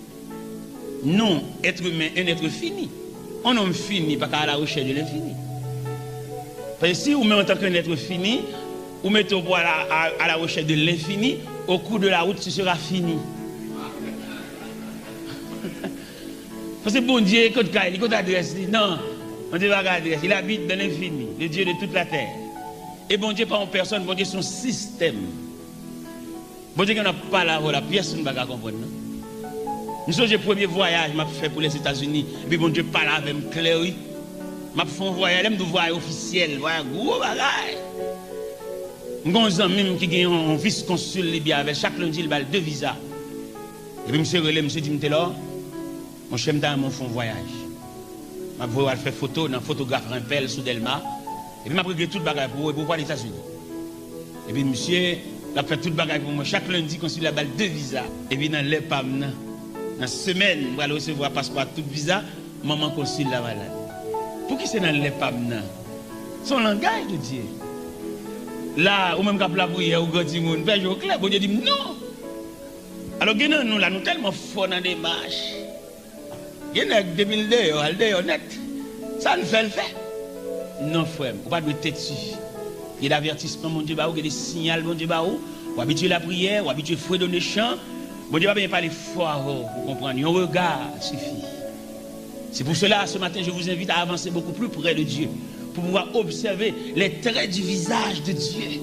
Nous, êtres humains, un être fini. Un homme fini pa ka à la recherche de l'infini. Paske si ou menm, antanke un être fini, ou mete w pou à la, à, à la recherche de l'infini, au cours de la route, tu seras fini. Paske Bondye, kote kay li, kote adrès li? Non, Bondye pa gen adrès. Il habite dans l'infini, le Dieu de toute la terre. E Bondye pa yon pèsòn, Bondye se yon sistèm. Bondye gen ap pale avè w la, pyès moun pa ka konprann, non. M sonje premye vwayaj m ap fè pou Lèzetazini, epi Bondye pale avè m klè, wi. M ap fè yon vwayaj, lè m di w vwayaj ofisyèl, vwayaj gwo bagay. M gen yon zanmi m ki gen yon, yon vis konsil Libi avè l, chak lendi l ba l de viza. Epi misye rele m, misye di m, "Telò, monchè, m ta renmen w fè yon vwayaj." M ap voye w al fè foto nan fotograf Renpèl sou Dèlma. Epi m ap regle tout bagay pou ou, epi ou pral Etazini. Epi misye, l ap fè tout bagay pou mwen. Chak lendi, konsil la ba l de viza. Epi nan lè pa m nan, nan semèn, m pral resevwa paspò ak tout viza, manman konsil la malad. Pouki se nan lè pa m nan? Se yon langaj de Dye. La, ou menm k ap lapriyè, ou gran timoun, fè je w klè, Bondye di m non. Alò, gen nan nou la, nou tèlman fò nan demach. Gen nèg, depi l deyò, al deyò nèt. Sa l fè, l fè. Non, frè m, ou pa dwe tèti. Gen de avètisman Bondye ba ou, gen de siyal Bondye ba ou. Ou abitye lapriyè, ou abitye fredone chan. Bondye pa bezwen pale fò avè w pou w konprann. Yon rega sifi. C'est pour cela, ce matin, je vous invite à avancer beaucoup plus près de Dieu pour pouvoir observer les traits du visage de Dieu.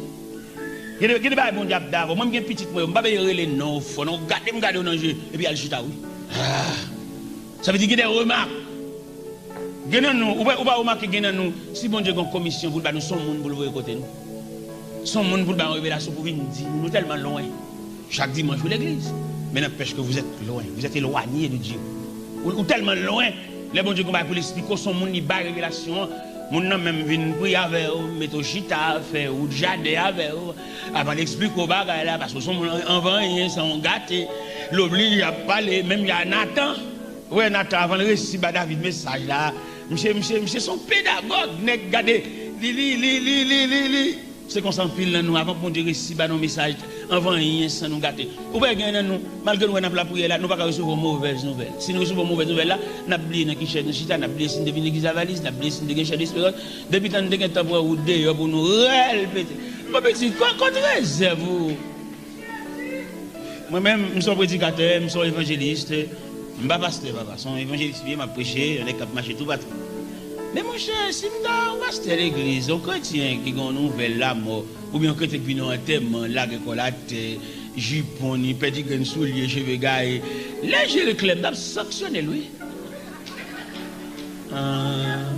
Gen de, gen de bagay Bondye ap da avè w. Mwen, m gen pitit mwen yo, m pa bezwen rele non yo fò, non. Gade m gade yo nan je, epi al chita, wi. Ah. Sa vle di gen de remak. Gen nan nou, ou pa, ou pa remake gen nan nou, si Bondye gen yon komisyon pou l ba nou, se yon moun pou l voye kote nou. Se yon moun pou l ba yon revelasyon pou vin di nou, nou tèlman lwen. Chak dimanch ou legliz, men n'empêche que vous êtes loin, vous êtes éloigné de Dieu. Ou, ou tèlman lwen, lè Bondye gen bagay pou l esplike w, se yon moun li bay revelasyon an, moun nan menm vin priye avè w, mete w chita, fè wout jaden avè w, avan l esplike w bagay la, paske w se yon moun anvan anyen, se yon gate, l oblije ap pale, menm jan a Natan. Ou wè Natan, avan l resi ba David mesaj la, misye, misye, misye se yon pedagòg, nèg gade, li, li, li, li, li, li, li. Se konsa anpil nan nou, avan Bondye resi ba nou mesaj, anvan anyen san nou gate. Ou wè gen nan nou, malgre nou wè n ap lapriyè la, nou pa ka resevwa yon movèz nouvèl. Si nou resevwa yon movèz nouvèl la, n ap bliye nan ki chèz nou chita, n ap bliye si n te vin legliz avaliz, n ap bliye si n te gen chè desperans. Depi tan n te gentan pran wout deyò pou nou rèl pete. Bon pitit, kot, kot rezèv ou? Mwen menm, m se yon predikatè, m se yon evanjelis. M pa pastè, papa. Se yon evanjelis m ye, m ap preche, yon nèg k ap mache toupatou. Men monchè, si m ta yon pastè legliz, yon kretyen ki gen yon nouvèl lamò, oubyen yon kretyen ki vin nan antèman, lage kò l atè, jipon ni, pèdi grenn soulye, cheve gaye, lè je l klè, m t ap sanksyone l, wi. Ah.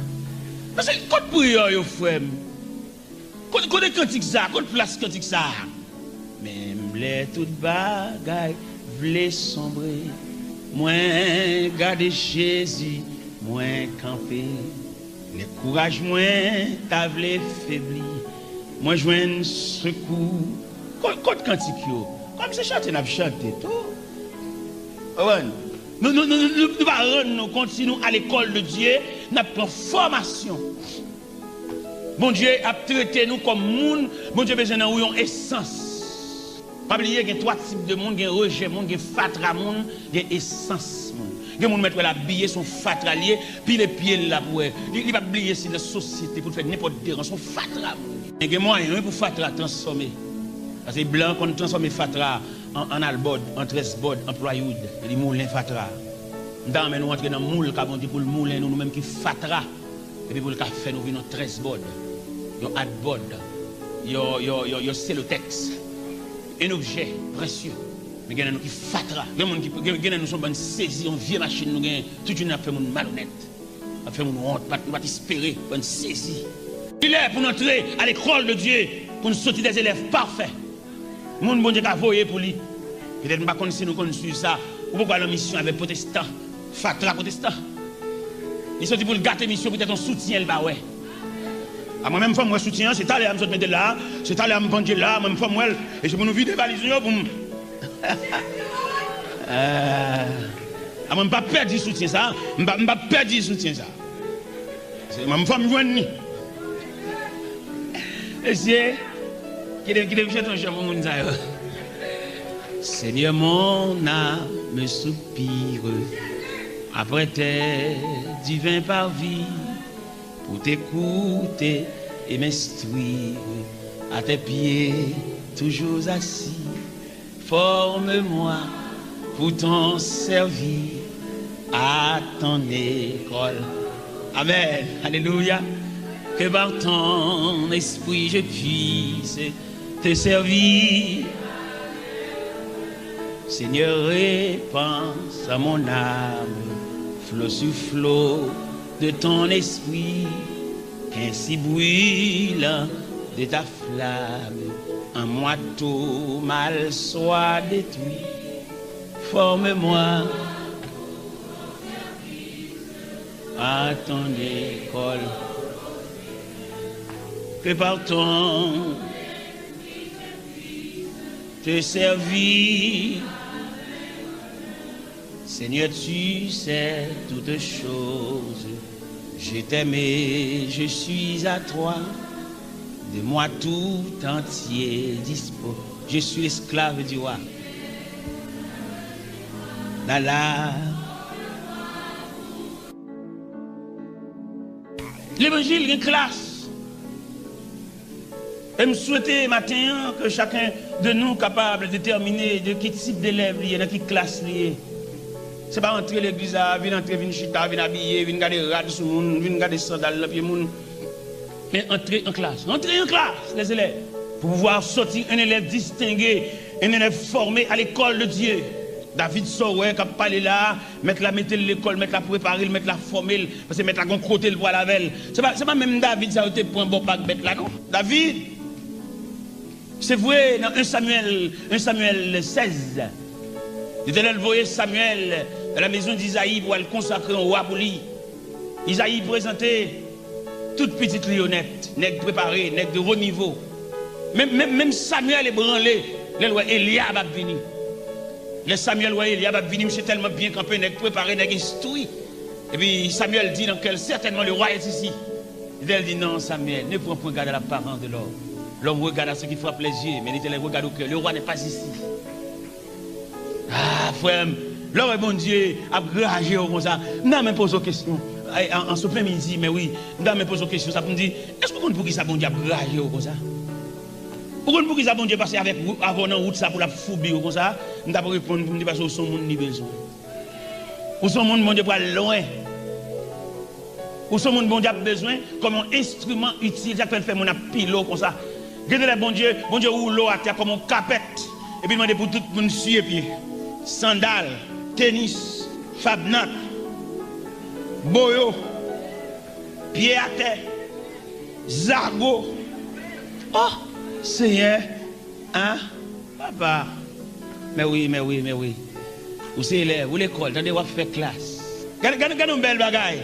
Paske kot priyè w yo, frè m? Kote, kote kantik sa? Kote plas kantik sa? Menm lè tout bagay vle sonbre, mwen gade Jezi, mwen kanpe. Lè kouraj mwen ta vle febli, mwen jwenn sekou. Ko-, kot kantik yo? Kòm se chante n ap chante tou. Konprann? Nou, nou, nou, nou, nou pa rann nou kont si nou a l'école de Dieu, n ap pran fòmasyon. Bondye ap trete nou kòm moun, Bondye bezwen nan ou yon esans. Pa bliye, gen twa tip de moun, gen rejè moun, gen fatra moun, gen esans moun. Gen moun mèt wè l abiye, se yon fatra l ye, pile pye l la pou wè. Li, li pa bliye si nan sosyete pou l fè nenpòt deranje, se yon fatra moun. Men gen mwayen, wi, pou fatra transfòme. Paske blan konn transfòme fatra an, an albòd, an trèsbòd, an plywood. Li moulen fatra. M ta renmen nou antre nan moul ka Bondye pou l moulen nou, nou menm ki fatra. Epi pou l ka fè nou vin yon trèsbòd, yon adbòd, yon, yon, yon, yon selotèks, yon objè presye. Men gen nan nou ki fatra. Gen moun ki, gen, gen nan nou se yon bann sezi, yon vye machin nou genyen. Tout jounen ap fè moun malonèt, ap fè moun wont, pa, nou pa t espere, bann sezi. Li lè pou n antre a l'école de Dieu, pou n soti dè elèv pafè. Moun Bondye ka voye pou li. Petèt m pa konn si nou konn swiv sa. Ou poko al an misyon avèk pwotestan. Fatra pwotestan. Li soti pou l gate misyon, petèt yon soutyen l pa wè. A mwen menm fò m wè soutyen an, se talè a m sot mete l la, se talè a m pandye l la, mwen m fò m wè l. E se pou nou vide valiz nou yo pou m. Ah. A mwen m p ap pèdi soutyen sa, m p ap, m p ap pèdi soutyen sa. Se mwen m fò m jwenn li. Mesye, kite, kite m chante yon chan pou moun sa yo. Seigneur, mon âme soupire après tes divins parvis, pour t'écouter et m'instruire, à tes pieds toujours assis. Forme-moi pour ton service à ton école. Amen. Alléluia. Que par ton esprit je puisse te servir. Seigneur, répands à mon âme flot sur flot de ton esprit, qu'ainsi brûlant de ta flamme, en moi tout mal soit détruit. Forme-moi à ton école. Que par ton te servir. Seigneur, tu sais toutes choses. Je t'aime et je suis à toi. De moi tout entier dispose. Je suis l'esclave du roi. La la. Levanjil gen klas. E m swete maten an ke chacun de nous capable déterminer de ki tip de elèv li ye, nan ki klas li ye. Se pa antre legliz la, vin antre, vin chita, vin abiye, vin gade rad sou moun, vin gade sandal nan pye moun. Men antre an klas. Antre an klas, les élèves. Pour pouvoir sortir un élève distingué, un élève formé à l'école de Dieu. David sa w wè k ap pale la a, mèt la mete l lekòl, mèt la prepare l, mèt la fòme l, paske mèt la gon kote l pral avè l. Se pa, se pa menm David sa yo te pran bò pak bèt la, non. David, se vre, nan un Samuel, un Samuel seize, Letènèl voye Samuel dans la maison d'Isaï pou al konsakre yon wa pou li. Izayi prezante tout pitit li yo nèt, nèg prepare, nèg de wo nivo. Menm, menm, menm Samyèl ebranle lè l wè Elyab ap vini. Lè Samyèl wè Elyab ap vini, misye tèlman byen kanpe, nèg prepare, nèg enstwi. Epi Samyèl di nan kè l, certainement le roi est ici. Letènèl di, non, Samyèl, ne prends point garde à l'apparence de l'homme. L'homme regarde à ce qui frappe les yeux, mais l'Éternel regarde au cœur. Le roi n'est pas ici. Ah, frè m, lè w wè Bondye ap raje w konsa, m ta renmen poze w kesyon. Ay, an, an sot men midi, men wi, m ta renmen poze w kesyon sa pou m di, èske w konn poukisa Bondye ap raje w konsa? Ou konn poukisa Bondye pase avèk ou, avè w nan wout sa pou l ap foubi w konsa? M t ap reponn pou m di, paske w se yon moun li bezwen. Ou se yon moun Bondye pral lwen. Ou se yon moun Bondye ap bezwen kòm yon enstriman itil. Sa k fè l fè moun ap pile w konsa. Gen de lè Bondye, Bondye woule w atè kòm yon kapèt. Epi l mande pou tout moun siye pye. Sandal, tenis, fabnat, boyo, pye atè, zago. Oh, Senyè, ah, papa. Mè wi, mè wi, mè wi. Ou se elèv, ou lekòl, tande, w ap fè klas. Gade, gade, gade yon bèl bagay.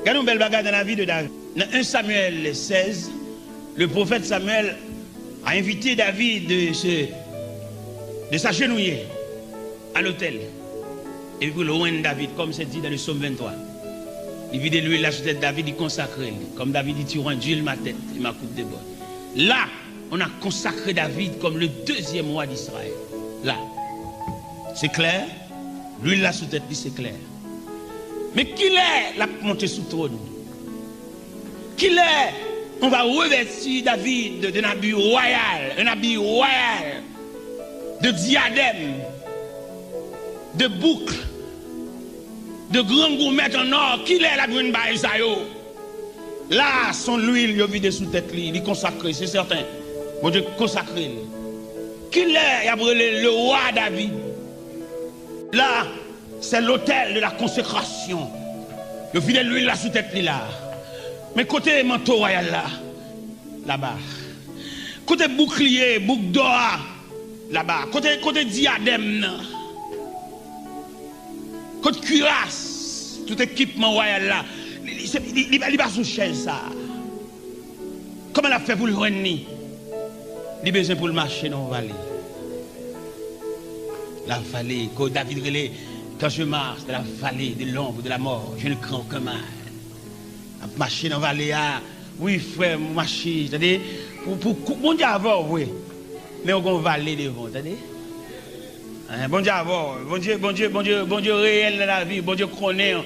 Gade yon bèl bagay dans la vie de David. Dans un Samuel seize, le prophète Samuel a invité David de se, de s'agenouiller à l'autel. Epi pou l lwen David, comme c'est dit dans le psaume vingt-trois. Li vide lwil la sou tèt David, li konsakre l. Comme David dit, tu auras d'huile ma tête et ma coupe déborde. Là, on a consacré David comme le deuxième roi d'Israël. Là. Se klè, lwil la sou tèt li, se klè. Men kilè l ap monte sou twòn? Kilè on va revêtir David d'un habit royal, un habit royal, de diadèm, de boucle, de gran goumèt an ò? Kilè l ap jwenn bagay sa yo? La, se yon lwil yo vide sou tèt li, li konsakre, se sèten. Bondye konsakre l. Kilè y ap rele l le roi David? La, c'est l'autel de la consécration. Yo vide lwil la sou tèt li la. Men kote manto wayal la? Laba. Kote boukliye, bouk dò a? Laba. Kote, kote diadèm nan? Kot kiras? Tout ekipman wayal la. Li, li, se, li, li, li pa sou chèz sa. Kòman l ap fè pou l jwenn li? Li bezwen pou l mache nan yon vale. La vallée, ke David rele, quand je marche dans la vallée de l'ombre de la mort, je ne crains aucun mal. Ap mache nan vale a. Wi, frè m, ou mache, tande. Pou, pou, pou, Bondye avè w, vre. Men w gen yon vale devan w, tande. Hein, Bondye avè w. Bondye, Bondye, Bondye, Bondye reyèl nan lavi. Bondye konnen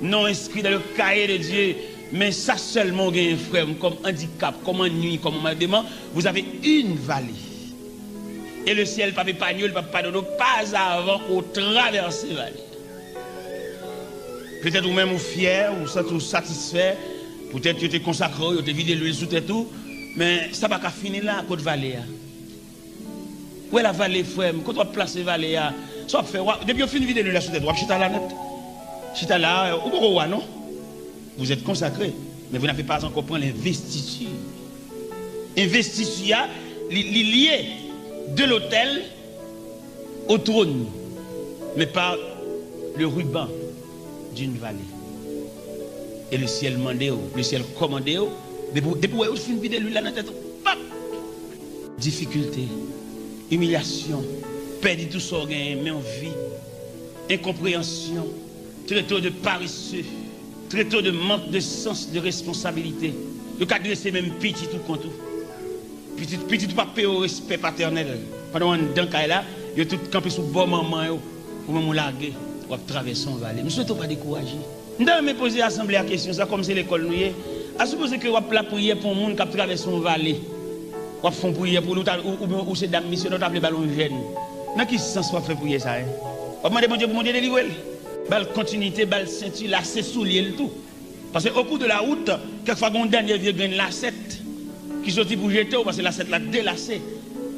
non enskri dans le cahier de Dieu. Men sa sèlman w genyen, frè m, kòm andikap, kòm annui, kòm maldeman, vous avez une vallée. Et le ciel p ap epanye w, li p ap padone w, pas avan ke w travèse vale. Petèt ou menm ou fyè, ou santi w satisfè, poutèt yo te konsakre w, yo te vide lwil sou tèt ou, men sa pa ka fini la, kot vale a? Ou wè la vale, frè m, kot w ap plase vale a? Sa w ap fè, w ap, depi yo fin vide lwil la sou tèt ou, w ap chita la nèt. Chita la, ou poko wa non. Vous êtes consacré, mais vous n'avez pas encore pris l'investiture. Envestiti a, li, li lye de l'autel au trône, mais par le ruban d'une vallée. E le ciel mande w, le ciel kòmande w, depi, depi w wè yo fin vide lwil la nan tèt ou, pap! Difikilte, imilyasyon, pèdi tout sa w genyen, men w vid, enkonpreyansyon, trete w de pareseu, trete w de mank de sans de responsabilite. Yo ka drese menm pitit ou kont ou. Pitit, pitit ou pa peye w respè patènèl. Pandan w anndan kay la, yo tout kanpe sou bò manman yo. Ou menm ou lage, w ap travèse yon vale. M swete w pa dekouraje. M ta renmen poze asanble a kesyon sa, kòm se lekòl nou ye. A sipoze ke w ap lapriyè pou yon moun k ap travèse yon vale. W ap fè yon priyè pou li, ou ta, ou, ou, ou se dam misyonè, ou ta vle ba l yon jèn. Nan ki sans w ap fè priyè sa a? W ap mande Bondye pou Bondye delivre l? Ba l kontinite, ba l senti, lase soulye l tou. Paske okou de la wout, kèk fwa gen yon dènye vye grenn lasèt ki soti pou jete w, paske lasèt la delase.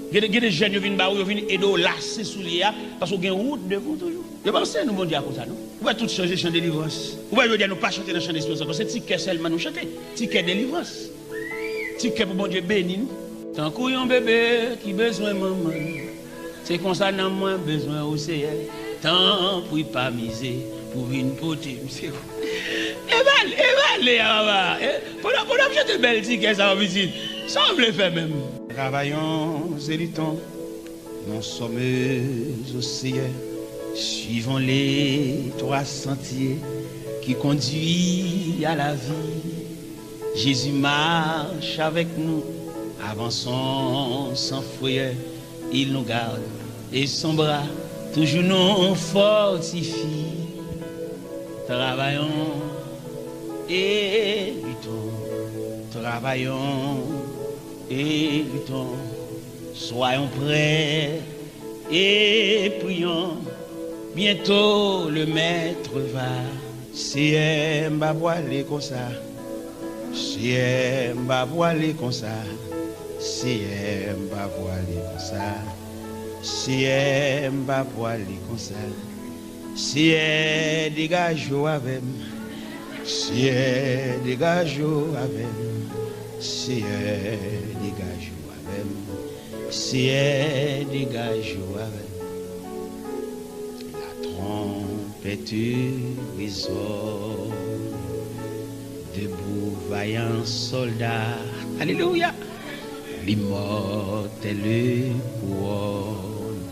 Gen de, gen de jèn yo vin ba ou, yo vin ede w lase soulye a, paske w gen wout devan w toujou. Yo pa anseye nou Bondye a konsa, non. Ou wè tout chanje chan delivrans. Ou wè jodi a nou pa chante nan chan desperans ankò, se ti kè sèlman nou chante, ti kè delivrans. Ti kè pou Bondye beni nou. Tankou yon bebe ki bezwen manman l, se konsa nanm mwen bezwen ou, Seyè. Tanpri pa mize pou vin pote m, se ou. E vale, e vale a, papa. E, pandan, pandan m chante bèl ti kè sa yo, pitit, sa w vle fè menm? Travaillons et luttons, nous sommes au Seigneur. Suivons les trois sentiers qui conduisent à la vie. Jésus marche avec nous, Avançons sans frayeur, il nous garde, et son bras toujours nous fortifie. Travaillons et luttons, travaillons et luttons. Soyons prêts et prions, bientôt le maître va. Seyè, m pa pwale konsa. Seyè, m pa pwale konsa. Seyè, m pa pwale konsa. Seyè, m pa pwale konsa. Seyè, degaje w avè m. Seyè, degaje w avè m. Seyè, degaje w avè m. Seyè, degaje w avè m. La trompette résonne, debout vaillant soldat. Alléluia. L'immortelle couronne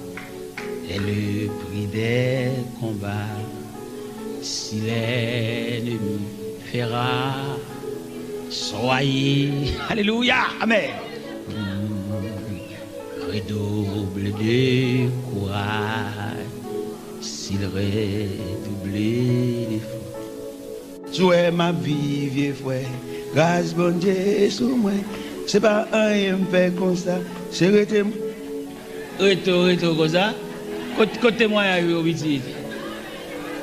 est le prix des combats. Si l'ennemi fait rage, soyez, alléluia, amen. Redouble de courage, s'il redouble d'efforts. Sou wè m ap viv, vye frè, gras Bondye sou mwen. Se pa anyen m fè konsa, se rete m. Rete w, rete w konsa. Kot, kot temwayaj ou yo, pitit?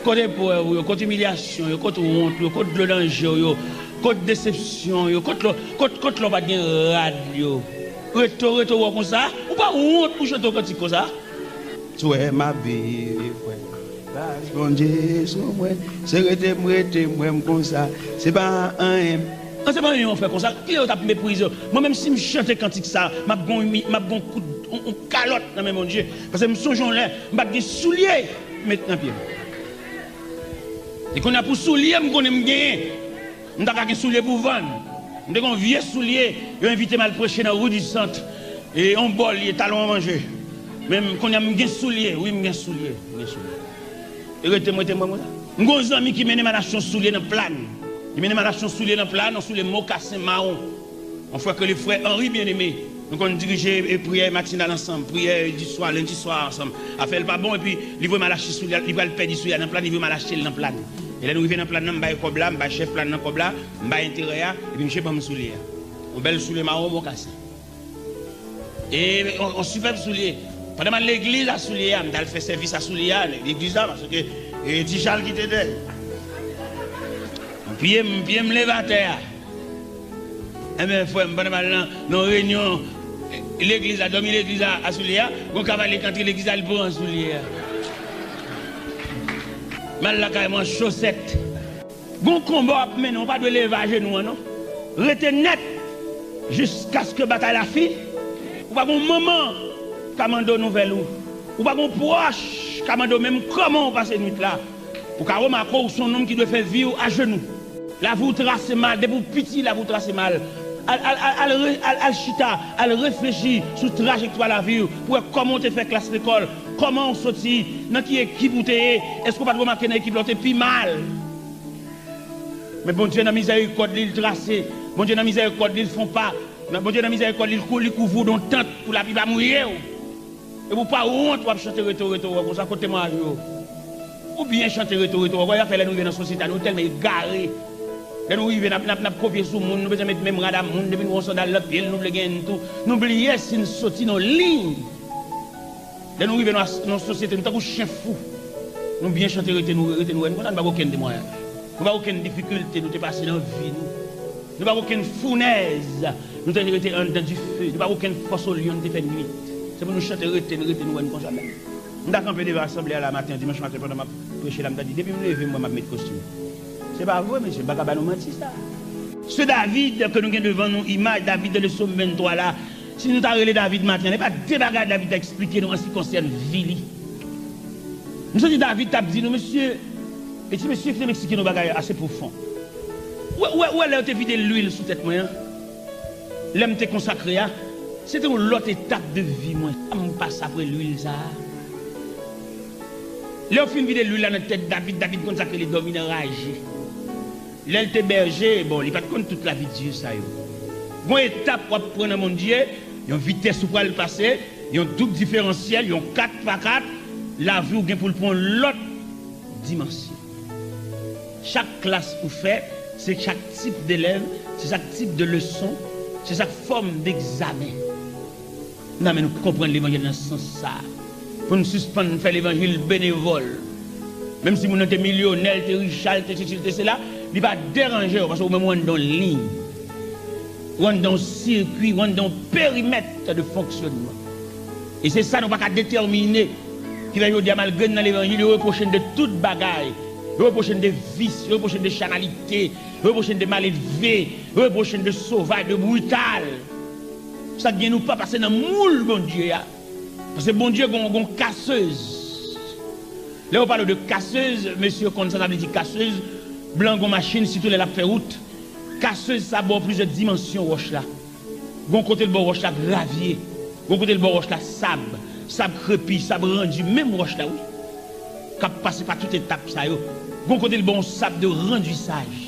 Kot eprèv ou yo, kot imilyasyon yo, kot wont ou yo, kot dlo nan je w yo, kot desepsyon yo, kot lè, kot, kot lè w pa t gen rad yo? Rete w, rete w konsa. Ou pa wont pou chante yon kantik konsa? Sou wè m ap viv, vye frè, gras Bondye sou mwen. Se rete m, rete m, wè m konsa. Se pa anyen. An, se pa anyen w fè konsa. Kilè yo t ap meprize w? Mwen menm, si m chante kantik sa, m ap gon, m ap gon kout, on, on kalòt nan men Bondye. Paske m sonje yon lè, m pa t gen soulye met nan pye m. E kounye a pou soulye m konnen m genyen. M ta ka gen soulye pou vann. M te gen yon vye soulye, yo envite m al preche nan Rue du Centre. E yon bò l ye, talon an manje. Men m, kounye a m gen soulye, wi, m gen soulye, m gen soulye. E rete m, rete m, wè m konsa. M gen yon zanmi ki mennen m al achte yon soulye nan Plàn. Li mennen m al achte yon soulye nan Plàn, yon soulye mokasen mawon. Yon frè ke le frè Henri Bien-Aimé. Nou konn dirije, e, priyè matinal ansanm, priyè di swa, lendi swa ansanm. Afè l pa bon, epi li voye m al achte soulye, li pral pèdi soulye a nan Plàn, li voye m al achte l nan Plàn. E lè nou rive nan Plàn nan, m bay kòb la, m bay chèf Plàn nan kòb la, m bay enterè a, epi misye ban m soulye a. Yon bèl soulye mawon mokasen. E yon, yon sipèb soulye. Pandan m al legliz a soulye a, m t al fè sèvis a soulye a, legliz la, paske, e, ti chal ki te dèyè. Pye m, pye m leve atè a. Enben, frè m, pandan m al nan, nan reyinyon, e, legliz la, dòmi legliz la, a soulye a, gon kavalye k antre legliz la, li pran soulye a. M al lakay mwen an chosèt. Gon konba w ap mennen, ou pa dwe leve ajenou an non. Rete nèt jiskaske batay la fini. Ou pa gon manman ka mande w nouvèl ou. Ou pa gon pwòch ka mande w menm kòman w pase nwit la. Ou ka remake w se yon nonm ki dwe fè vi w ajenou. Lavi w trase mal, depi w piti lavi w trase mal. Al, al, al, al, re- al, al chita, al reflechi sou trajektwa lavi w pou wè kòman w te fè klas lekòl, kòman w soti, nan ki ekip ou te ye, èske w pa t remake nan ekip la w te pi mal? Men Bondye nan mizèrikòd li, l trase. Bondye nan mizèrikòd li, l fè yon pa. Nan Bondye nan mizèrikòd li, l kou- li kouvri w nan yon tant pou lapli pa mouye w. Epi w pa wont, w ap chante rete w, rete w konsa, kot temwayaj ou yo? Ou byen chante rete w, rete w, wè afè lè nou rive nan sosyete a, nou tèlman egare. Lè nou rive, n ap, n ap, n ap kopye sou moun, nou bezwen met menm rad a moun, depi nou wè yon sandal nan pye l, nou vle genyen n tou. Nou bliye si n soti nan liy. Lè nou rive nan, nan sosyete, nou tankou chen fou. Nou byen chante rete nou, rete nou, wè n konsa, nou pa gen okenn temwayaj. Nou pa gen okenn difikilte nou te pase nan vi nou. Nou pa gen okenn founèz nou te rete anndan dife. Nou pa gen okenn fòs olyon nou te fè nwit. Se pou nou chante rete n, rete nou, wè n konsa menm. M ta kanpe devan asanble a la maten, dimanch maten, pandan m ap preche la, m ta di, depi m leve, m wè m ap met kostim. Se pa vre, mesye, m pa ka ba nou manti sa. Se David ke nou gen devan nou, imaj David nan Sòm venntwa la, si nou ta rele David maten an, e pa de bagay David ta eksplike nou an se ki konsène vi li. M santi David t ap di nou, mesye, e ti mesye ki te eksplike nou bagay ase pwofon. Ou wè, ou wè, ou wè lè yo te vide lwil sou tèt mwen an? Lè m te konsakre a, se te yon lòt etap de vi mwen. M pase apre lwil sa a. Lè yo fin vide lwil la nan tèt David, David konn sa k rele dòmi nan raje. Lè l te bèje, bon, li pa t konn tout lavi Dye sa yo. Gon etap w ap pran nan Bondye, yon vitès ou pral pase, yon doub diferansyèl, yon kat pa kat, lavi w gen pou l pran yon lòt dimansyon. Chak klas ou fè, se chak tip delèv, se chak tip de leson, se chak fòm degzamen. Nan men nou konprann levanjil nan sans sa a. Pou n sispann fè levanjil benevòl. Menm si moun nan te milyonè, l te richa, l te sesi, l te sela, li pa deranje w, paske ou menm ou anndan yon liy. Ou anndan yon sirkwi, ou anndan yon perimèt de fonksyonman. E se sa nou pa ka detèmine. Ki fè jodi a, malgre n nan levanjil, yo repwoche n de tout bagay. Yo repwoche n de vis, yo repwoche n de chanalite, yo repwoche n de malelve, yo repwoche n de sovaj, de brital. Sa k gen nou pa pase nan moul Bondye a. Paske Bondye gon, gon kasez. Lè yo pale de kasez, mesye konn sa sa vle di kasez, blan gon machin, sitou lè l ap fè wout. Kasez sa ba w plizyè dimansyon wòch la. Gon kote l ba w wòch la gravye, gon kote l ba w wòch la sab, sab krepi, sab randi, menm wòch la wi. K ap pase pa tout etap sa yo. Gon kote l ba w sab de randisaj.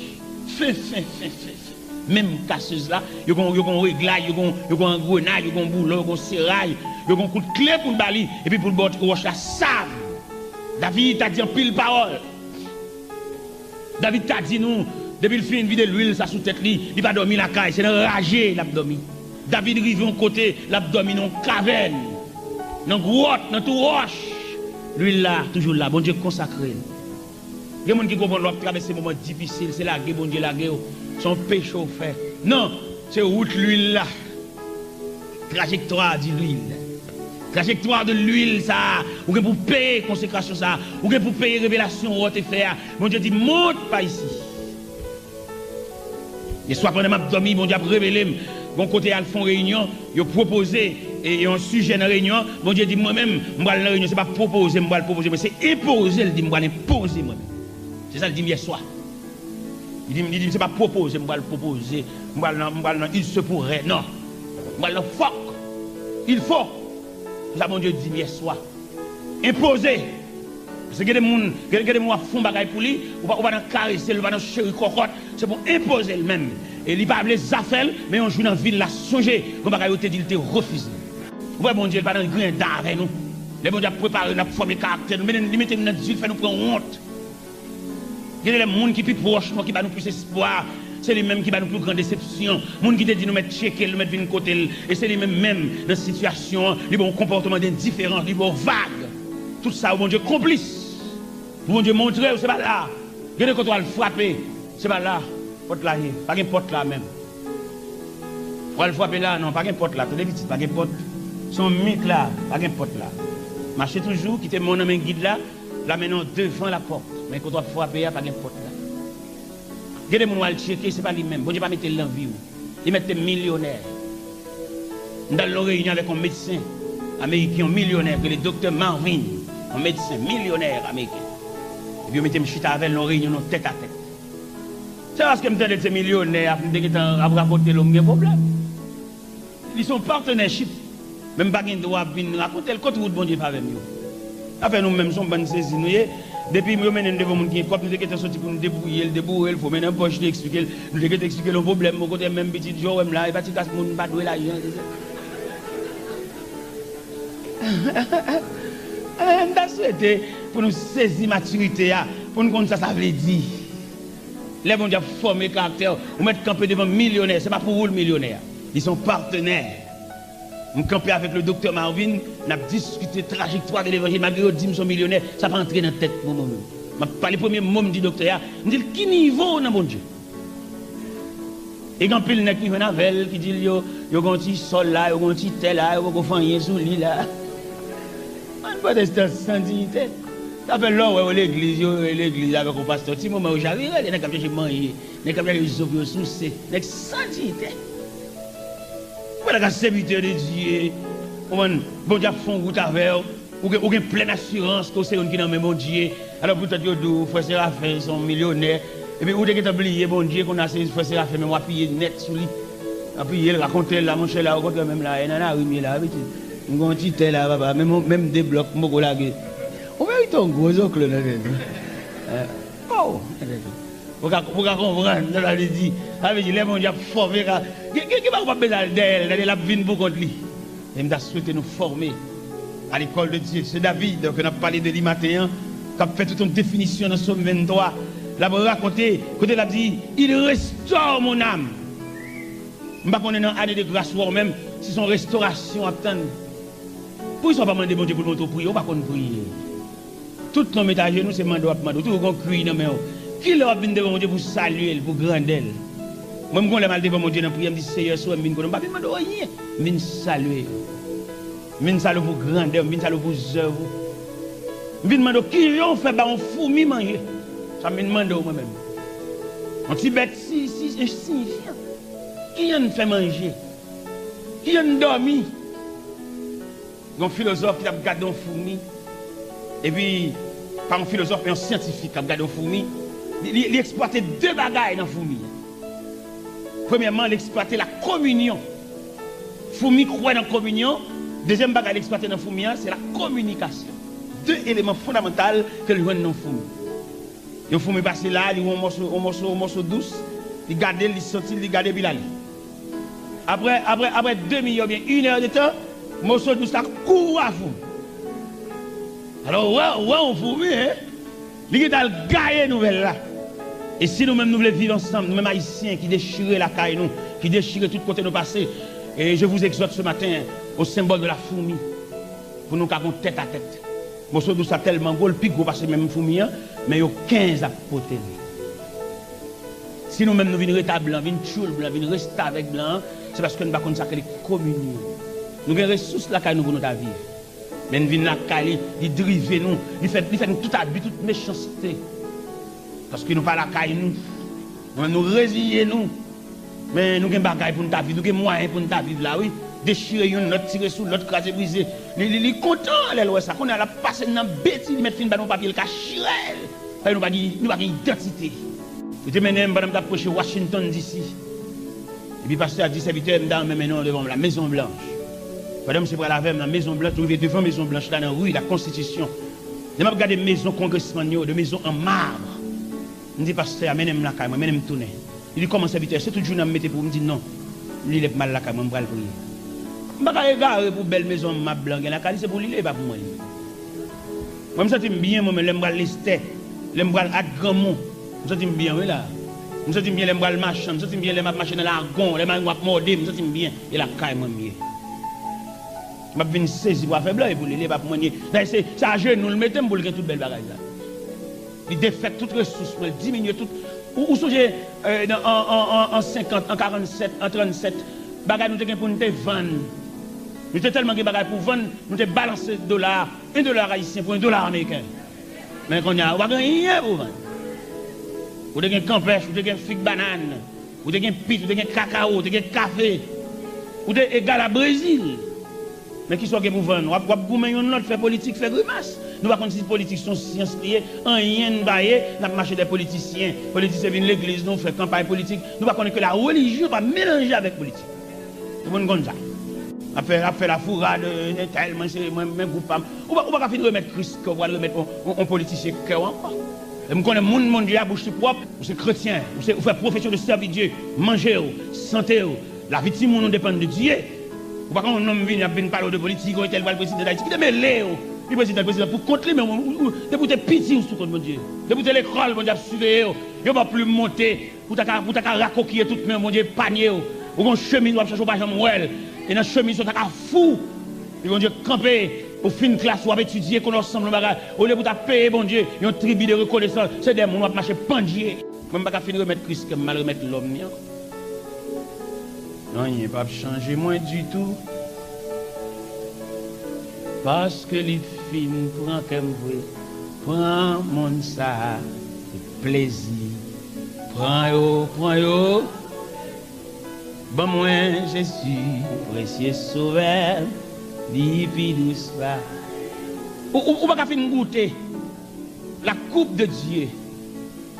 Fen, fen, fen, fen, fen. Menm kasez la, yo gon, yo gon reglay, yo gon, yo gon angrenaj, yo gon boulon, yo gon seray, yo gon kout kle pou l ba li, epi pou l ba w wòch la sab. David ta di anpil pawòl. David ta di nou, depi l fin vide lwil sa sou tèt li, li pa dòmi lakay, se nan raje l ap dòmi. David rive yon kote, l ap dòmi nan yon kavèn, nan gwòt, nan twou wòch. Lwil la toujou la, Bondye konsakre l. Gen moun ki konprann lè w ap travèse moman difisil, se lage Bondye lage w. Se yon peche w fè. Non, se wout lwil la. Trajectoire de l'huile. Trajectoire de l'huile sa a, ou gen pou peye konsekrasyon sa a. Ou gen pou peye revelasyon ou te fè a. Bondye di, monte pa isi. Yèswa pandan m ap dòmi, Bondye ap revele m. Gon kote al fè yon reyinyon, yo pwopoze e, e yon sijè nan reyinyon an. Bondye di, mwen menm, m pral nan reyinyon, se pa pwopoze m pral pwopoze, mwen se enpoze, l di m pral enpoze mwen menm. Se sa l di m yèswa. Li di m, li di m, se pa pwopoze m pral pwopoze, m pral nan, m pral nan il se pourrait, non. M pral nan fòk, il faut. Se sa Bondye di m yèswa. Enpoze. Paske gen de moun, gen, gen de moun w ap fè yon bagay pou li, ou pa, ou pa nan karese l, ou pa nan cheri kòkòt, se pou enpoze l menm. E li pa vle zafè l, men yon jou nan vi l, l a sonje yon bagay yo te di l te refize. Ou wè Bondye, l pa nan griyen dan avè nou. Lè Bondye ap prepare n, ap fòme karaktè nou, men li mete nou nan difikilte, fè nou pran wont. Gen de lè moun ki pi pwòch nou an ki ba nou plis espwa, se li menm ki ba nou pi gran desepsyon. Moun ki te di nou mèt tcheke l, nou mèt vin kote l, e se li menm menm nan sitiyasyon an, li ba w yon konpòtman endiferan, li ba w vag. Tout sa yo Bondye konplis. Pou Bondye montre w se pa la. Gen de kote w al frape, se pa la pòt la ye. Pa gen pòt la menm. W al frape la, non, pa gen pòt la. Tande pitit, pa gen pòt. Se yon mit la, pa gen pòt la. Mache toujou, kite men w nan men gid la, l ap mennen w devan lapòt. Men kote w ap frape a, pa gen pòt la. Gen de moun w al tcheke, se pa li menm. Bondye pa mete l nan vi w. Li mèt te milyonè. M t al nan yon reyinyon avèk yon medsen ameriken, yon milyonè, ki rele Doktè Marvin, yon medsen milyonè ameriken. Epi yo mete m chita avè l nan yon reyinyon, nan tèt a tèt. Se paske m tande l se milyonè, ap m te gentan ap rakonte l, m gen pwoblèm. Li se yon partnership. Men m pa gen dwa ap vin rakonte l kot wout Bondye pa avè m yo. Afè nou menm, se yon bann sezi nou ye. Depi yo mennen n devan moun ki gen kòb, nou te gentan soti pou nou debouye l, deboure l, foumen nan pòch li, eksplike l. Nou te gentan eksplike l yon pwoblèm, bon kote menm pitit, jan w wè m la, e pa ti kras moun, m pa dwe lajan. M ta swete pou nou sezi matirite a, pou nou konn sa sa vle di. Lè Bondye ap fòme karaktè w, ou mèt kanpe devan milyonè, se pa pou ou l milyonè a. Li se yon patnè. M kanpe avèk le doktè Marvin, n ap diskite trajektwa de levanjil. Malgre yo di m se yon milyonè, sa pa antre nan tèt mwen, mwen menm. M ap pale, premye mo m di doktè a, m di l, ki nivo w nan Bondye? E gen anpil nèg ki jwenn avè l, ki di l yo, yo gen yon ti sòl la, yo gen yon ti tè la, yo poko fè anyen sou li la. Bann pwotestan san diyite. Sa fè lè w wè yo legliz, yo legliz avèk yon pastè, ti moman yo chavire, lè nèg k ap chèche manje, nèg k ap chèche zo pou yo souse, nèg san diyite. Ou wè nèg ka sèvitè de Dye, konprann, Bondye ap fè yon wout avè w. Ou gen, ou gen plèn asirans ke w se youn ki nan men Bondye. Alò poutèt yo di w frè Serafen se yon milyonè, epi ou te gentan bliye Bondye, kounye a se frè Serafen menm w apiye nèt sou li. Apiye l, rakonte l la, monchè, la, okontrè, menm la, e nan lari m ye la, wi, pitit. M gen yon ti tè la, papa, menm, menm de blòk, m poko lage. Ou merite yon gwo zoklo nan tèt ou. Eh, oh, nan tèt ou. Ou ka, ou ka konprann sa sa vle di. Sa vle di, lè Bondye ap fòme ka, Gen, gen, gen bagay w p ap bezwen al dèyè l, dèyè l ap vin pou kont li. E m ta swete nou fòme à l'école de Dieu. Se David ke n ap pale de li maten an, k ap fè tout yon definisyon nan Sòm venntwa. L ap rakonte, kote l ap di, "Il restaure mon âme." M pa konnen nan ane de gras ou a ou menm, si se yon restorasyon w ap tann. Poukisa w pa mande Bondye pou l montre w priye? Ou pa konn priye. Tout nonm et ajenou, se mande w ap mande w. Ou toujou gon kwi nan men w. Kilè w ap vin devan Bondye pou w salye l, pou w grandè l? Mwen, m gon lè m al devan Bondye nan priyè, m di, "Seyè, si w wè m vin kote w, m pa vin mande w anyen. M vin salye w. M vin salye w pou grandè w, m vin salye w pou zèv ou. M vin mande w kijan w fè bay yon foumi manje." Sa m vin mande w mwen menm. Yon ti bèt si, si, ensiyifyan. Kijan n fè manje? Kijan n dòmi? Yon filozòf ki t ap gade yon foumi, epi, pa yon filozòf, men yon syantifik k ap gade yon foumi, li, li, li eksplwate de bagay nan foumi an. Premyèman, li eksplwate la kominyon. Foumi kwè nan kominyon. Dezyèm bagay li eksplwate nan foumi an, se la kominikasyon. De eleman fondamantal ke l jwenn nan foumi. Yon foumi pase la, li wè yon mòso, yon mòso, yon mòso dous, li gade l, li santi l, li gade, epi l ale. Apre, apre, apre demi è oubyen inè de tan, mòso dous la kouri a foumi. Alò, ou wè, ou wè yon foumi, en? Li gentan al gaye nouvèl la. E si nou menm nou vle viv ansanm, nou menm Ayisyen ki dechire lakay nou, ki dechire tout kote nou pase, e je vous exhorte ce matin au symbole de la fourmi, pou nou ka gon tèt a tèt. Mòso dous la tèlman gwo, l pi gwo pase menm foumi an, men yo kenz ap pote l. Si nou menm nou vin rete a blan, vin tchoul blan, vin restavèk blan an, se paske nou pa konn sa k rele kominyon. Nou gen resous lakay nou pou nou ta viv. Men n vin lakay li, li drive nou, li fè, li fè nou tout abi, tout mechanste. Paske nou pa lakay nou. Nou menm nou reziye nou. Men nou gen bagay pou n ta viv, nou gen mwayen pou n ta viv la, wi. Dechire youn, lòt tire sou lòt, kraze brize. Li, li, li kontan lè l wè sa. Kounye a, l ap pase n nan betiz, li mèt fin ba nou papye, l ka chire l. Paske nou pa gen, nou pa gen idantite. Yo te mennen m pandan m t ap preche Washington D C. Epi pastè a di, "Sèvitè, m ta renmen mennen w devan la Mezon Blanch." Pandan misye pral avè m nan Mezon Blanch, nou rive devan Mezon Blanch la, nan ri la Konstitisyon. Lè m ap gade mezon kongresmann yo, de mezon an mab. M di pastè a, "Mennen m lakay mwen, mennen m tounen." Li di, "Kòman, sèvitè, se tout jounen an m mete pou ou?" M di, "Non, li lè pou m al lakay mwen, m pral priye." M pa ka egare pou bèl mezon an mab blan gen lakay li, se pou li l ye, e pa pou mwen li ye. Mwen, m santi m byen, mwen, men lè m pral Lestè, lè m pral Ak Granmon, m santi m byen, wi, la. M santi m byen lè m pral Machan, m santi m byen lè m ap mache nan lagon, lè marenn ap mòde m, m santi m byen. E lakay mwen m ye. M ap vin sezi pou afè blan, e pou li l ye, e pa pou mwen li ye. Dayè, se, se ajenou l mete m pou l gen tout bèl bagay sa. Li defèt tout resous mwen, li diminye tout. Ou, ou sonje, euh, nan, an, an, an, an senkant, an karannsèt, an trannsèt, bagay nou te gen pou n te vann. Nou te tèlman gen bagay pou vann, nou te balanse dola, yon dola ayisyen pou yon dola ameriken. Men kounye a, ou pa gen anyen pou vann. Ou te gen kanpèch, ou te gen fig banann, ou te gen pit, ou te gen kakawo, ou te gen kafe. Ou te egal a Brezil. Men kisa w gen pou vann? W ap, w ap goumen youn lòt, fè politik, fè grimas. Nou pa konn si politik se yon syans li ye, anyen n pa ye, n ap mache dèyè politisyen. Politisyen vin legliz nou, fè kanpay politik. Nou pa konnen ke la relijyon pa melanje avèk politik. Tout moun konn sa. Ap fè, ap fè lafourad, entèl, mwen se, mwen, men gwoup pa m. Ou pa, ou pa ka fin remèt Kris kè w, pral remèt on, on, on politisyen kè w ankò. E m konnen moun Bondye a, bouch li pwòp, ou se kretyen, ou se, ou fè pwofesyon de sèvi Dye, manje w, sante w, lavi timoun ou depann de Dye. Ou pa ka yon nonm vini ap vin pale w de politik, yon entèl pral prezidan Dayiti. Kite mele w. Li prezidan, prezidan pou kont li, men ou, ou, ou, depi w te piti, ou sou kont Bondye. Depi w te lekòl, Bondye ap siveye w. Yo ba w plim monte. Pou ta ka, pou ta ka rakokiye tout men w, Bondye epanye w. Ou gon chemiz w ap chache, ou pa janm wè l. E nan chemiz sa w ta ka fou. Epi Bondye kanpe, ou fin klas, w ap etidye, konnen w sanble yon bagay. Olye pou ta peye Bondye yon tribi de rekonesans, se dèyè moun w ap mache pandye. Mwen, m pa ka fin remèt Kris kè m, m al remèt lòm li ankò. Anyen p ap chanje mwen ditou. Paske li fin pran kè m vre. Pran monn sa a, se plezi. Pran yo, pran yo. Ban mwen Jezi, presye Sovè, li pi dous pa. Ou, ou, ou pa ka fin goute la coupe de Dieu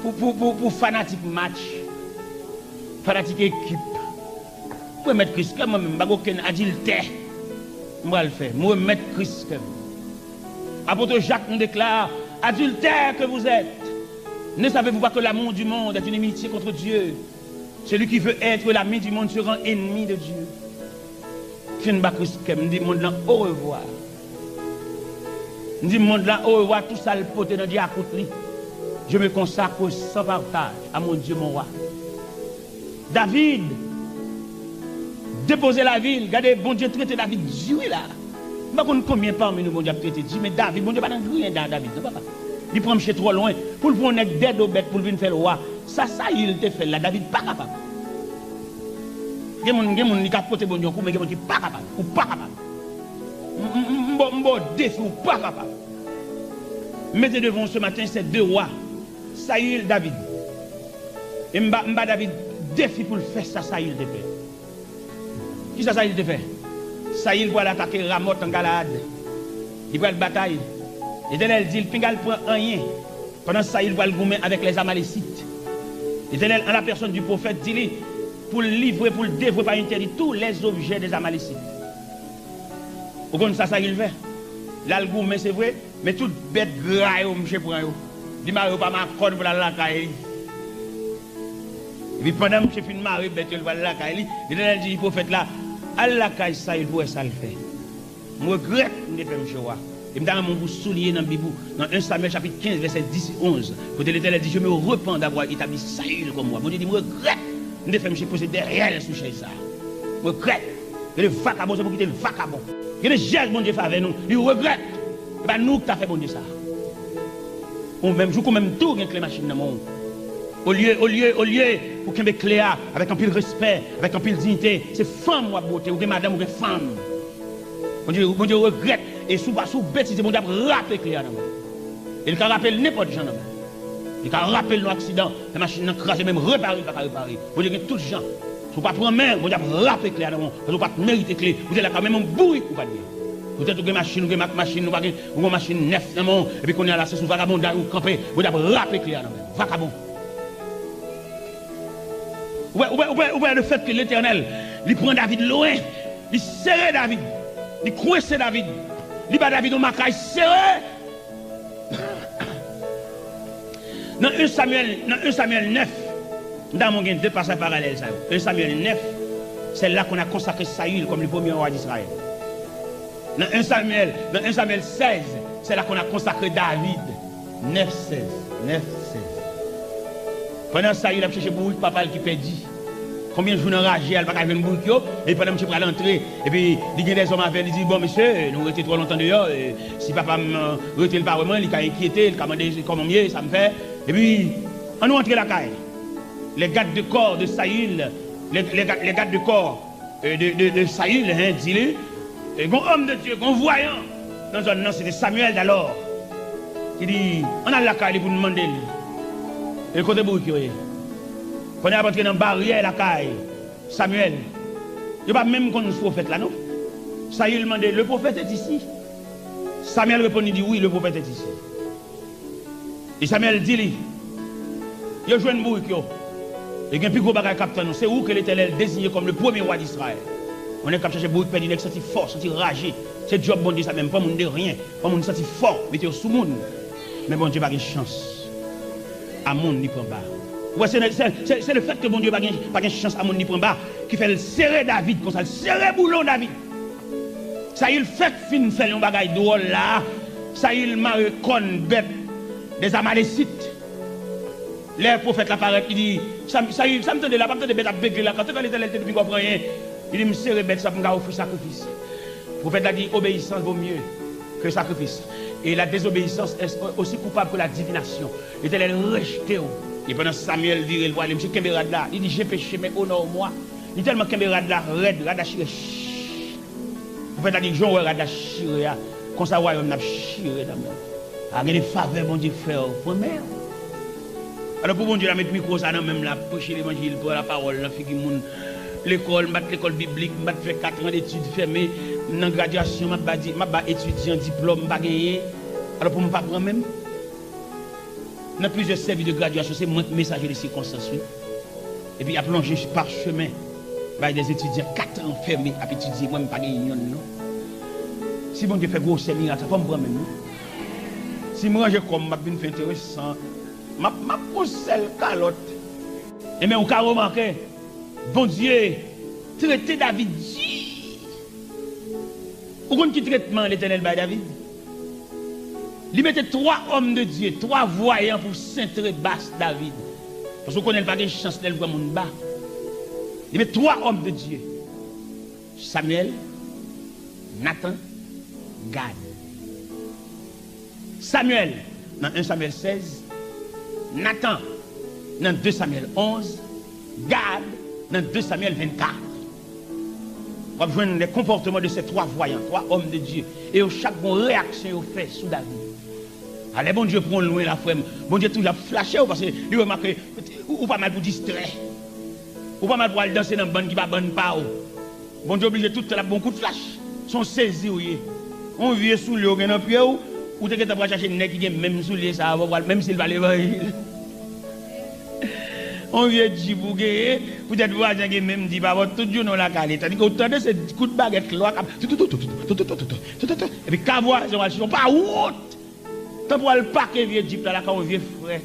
pou, pou, pou, pou fanatik match, fanatik ekip. M remèt Kris kè m, mwen menm, m pa gen okenn adiltè m pral fè. M remèt Kris kè m. Apôtre Jacques nous déclare, adultères que vous êtes, ne savez-vous pas que l'amour du monde est inimitié contre Dieu? Celui qui veut être l'ami du monde sera ennemi de Dieu. Fin ba Kris kè m, m di mond lan orevwa. M di mond lan orevwa, tout sa l pote nan dyakout li. Je me consacre sans partage à mon Dieu, mon roi. David depoze lavi l. Gade, Bondye trete David di wi la. M pa konn konbyen pami nou Bondye ap trete di, men David, Bondye pa nan griyen Da- David, non, papa. Li pran mche twò lwen. Pou l pran yon nèg dèdo bèt pou l vin fè l wa. Sa Sayil te fè l la, David pa kapab. Gen moun, gen moun li ka pote Bondye yon kou, men gen moun ki pa kapab. Ou pa kapab. M, m, m, m ba w, m ba w defi, ou pa kapab. M mete devan w ce matin, se de wa, Sayil, David. E m ba, m ba David defi pou l fè sa Sayil te fè. Kisa Sayil te fè? Sayil pral atake Ramot an Galaad. Li pral batay. Letènèl di l, pinga l pran anyen. Pandan Sayil pral goumen avèk les Amalécites, Letènèl, an la pèsòn di pwofèt, di li pou l livre, pou l devwe pa entèdi tous les objets des Amalécites. Ou konn sa Sayil fè? L al goumen, se vre, men tout bèt gra yo, mche pran yo. Li mare yo pa makòn pou l al lakay li. Epi pandan mche fin mare bèt yo, l pral lakay li, Letènèl di pwofèt la, al lakay Sayil pou wè sa l fè. M regrèt m te fè mche wa. E m ta renmen w pou souliye nan Bib ou, nan en Samyèl chapit kenz, vèsè dis e onz, kote Letènèl di, je me repens d'avoir établi Saül comme roi. Bondye di, m regrèt m te fè mche poze dèyè l sou chèz sa. M regrèt. Gen de vakabon, se pou kite vakabon. Gen de jès Bondye fè avè nou, li regrèt. E pa nou ki ta fè Bondye sa. Ou menm, jouk ou menm tou gen kle machin nan men w. Olye, olye, olye pou kenbe kle a avèk anpil respè, avèk anpil diyite, se fanm w ap bwote, ou gen madanm, ou gen fanm. Bondye, Bondye regrèt, e si w pa, si w betize, Bondye ap rape kle a nan men w. E li ka rape l nenpòt jan nan men w. Li ka rape l nan aksidan, fè machin nan kraze, menm repare, li pa ka repare. Bondye gen tout jan. Si w pa pran men, Bondye ap rape kle a nan men w, paske w pa t merite kle. Ou te lakay, menm yon bourik ou pa t gen. Poutèt ou gen machin, ou gen mak machin, ou pa gen, ou gen machin nèf nan men w, epi kounye a la, se sou vagabonday ou kanpe, Bondye ap rape kle a nan men w. Vakabon. Ou wè, ou wè, ou wè, ou wè lefètke Letènèl, li pran David lwen, li sere David, li kwense David, li ba David yon makay sere. Nan en Samyèl, nan en Samyèl nèf, m ta renmen w gen de pasaj paralèl sa yo. En Samyèl nèf, c'est là qu'on a consacré Saül comme le premier roi d'Israël. Nan en Samyèl, nan en Samyèl sèz, c'est là qu'on a consacré David. Nèf sèz, nèf sèz. Pandan Sayil ap chèche bourik papa l ki pèdi, konbyen jou nan raje a, l pa ka jwenn bourik yo, e pandan misye pral antre, epi li gen dèzòm avè l, li di, bon, mesye, nou rete twò lontan deyò, e, si papa m, e, rete, l pa wè mwen, li ka enkyete, li ka mande kòman m ye, sa m fè. Epi, ann nou antre lakay. Les gardes de corps de Saül, les, les ga-, les gardes de corps, e, de, de, de Saül, hein, di li, e, gon homme de Dieu, gon voyant nan zòn nan, se te Samuel d'alors, ki di, ann al lakay li pou n mande l, e, kote bourik yo ye. Pandan y ap antre nan baryè lakay Samuel, yo pa menm konn pwofèt la, non. Saül mande, le prophète est ici? Samuel reponn, li di, wi, le prophète est ici. E Samyèl di li, yo jwenn bourik yo. E gen pi gwo bagay k ap tann ou. Se ou ke Letènèl deziye kòm le premye wa d Izrayèl. Yon nèg k ap chache bourik pèdi, nèg santi fò, santi raje. Se djòb Bondye sa menm, pran moun de ryen, pran moun santi fò, mete yo sou moun. Men Bondye pa gen chans a moun li pran ba. Ou wè, se, se, se, se lefètke Bondye pa gen, pa gen chans a moun li pran ba ki fè l sere David konsa, l sere boulon David. Sayil fèk fin fè l yon bagay dwòl la. Sayil mare kòn bèt dèz Amalesit. Lè pwofèt la parèt, li di, sa, Sayil, sa m tande la, pa m tande bèt ap begle la, kanpe kan Letènèl te di, "Pinga w pran yen." Li di, "M sere bèt sa pou m ka ofri sakrifis." Pwofèt la di, obéissance vaut mieux que sacrifice. Et la désobéissance est aussi coupable que la divination. Letènèl rejte w. E pandan Samyèl vire l pwale, misye kenbe rad la. Li di, "J'ai péché, mais honore-moi." Li tèlman kenbe rad la rèd, rad la chire. Pwofèt la di, "Jan w wè rad la chire a, konsa wayòm nan ap chire nan men w." A, gen de favè Bondye fè w, pran men w. Alò, pou Bondye la met mikwo sa nan men m la, ap preche levanjil, pran lapawòl nan figi moun. Lekòl, m pa t lekòl biblik, m pa t fè katran detid fèmen. M nan gradyasyon, m ap ba di, m ap ba etidyan diplòm m pa genyen. Alò, pou m pa pran men m? Nan plizyè sèvis de gradyasyon, se mwen k mesaje de sikonstans, wi. Epi y ap lonje pachemen, bay de etidyan katran fèmen ap etidye, mwen m pa gen yonn non. Si Bondye fè gwosè mirak sa, fò m pran men m wi. Si m ranje kò m, m ap vin fè enteresan. M ap, m ap pran sèl kalòt. Enben, ou ka remake, Bondye trete David di. Ou konn ki tretman Letènèl bay David? Li mete twa òm de Dye, twa vwayan pou sentre bas David. Paske w konnen l pa gen chans lè l pran moun ba. Li met twa òm de Dye. Samyèl, Natan, Gad. Samyèl nan en Samyèl sèz, Natan nan de Samyèl onz, Gad nan de Samyèl vennkat. W ap jwenn les comportements de ces trois voyants, twa òm de Dye. E yo chak gon reyaksyon yo fè sou David. Alè Bondye pran w lwen la, frè m. Bondye toujou ap flache w, paske li remake ou, ou pa mal pou distrè. Ou pa mal pou al danse nan bann ki pa bann pa w. Bondye oblije tout tan l ap ba w kout flach. Se yon sezi w ye. Yon vye soulye w gen nan pye w, ou te gentan pral chache nèg ki gen menm soulye sa a, pou pral, menm si l pa levanjil. Yon vye djip ou genyen, poutèt vwazen gen menm djip avè w, tout jounen w lakay li. Tandike w tande se kout bagèt klwa k ap toutoutoutou, toutoutoutou, toutoutoutou. Epi ka vwazen w al chita, w pa wont! Tanpou al pake vye djip la lakay yon vye frè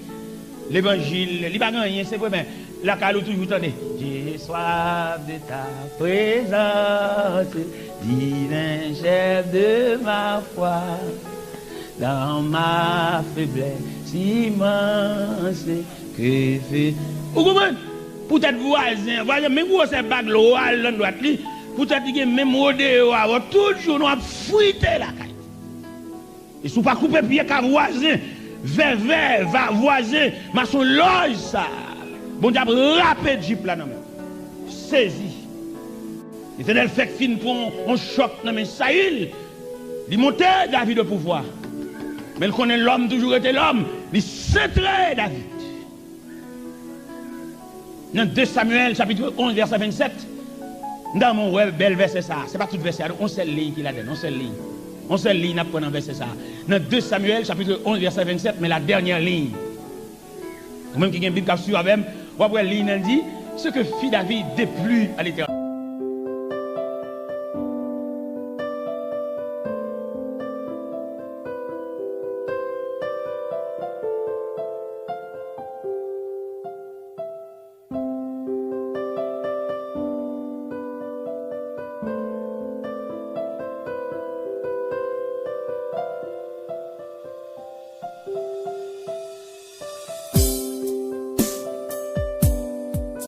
levanjil, li pa gen anyen, se vre, men lakay ou toujou tande: J'ai soif de ta présence, divin chef de ma foi, dans ma faiblesse immense, que fais... Ou konprann? Poutèt vwazen, vwazen menm gwosè bag lwa l nan dwat li, poutèt li gen menm wodeyo avè w, tout jounen w ap frite lakay. E si w pa koupe pye ka vwazen, vèvè, va, vwazen, masonlòj sa a, Bondye ap rape djip la nan men w. Sezi. Letènèl fèk fin pran yon chòk nan men Sayil. Li monte David o pouvwa. Men l konnen lòm toujou rete lòm. Li sentre David. Nan de Samyèl, chapit onz, vèsè vennsèt, m ta renmen w wè bèl vèsè sa a. Se pa tout vèsè a, non, yon sèl liy ki ladan l, yon sèl liy. Yon sèl liy n ap pran nan vèsè sa a. Nan de Samyèl, chapit onz, vèsè vennsèt, men la dènyè liy. Ou menm ki gen Bib k ap swiv avè m, w ap wè liy nan di: Ce que fit David déplut à l'Éternel.